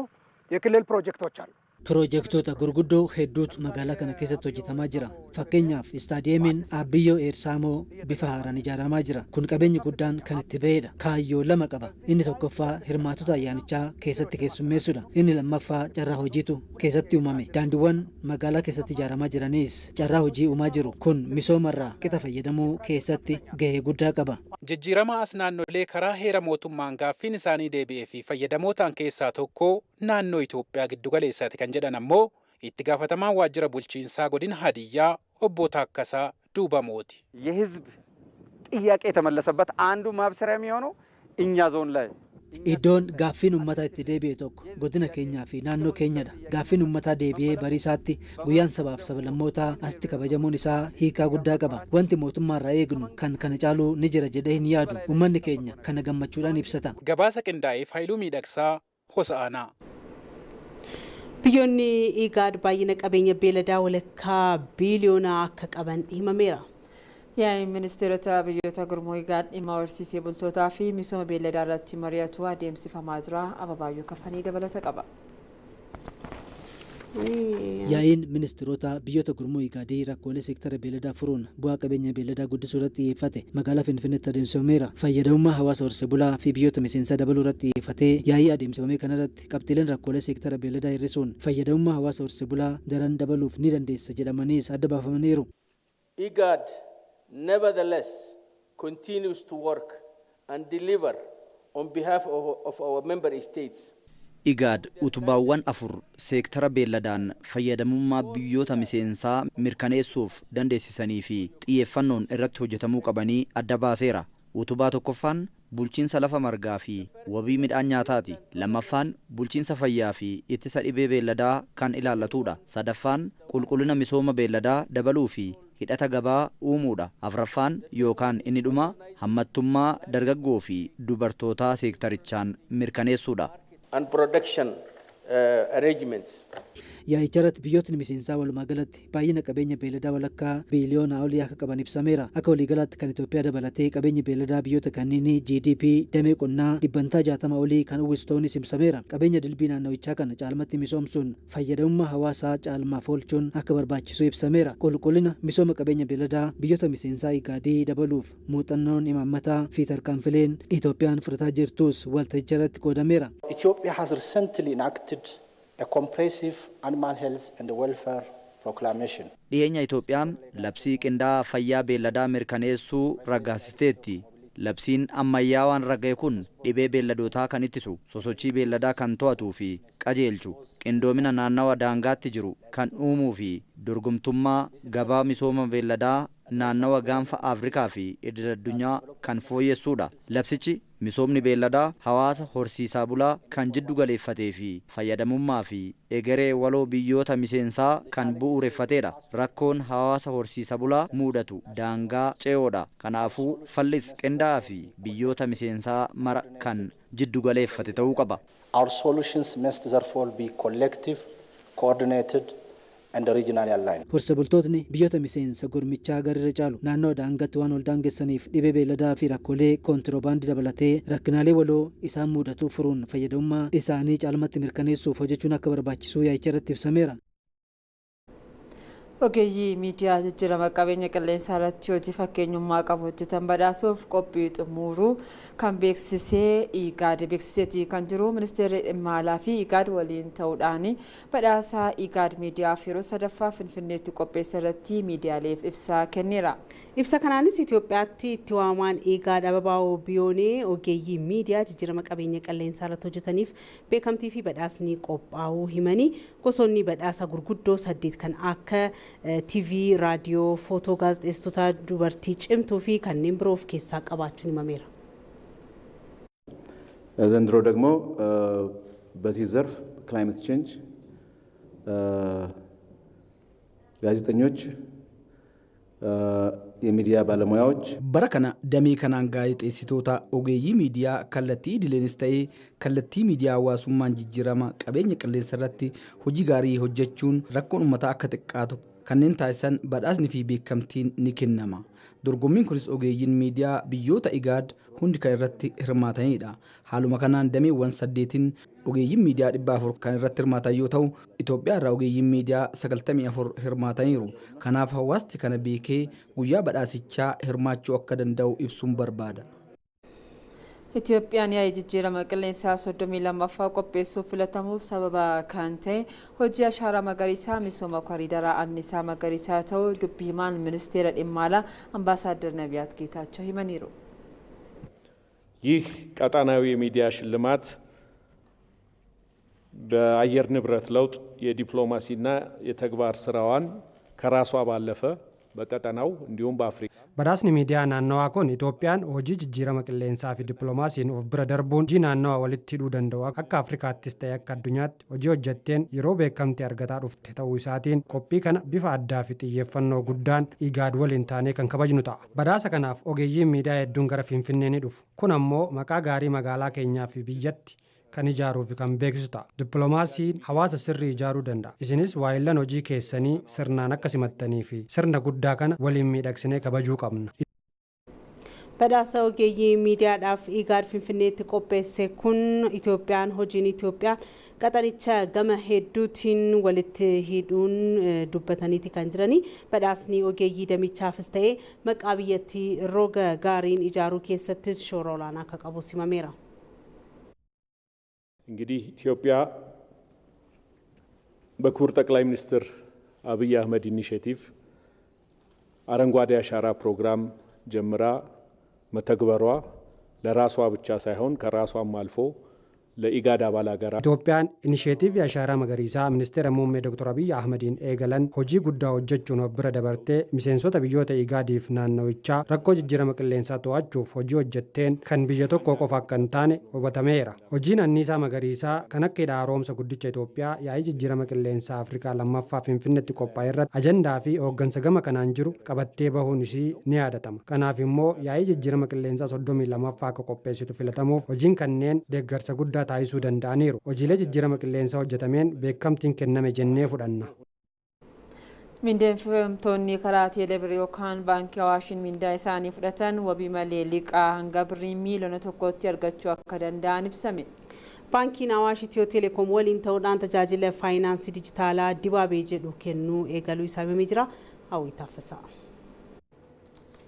የክልል ፕሮጀክቶች አሉ። Pirojektoota gurguddoo hedduutu magaalaa kana keessatti hojjetamaa jira. Fakkeenyaaf istaadiyeemiin Abbiyyoo Eersaamoo bifa haaraan ijaaramaa jira. Kun qabeenyi guddaan kan itti ba'edha. Kaayyoo lama qaba. Inni tokkoffaa hirmaatota ayyaanichaa keessatti keessummeessudha. Inni lammaffaa carraa hojiitu keessatti uumame. Daandiiwwan magaalaa keessatti ijaaramaa jiranis carraa hojii uumaa jiru. Kun misoomarraa qixa fayyadamuu keessatti gahee guddaa qaba. Jijjiirama as naannolee karaa heera mootummaan gaaffiin isaanii deebi'ee fi fayyadamootaan keessaa tokko naannoo Itoophiyaa giddugaleessaati kan jedhan ammoo itti gaafatamaan waajjira bulchiinsaa godina Hadiyyaa obbo Taakkasaa Duubamooti. የህዝብ ጥያቄ የተመለሰበት አንዱ ማብሰሪያ የሚሆነው እኛ ዞን ላይ Iddoon gaaffiin uummataa itti deebi'e tokko godina keenyaa fi naannoo keenyadha. Gaaffiin uummataa deebi'ee bariisaatti guyyaan sabaaf sablammootaa asitti kabajamuun isaa hiikaa guddaa qaba. Wanti mootummaarraa eegnu kan kana caaluu ni jira jedhee hin yaadu. Uummanni keenya kana gammachuudhaan ibsata. Gabaasa qindaa'eef Haayiluu Miidhagsaa Hosaanaa. Biyyoonni IGAD baay'ina qabeenya beeladaa walakkaa biiliyoonaa akka qaban himameera. Yaa'iin ministeerota biyyoota gurmuu IGAD dhimma horsiisee bultootaa fi misooma beeladaa irratti mari'atu adeemsifamaa jira. Ababaayyuu Kafanii dabalata qaba. Yaa'iin ministeerota biyyoota gurmuu IGADii rakkoolee seektara beeladaa furuun bu'aa qabeenya beeladaa guddisuu irratti xiyyeeffate magaalaa Finfinneetti adeemsifameera. Fayyadamummaa hawaasa horsiisee bulaa fi biyyoota miseensaa dabaluu irratti xiyyeeffatee yaa'ii adeemsifame kanarratti qabxiileen rakkoolee seektara beeladaa hir'isuun fayyadamummaa hawaasa horsiisee bulaa daran dabaluuf ni dandeessa jedhamaniis adda baafamaniiru. IGAD nevertheless continues to work and deliver on behalf of our member states. IGAD utubaawwan afur seektara beelladaan fayyadamummaa biyyoota miseensaa mirkaneessuuf dandeessisanii fi xiyyeeffannoon irratti hojjetamuu qabanii adda baaseera. Utubaa tokkoffaan bulchiinsa lafa margaa fi wabii midhaan nyaataati. Lammaffaan bulchiinsa fayyaa fi ittisa dhibee beelladaa kan ilaallatudha. Sadaffaan qulqullina misooma beelladaa dabaluu fi hidhata gabaa uumuudha. Afraffaan yookaan inni dhuma hammattummaa dargaggoo fi dubartootaa seektarichaan mirkaneessuudha. And production arrangements. Yaa'icha irratti biyyootni miseensaa walumaa galatti baay'ina qabeenya beeladaa walakkaa biiliyoonaa olii akka qaban ibsameera. Akka waliigalaatti kan Itoophiyaa dabalatee qabeenyi beeladaa biyyoota kanneenii GDP damee qonnaa 60% olii kan uwwisu ta'uunis ibsameera. Qabeenya dilbii naannawichaa kana caalmatti misoomsuun fayyadamummaa hawaasaa caalmaaf oolchuun akka barbaachisu ibsameera. Qulqullina misooma qabeenya beeladaa biyyoota miseensaa IGADii dabaluuf muuxannoon imaammataa fi tarkaanfileen Itoophiyaan fudhataa jirtus waltajjicha irratti qoodameera. Ethiopia has recently enacted a comprehensive animal health and welfare proclamation. Dhiyeenya Itoophiyaan labsii qindaa'aa fayyaa beelladaa mirkaneessuu raggaasisteetti. Labsiin ammayyaawaan ragga'e kun dhibee beelladootaa kan ittisu, sosochii beelladaa kan to'atuu fi qajeelchu, qindoomina naannawa daangaatti jiru kan uumuu fi dorgomtummaa gabaa misooma beelladaa naannawa gaanfa Afrikaa fi idil addunyaa kan fooyyessuudha. Labsichi misoomni beelladaa hawaasa horsiisaa bulaa kan jiddu galeeffatee fi fayyadamummaa fi egeree waloo biyyoota miseensaa kan bu'uureffateedha. Rakkoon hawaasa horsiisa bulaa mudatu daangaa ce'oodha. Kanaafuu fallis qindaa'aa fi biyyoota miseensaa mara kan jiddu galeeffate ta'uu qaba. Our solutions must therefore be collective, coordinated and regionally aligned. Horsiise bultootni biyyoota miseensa gurmichaa garirra caalu naannoo daangaatti waan ol daangessaniif dhibee beelladaa fi rakkoolee koontiroobaandii dabalatee rakkinaalee waloo isaan mudatu furuun fayyadamummaa isaanii caalmatti mirkaneessuuf hojjechuun akka barbaachisu yaa'icha irratti ibsameera. Ogeeyyii miidiyaa jijjiirama qabeenya qilleensaa irratti hojii fakkeenyummaa qabu hojjetan badhaasuuf qophii xumuruu kan beeksisee IGAD beeksiseeti kan jiru ministeerri dhimma alaa fi IGAD waliin ta'uudhaan badhaasa IGAD miidiyaaf yeroo sadaffaa Finfinneetti qopheesse irratti miidiyaaleef ibsa kenneera. Ibsa kanaanis Itoophiyaatti itti waamaan IGAD Ababaa'oo Biyoonee ogeeyyii miidiyaa jijjiirama qabeenya qilleensaa irratti hojjetaniif beekamtii fi badhaasni qophaa'uu himanii gosoonni badhaasa gurguddoo 8 kan akka TV, raadiyoo, footoo gaazexeessitoota dubartii cimtuu fi kanneen biroo of keessaa qabaachuun himameera. ዘንድሮ ደግሞ በዚህ ዘርፍ ክላይሜት ቼንጅ ጋዜጠኞች የሚዲያ ባለሙያዎች Bara kana damee kanaan gaazexeessitoota ogeeyyii miidiyaa kallattii idilenis ta'ee kallattii miidiyaa hawaasummaan jijjiirama qabeenya qilleensa irratti hojii gaarii hojjechuun rakkoon uummataa akka xiqqaatu kanneen taasisan badhaasni fi beekamtiin ni kennama. Dorgommiin kunis ogeeyyiin miidiyaa biyyoota IGAD hundi kan irratti hirmaatanidha. Haaluma kanaan dameewwan 8 ogeeyyiin miidiyaa 400 kan irratti hirmaatan yoo ta'u, Itoophiyaa irraa ogeeyyiin miidiyaa 94 hirmaataniiru. Kanaaf hawaasti kana beekee guyyaa badhaasichaa hirmaachuu akka danda'u ibsuun barbaada. Itoophiyaan yaa'ii jijjiirama qilleensaa 32ffaa qopheessuuf filatamuuf sababa kan ta'e hojii ashaaraa magariisaa misooma koriidaraa anniisaa magariisaa ta'uu dubbii himaan ministeera dhimma alaa Ambaasaadder Nabiyaat Geetaachoo himaniiru. ይህ ቀጣናዊ የሚዲያ ሽልማት በአየር ንብረት ለውጥ የዲፕሎማሲና የተግባር ስራዋን ከራሷ ባለፈ በቀጠናው እንዲሁም በአፍሪካ Badhaasni miidiyaa naannawaa kun Itoophiyaan hojii jijjiirama qilleensaa fi dippiloomaasiin of bira darbuun hojii naannawaa walitti hidhuu danda'u akka Afrikaattis ta'e akka addunyaatti hojii hojjetteen yeroo beekamtii argataa dhufte ta'uu isaatiin qophii kana bifa addaa fi xiyyeeffannoo guddaan IGAD waliin taanee kan kabajnu ta'a. Badhaasa kanaaf ogeeyyiin miidiyaa hedduun gara Finfinnee ni dhufu. Kun ammoo maqaa gaarii magaalaa keenyaa fi biyyatti kan ijaaruu fi kan beeksisu ta'a. Dippiloomaasiin hawaasa sirrii ijaaruu danda'a. Isinis waayillan hojii keessanii sirnaan akka simattanii fi sirna guddaa kana waliin miidhagsinee kabajuu qabna. Badhaasa ogeeyyii miidiyaadhaaf IGAD Finfinneetti qopheesse kun Itoophiyaan hojiin Itoophiyaa qaxanicha gama hedduutiin walitti hidhuun dubbataniiti kan jirani. Badhaasni ogeeyyii damichaafis ta'ee maqaa biyyattii roga gaariin ijaaruu keessattis shoora olaanaa akka qabu himameera. እንግዲህ ኢትዮጵያ በክቡር ጠቅላይ ሚኒስትር አብይ አህመድ ኢኒሼቲቭ አረንጓዴ አሻራ ፕሮግራም ጀምራ መተግበሯ ለራሷ ብቻ ሳይሆን ከራሷም አልፎ ለኢጋድ አባል ሀገራት Itoophiyaan inisheetiivii ashaaraa magariisaa ministeera muummee Dr. Abiyyi Ahmediin eegalan hojii guddaa hojjechuun of bira dabartee miseensota biyyoota IGADiif naannawichaa rakkoo jijjiirama qilleensaa to'achuuf hojii hojjetteen kan biyya tokko qofa akka hin taane hubatameera. Hojiin anniisaa magariisaa kan akka hidha haaromsa guddicha Itoophiyaa yaa'ii jijjiirama qilleensaa Afrikaa lammaffaa Finfinneetti qophaa'e irratti ajandaa fi hooggansa gama kanaan jiru qabattee bahuun isii ni yaadatama. Kanaaf immoo yaa'ii jijjiirama qilleensaa 32ffaa akka qopheessitu filatamuuf hojiin kanneen deeggarsa guddaa taasisuu danda'aniiru. Hojiilee jijjiirama qilleensaa hojjetameen beekamtiin kenname jennee fudhanna. Mindeeffamtoonni karaa teeleebirrii yookaan baankii Awaashiin mindaa isaanii fudhatan wabii malee liqaa hanga birrii miiliyoona 1tti argachuu akka danda'an ibsame. Baankiin Awaash Itiyoo Telekoom waliin ta'uudhaan tajaajila faayinaansii dijitaalaa dibaabee jedhu kennuu eegaluu isaa himamee jira. Hawwii Taaffasaa.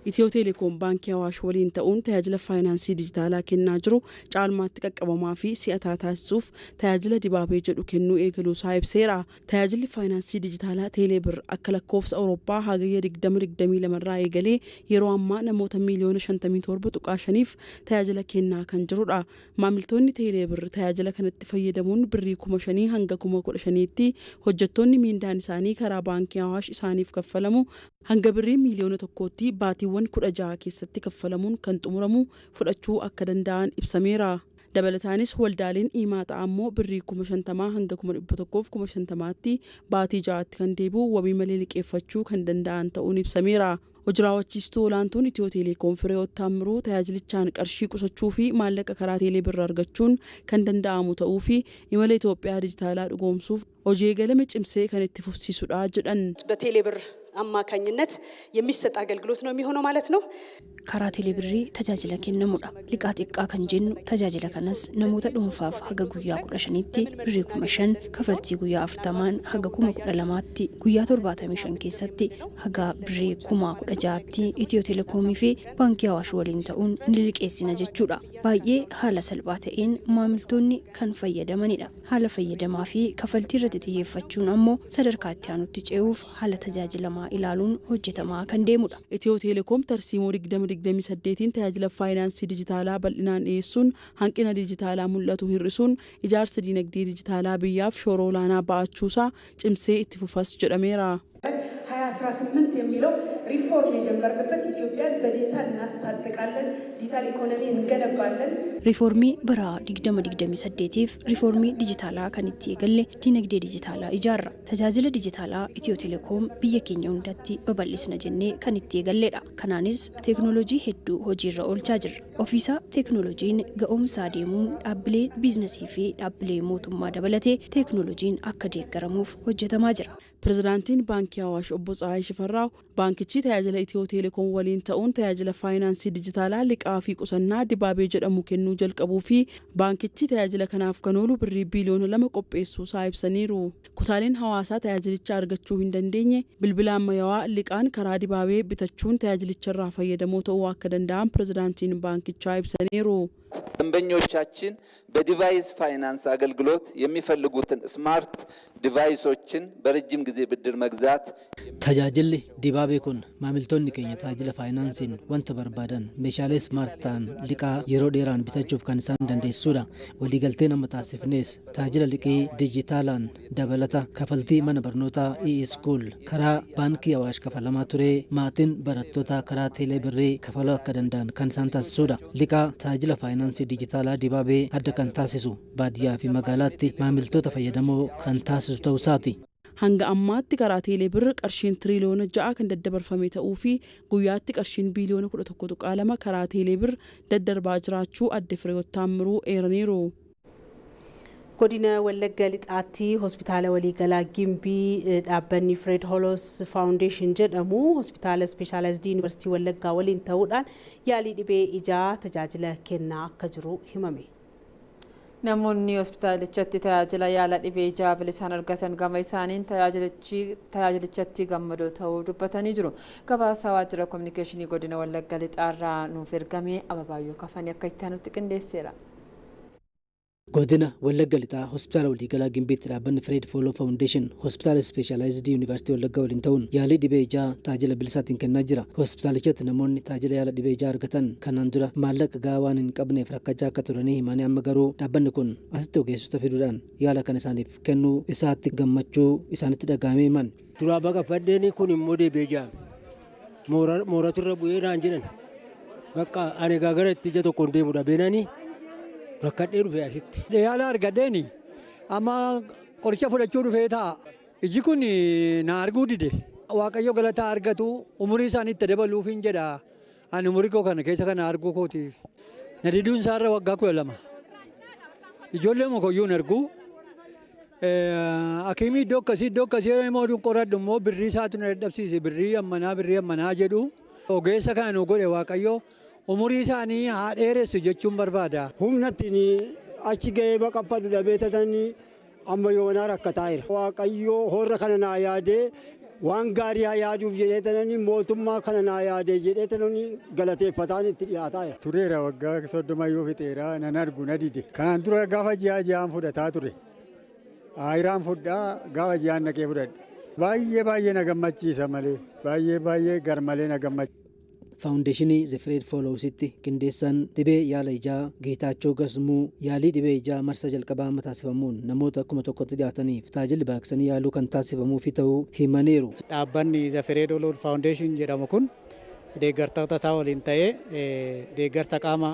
Itiyoo Telekoom baankii Awaash waliin ta'uun tajaajila faayinaansii dijitaalaa kennaa jiru caalmaatti qaqqabamaa fi si'ataa taasisuuf tajaajila dibaabee jedhu kennuu eegaluu isaa ibseera. Tajaajilli faayinaansii dijitaalaa Teeleebir akka lakkoofsa Awurooppaa hagayya 2022 irraa eegalee yeroo ammaa namoota miiliyoona 57.5 tajaajila kennaa kan jirudha. Maamiltoonni Teeleebir tajaajila kanatti fayyadamuun birrii 5,000 hanga 15,000tti hojjettoonni miindaan isaanii karaa baankii Awaash isaaniif kaffalamu hanga birrii miiliyoona 1tti baatiiwwan 16 keessatti kaffalamuun kan xumuramu fudhachuu akka danda'an ibsameera. Dabalataanis waldaaleen Imaaxaa ammoo birrii 50,000 hanga 150,000tti baatii 6tti kan deebi'u wabii malee liqeeffachuu kan danda'an ta'uun ibsameera. Hojii raawwachiistuu olaantuun Itiyoo Telekoom Fireewoot Taammiruu tajaajilichaan qarshii qusachuu fi maallaqa karaa teelee birraa argachuun kan danda'amu ta'uu fi imala Itoophiyaa dijitaalaa dhugoomsuuf hojii eegalame cimsee kan itti fufsiisudha jedhan. በቴሌ ብር አማካኝነት የሚሰጥ አገልግሎት ነው የሚሆነው ማለት ነው። Karaa teelebirrii tajaajila kennamudha. Liqaa xiqqaa kan jennu tajaajila kanas namoota dhuunfaaf haga guyyaa 15tti birrii 5,000, kafaltii guyyaa 40 haga 12,000tti, guyyaa 75 keessatti haga birrii 16,000tti Itiyoo Telekoomii fi Baankii Awaash waliin ta'uun ni liqeessina jechuudha. Baay'ee haala salphaa ta'een maamiltoonni kan fayyadamanidha. Haala fayyadamaa fi kafaltii irratti xiyyeeffachuun ammoo sadarkaa itti aanutti ce'uuf haala tajaajilamaa ilaaluun hojjetamaa kan deemudha. Itiyoo Telekoom tarsiimoo 2028 tajaajila faayinaansii dijitaalaa bal'inaan dhiyeessuun hanqina dijitaalaa mul'atu hir'isuun ijaarsa dinagdee dijitaalaa biyyaaf shoora olaanaa ba'achuusaa cimsee itti fufas jedhameera. 2018 የሚለው ሪፎርም የጀመርንበት ኢትዮጵያን በዲጂታል እናስታጥቃለን፣ ዲጂታል ኢኮኖሚ እንገነባለን። Riifoormii bara 2028tiif riifoormii dijitaalaa kan itti eegalle dinagdee dijitaalaa ijaarra. Tajaajila dijitaalaa Itiyoo Telekoom biyya keenya hundatti babal'isna jennee kan itti eegalledha. Kanaanis teeknooloojii hedduu hojiirra oolchaa jirra. Ofiisaa teeknooloojiin ga'oomsaa deemuun dhaabbilee biizinasii fi dhaabbilee mootummaa dabalatee teeknooloojiin akka deeggaramuuf hojjetamaa jira. Pirezidaantiin Baankii Awaash Obbo Tsahaay Shifarraaw baankichi tajaajila Itiyoo Telekoom waliin ta'uun tajaajila faayinaansii dijitaalaa liqaa fi qusannaa dibaabee jedhamu kennuu jalqabuu fi baankichi tajaajila kanaaf kan oolu birrii biiliyoona 2 qopheessuu isaa ibsaniiru. Kutaaleen hawaasaa tajaajilicha argachuu hin dandeenye bilbila ammayyaawaa liqaan karaa dibaabee bitachuun tajaajilicha irraa fayyadamoo ta'uu akka danda'an pirezidaantiin baankichaa ibsaniiru. ደንበኞቻችን በዲቫይስ ፋይናንስ አገልግሎት የሚፈልጉትን ስማርት ዲቫይሶችን በረጅም ጊዜ ብድር መግዛት Tajaajilli dibaabee kun maamiltoonni keenya tajaajila faayinaansiin wanta barbaadan meeshaalee smaart ta'an liqaa yeroo dheeraan bitachuuf kan isaan dandeessisudha. Waliigalteen amma taasifnes tajaajila liqii dijitaalaan dabalata kafaltii mana barnootaa e-school karaa baankii Awaash kafalamaa ture maatiin barattootaa karaa teelee birrii kafaluu akka danda'an kan isaan taasisudha. Liqaa tajaajila faayinaansii dijitaalaa dibaabee adda kan taasisu baadiyyaa fi magaalaatti maamiltoota fayyadamoo kan taasisu ta'uu isaati. Hanga ammaatti karaa teelee birri qarshiin tiriliyoona 6 kan daddabarfame ta'uu fi guyyaatti qarshiin biiliyoona 11.2 karaa teelee birri daddarbaa jiraachuu adde Fireewoot Taammiruu eeraniiru. Godina Wallagga Lixaatti hospitaala waliigalaa Gimbii dhaabbanni Fred Hollows Foundation jedhamu hospitaala Speeshaalaayizd Yuunivarsiitii Wallaggaa waliin ta'uudhaan yaalii dhibee ijaa tajaajila kennaa akka jiru himame. Namoonni hospitaalichatti tajaajila yaala dhibee ijaa bilisaan argatan gama isaaniin tajaajilichatti gammadoo ta'uu dubbatanii jiru. Gabaasa waajjira kominikeeshinii godina Wallagga Lixaarraa nuuf ergame Ababaayyoo Kafanii akka itti aanutti qindeesseera. Godina Wallagga Lixaa hospitaala waliigalaa Gimbiitti dhaabbanni Fred Follow Foundation hospitaala Speeshaalaayizd Yuunivarsiitii Wallaggaa waliin ta'uun yaalii dhibee ijaa tajaajila bilisaatiin kennaa jira. Hospitaalichatti namoonni tajaajila yaala dhibee ijaa argatan kanaan dura maallaqa gahaa waan hin qabneef rakkachaa akka turanii himanii amma garuu dhaabbanni kun asitti ogeessota fiduudhaan yaala kan isaaniif kennuu isaatti gammachuu isaanitti dhaga'amee himan. Duraa baqafadheen kun immoo deebi'ee jira. Mooraturra bu'ee naan jedhan. Bakka ani gaagara itti ija tokkoon deemudha beenanii. Rakkadhee dhufe asitti. Yaala argadheeni amma qoricha fudhachuu dhufee ta'a. Iji kun na arguu dide. Waaqayyo galataa argatu umurii isaanii itti dabaluuf hin jedha. Ani umurii koo kana keessa kana arguu kootiif. Na diduun isaarra waggaa 12. Ijoollee mukoyyuu hin argu. Hakiimii iddoo akkasii immoo qoradhu immoo birrii isaatu na dadhabsiise birrii ammanaa jedhu. Ogeessa kana nu godhe Waaqayyo. Umurii isaanii haa dheeressu jechuun barbaada. Humna ittiin achi ga'ee baqaffadhu dhabee tatanii amma yoonaa rakkataa jira. Waaqayyo horra kana naa yaadee waan gaarii haa yaaduuf jedhee tananii mootummaa kana naa yaadee jedhee tananii galateeffataan itti dhiyaataa jira. Tureera waggaa 30 yoo fixeera nan argu na dide. Kanaan dura gaafa ji'aa ji'aan fudhataa ture. Ayiraan fudhaa gaafa ji'aan naqee fudhadha. Baay'ee baay'ee na gammachiisa malee baay'ee baay'ee garmalee na gammachiisa. Faawundeeshinii The Fred Followsitti qindeessaan dhibee yaala ijaa Geetaachoo Gasmuu yaalii dhibee ijaa marsa jalqabaa amma taasifamuun namoota 1000tti dhiyaataniif tajaajilli baqaqsanii yaaluu kan taasifamuufi ta'uu himaniiru. Dhaabbanni The Fred Hollows Foundation jedhamu kun deeggartoota isaa waliin ta'ee deeggarsa qaama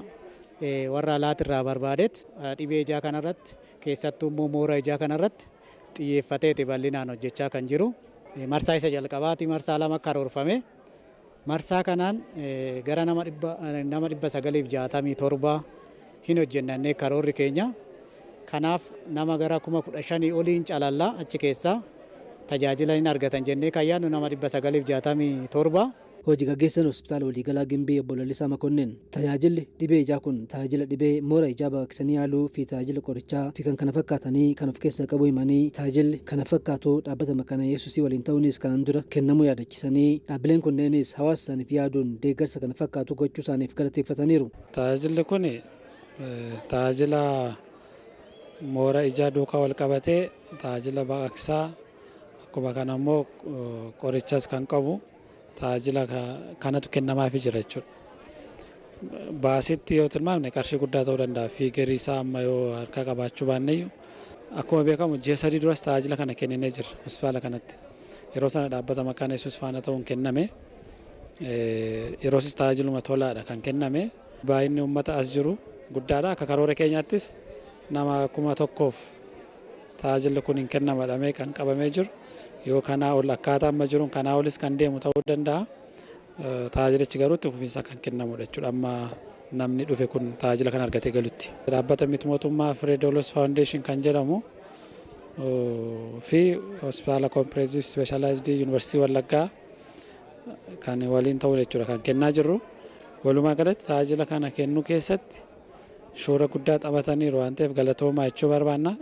warra alaatirraa barbaadeet dhibee ijaa kanarratti keessattuu immoo moora ijaa kanarratti xiyyeeffateeti bal'inaan hojjechaa kan jiru. Marsaa isa jalqabaati marsaa 2 karoorfame. Marsaa kanaan gara nama 967 hin hojjennannee karoorri keenya. Kanaaf nama gara 15,000 oliin calallaa achi keessaa tajaajila hin argatan jennee kan yaadnu nama 967. Hojii gaggeessan hospitaala waliigalaa Gimbii obbo Lalisaa Makonnin tajaajilli dhibee ijaa kun tajaajila dhibee moora ijaa baqaqsanii yaaluu fi tajaajila qorichaa fi kan kana fakkaatanii kan of keessaa qabu himanii, tajaajilli kana fakkaatu dhaabbata Makaana Yesuusii waliin ta'uunis kanaan dura kennamuu yaadachiisanii, dhaabbileen kunneenis hawaasa isaaniif yaaduun deeggarsa kana fakkaatu gochuu isaaniif galateeffataniiru. Tajaajilli kun tajaajila moora ijaa duukaa wal qabatee tajaajila baqaqsaa, akkuma kana immoo qorichas kan qabu tajaajila kanatu kennamaafii jira jechuudha. Baasitti yoo tilmaamne qarshii guddaa ta'uu danda'a. Fiigarii isaa amma yoo harkaa qabaachuu baanneyyuu, akkuma beekamu ji'a 3 duras tajaajila kana kenninee jirra hospitaala kanatti. Yeroo sana dhaabbata Makaana Yesuus faana ta'uun kenname. Yeroosis tajaajiluma tolaadha kan kenname. Baay'inni uummata as jiru guddaadha. Akka karoora keenyaattis nama 1000f tajaajilli kun hin kennama jedhamee kan qabamee jiru. Yoo kanaa ol akkaataa amma jiruun kanaa olis kan deemu ta'uu danda'a. Tajaajilichi garuu itti fufiinsa kan kennamudha jechuudha. Amma namni dhufe kun tajaajila kan argatee galutti. Dhaabbata miti mootummaa Fred Hollows Foundation kan jedhamu fi hospitaala Comprehensive Specialized Yuunivarsiitii Wallaggaa kan waliin ta'u jechuudha kan kennaa jirru. Walumaa galatti tajaajila kana kennuu keessatti shoora guddaa taphataniiru waan ta'eef galatoomaa jechuu barbaanna.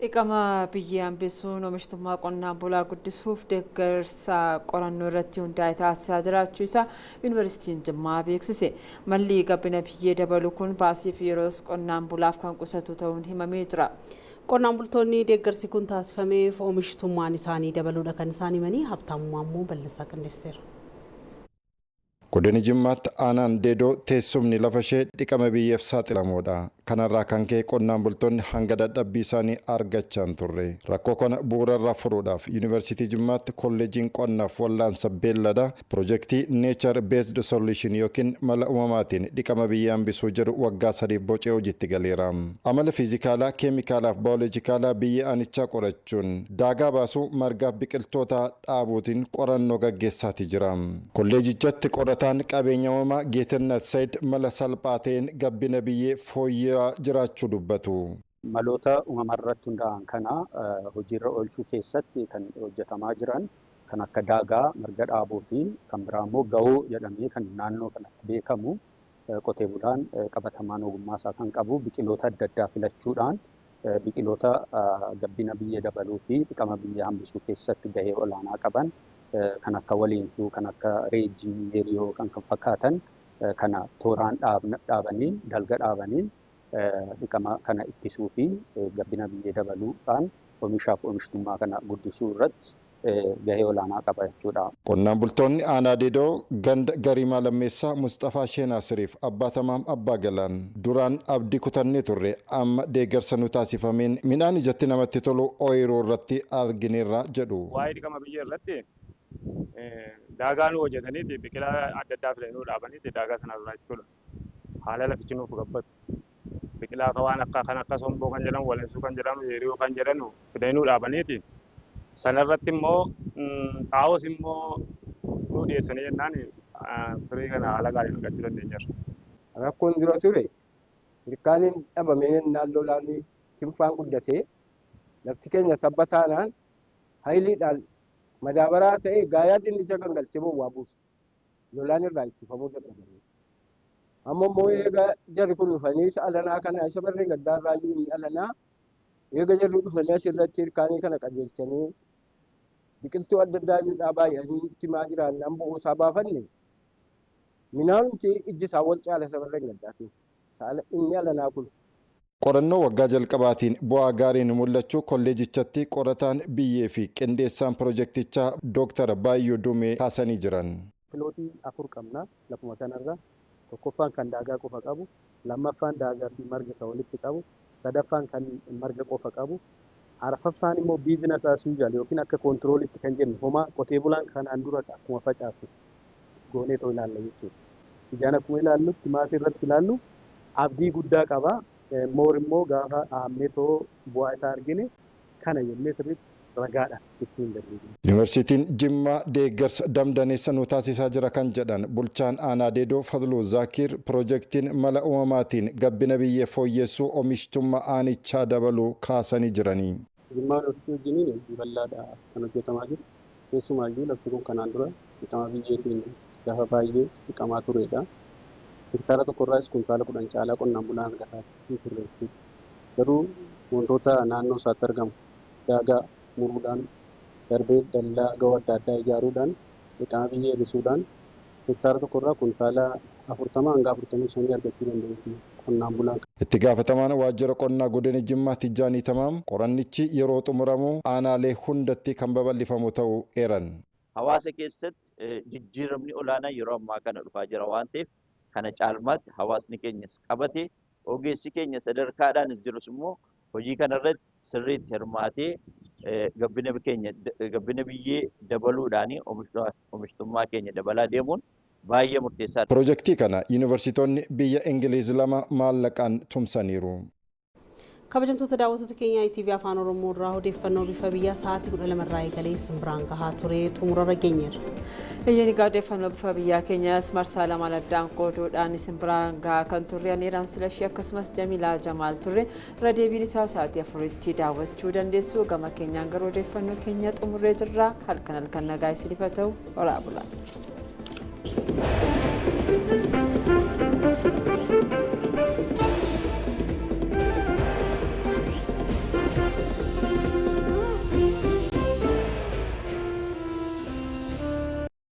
Dhiqama biyyee hambisuun oomishtummaa qonnaan bulaa guddisuuf deeggarsa qorannoo irratti hundaa'e taasisaa jiraachuu isaa Yuunivarsiitiin Jimmaa beeksise. Malli gabbina biyyee dabalu kun baasii fi yeroos qonnaan bulaaf kan qusatu ta'uun himamee jira. Qonnaan bultoonni deeggarsi kun taasifameef oomishtummaan isaanii dabaluudha kan isaan himanii. Habtaamummaa immoo bal'isaa qindeesseera. Godina Jimmaatti aanaan Deedoo teessumni lafa ishee dhiqama biyyeef saaxilamuudha. Kanarraa kan ka'e qonnaan bultoonni hanga dadhabbii isaanii argachaa hin turre. Rakkoo kana bu'uurarraa furuudhaaf Yuunivarsiitii Jimmaatti kolleejiin qonnaaf wal'aansa beelladaa piroojeektii Nature Based Solution yookiin mala uumamaatiin dhiqama biyyee hambisuu jedhu waggaa 3f bocee hojiitti galeera. Amala fiizikaalaa, keemikaalaa fi baayoloojikaalaa biyyee aanichaa qorachuun daagaa baasuu, margaaf biqiltoota dhaabuutiin qorannoo gaggeessaatii jira. Kolleejichatti qorataan qabeenya uumamaa Geetannat Sayid mala salphaa ta'een gabbina biyyee fooyya'aa jiraachuu dubbatu. Maloota uumamarratti hundaa'an kana hojiirra oolchuu keessatti kan hojjetamaa jiran kan akka daagaa, marga dhaabuu fi kan biraa immoo gahuu jedhamee kan naannoo kanatti beekamu, qotee bulaan qabatamaan ogummaa isaa kan qabu biqiloota adda addaa filachuudhaan biqiloota gabbina biyyee dabaluu fi dhiqama biyyee hambisuu keessatti gahee olaanaa qaban kan akka waliinsuu, kan akka reejjii, yeeriyoo kan kan fakkaatan kana tooraan dhaabanii, dalga dhaabanii dhiqama kana ittisuu fi gabbina biyyee dabaluudhaan oomishaaf oomishtummaa kana guddisuu irratti gahee olaanaa qaba jechuudha. Qonnaan bultoonni aanaa Deedoo ganda Gariimaa Lammeessaa Mustafaa Sheenaasiriif Abbaa Tamaam Abbaa Galaan duraan abdii kutannee turre, amma deeggarsa nu taasifameen midhaan ijatti namatti tolu ooyiruu irratti argineerra jedhu. Waa'ee dhiqama biyyee irratti daagaa nu hojjetaniiti biqilaa adda addaa filanii dhaabaniiti daagaa sana irraa jechuudha. Haala lafichi nuuf gabbatu. Biqilaa akka waan akka kan akka somboo kan jedhamu, waleensuu kan jedhamu, yeriyoo kan jedhamu fidanii nu dhaabaniiti. Sanarratti immoo xaa'oos immoo nu dhiyeessanii jennaan firii kana haala gaariin argachuu dandeenyeerra. Rakkoon dura ture hirkaaniin dhabamee naannoo laanii tinfaan guddatee lafti keenya tabba taanaan hayiliidhaan madaabaraa ta'ee gaayaa dinnicha gangalchee bowwaa buusu. Lolaan irraa ittifamuu dadhabame. Amma immoo eega jarri kun dhufanii isa alanaa kana isa barreen gaddaa irraa iyyuu inni alanaa eega jarri dhufanii asirratti hirkaanii kana qajeelchanii biqiltuu adda addaa midhaa baay'anii itti maa jiraannaan bu'uusaa baafanne midhaanumti ijji isaa wal caala isa barreen gaddaatiin. Inni alanaa kun. Qorannoo waggaa jalqabaatiin bu'aa gaariin mul'achuu kolleejichatti qorataan biyyee fi qindeessaan piroojeektichaa Dooktar Baayyoo Dumee kaasanii jiran. Pilootii 4 qabna lafuma kanarra. Tokkoffaan kan daagaa qofa qabu, lammaffaan daagaa fi marga kan walitti qabu, sadaffaan kan marga qofa qabu, arfaffaan immoo business as usual yookiin akka koontiroolitti kan jennu homaa qotee bulaan kanaan dura akkuma facaasu goonee ta'u ilaalla jechuudha. Ijaan akkuma ilaallutti maasii irratti ilaallu abdii guddaa qaba. Moor immoo gaafa dhaabnee too bu'aa isaa argine kana jennee sirriitti ragaadha ibsuu hin dandeenyu. Yuunivarsiitiin Jimmaa deeggarsa damdaneessa nu taasisaa jira kan jedhan bulchaan aanaa Deedoo Fadluu Zaakir, piroojeektiin mala uumamaatiin gabbina biyyee fooyyessuu oomishtummaa aanichaa dabaluu kaasanii jiranii. Jimmaa Yuunivarsiitii wajjiniin hojii bal'aadha kan hojjetamaa jiru. Keessumaayyuu lafti kun kanaan dura dhiqama biyyeetiin lafa baay'ee dhiqamaa turedha. Hektaara tokkorraas kuntaala 10 caalaa qonnaan bulaan argataa hin turre jechuudha. Garuu wantoota naannoo isaatti argamu daagaa muruudhaan darbee dallaa ga'oo adda addaa ijaaruudhaan dhiqama biyyee hir'isuudhaan hektaara tokkorraa kuntaala 40 hanga 45 argachuu danda'u qonnaan bulaan. Itti gaafatamaan waajjira qonnaa godina Jimmaa Tijjaanii Tamaam qorannichi yeroo xumuramu aanaalee hundatti kan babal'ifamu ta'uu eeran. Hawaasa keessatti jijjiiramni olaanaa yeroo ammaa kana dhufaa jira waan ta'eef kana caalmaatti hawaasni keenyas qabate ogeessi keenya sadarkaadhaanis jirus immoo hojii kanarratti sirriitti hirmaatee gabbina keenya gabbina biyyee dabaluudhaan oomishtummaa keenya dabalaa deemuun baay'ee murteessaadha. Pirojektii kana yuunivarsiitonni biyya Ingiliiz lama maallaqaan tumsaniiru. Kabajamtoota daawwattoota keenya ITV Afaan Oromoo irraa odeeffannoo bifa biyyaa sa'aatii 12 irraa eegalee isin biraan gahaa ture xumurarra geenyeerra. Eeyyeen, egaa odeeffannoo bifa biyyaa keenyas marsaa lamaan addaan qooduudhaan isin biraan gahaa kan turre Aneeraan Silashii akkasumas Jamilaa Jamaal turre. Irra deebiin isaa sa'aatii 4tti daawwachuu dandeessu. Gama keenyaan garuu odeeffannoo keenya xumurree jirra. Halkan halkan nagaa isiniif haa ta'u, horaa bulaa.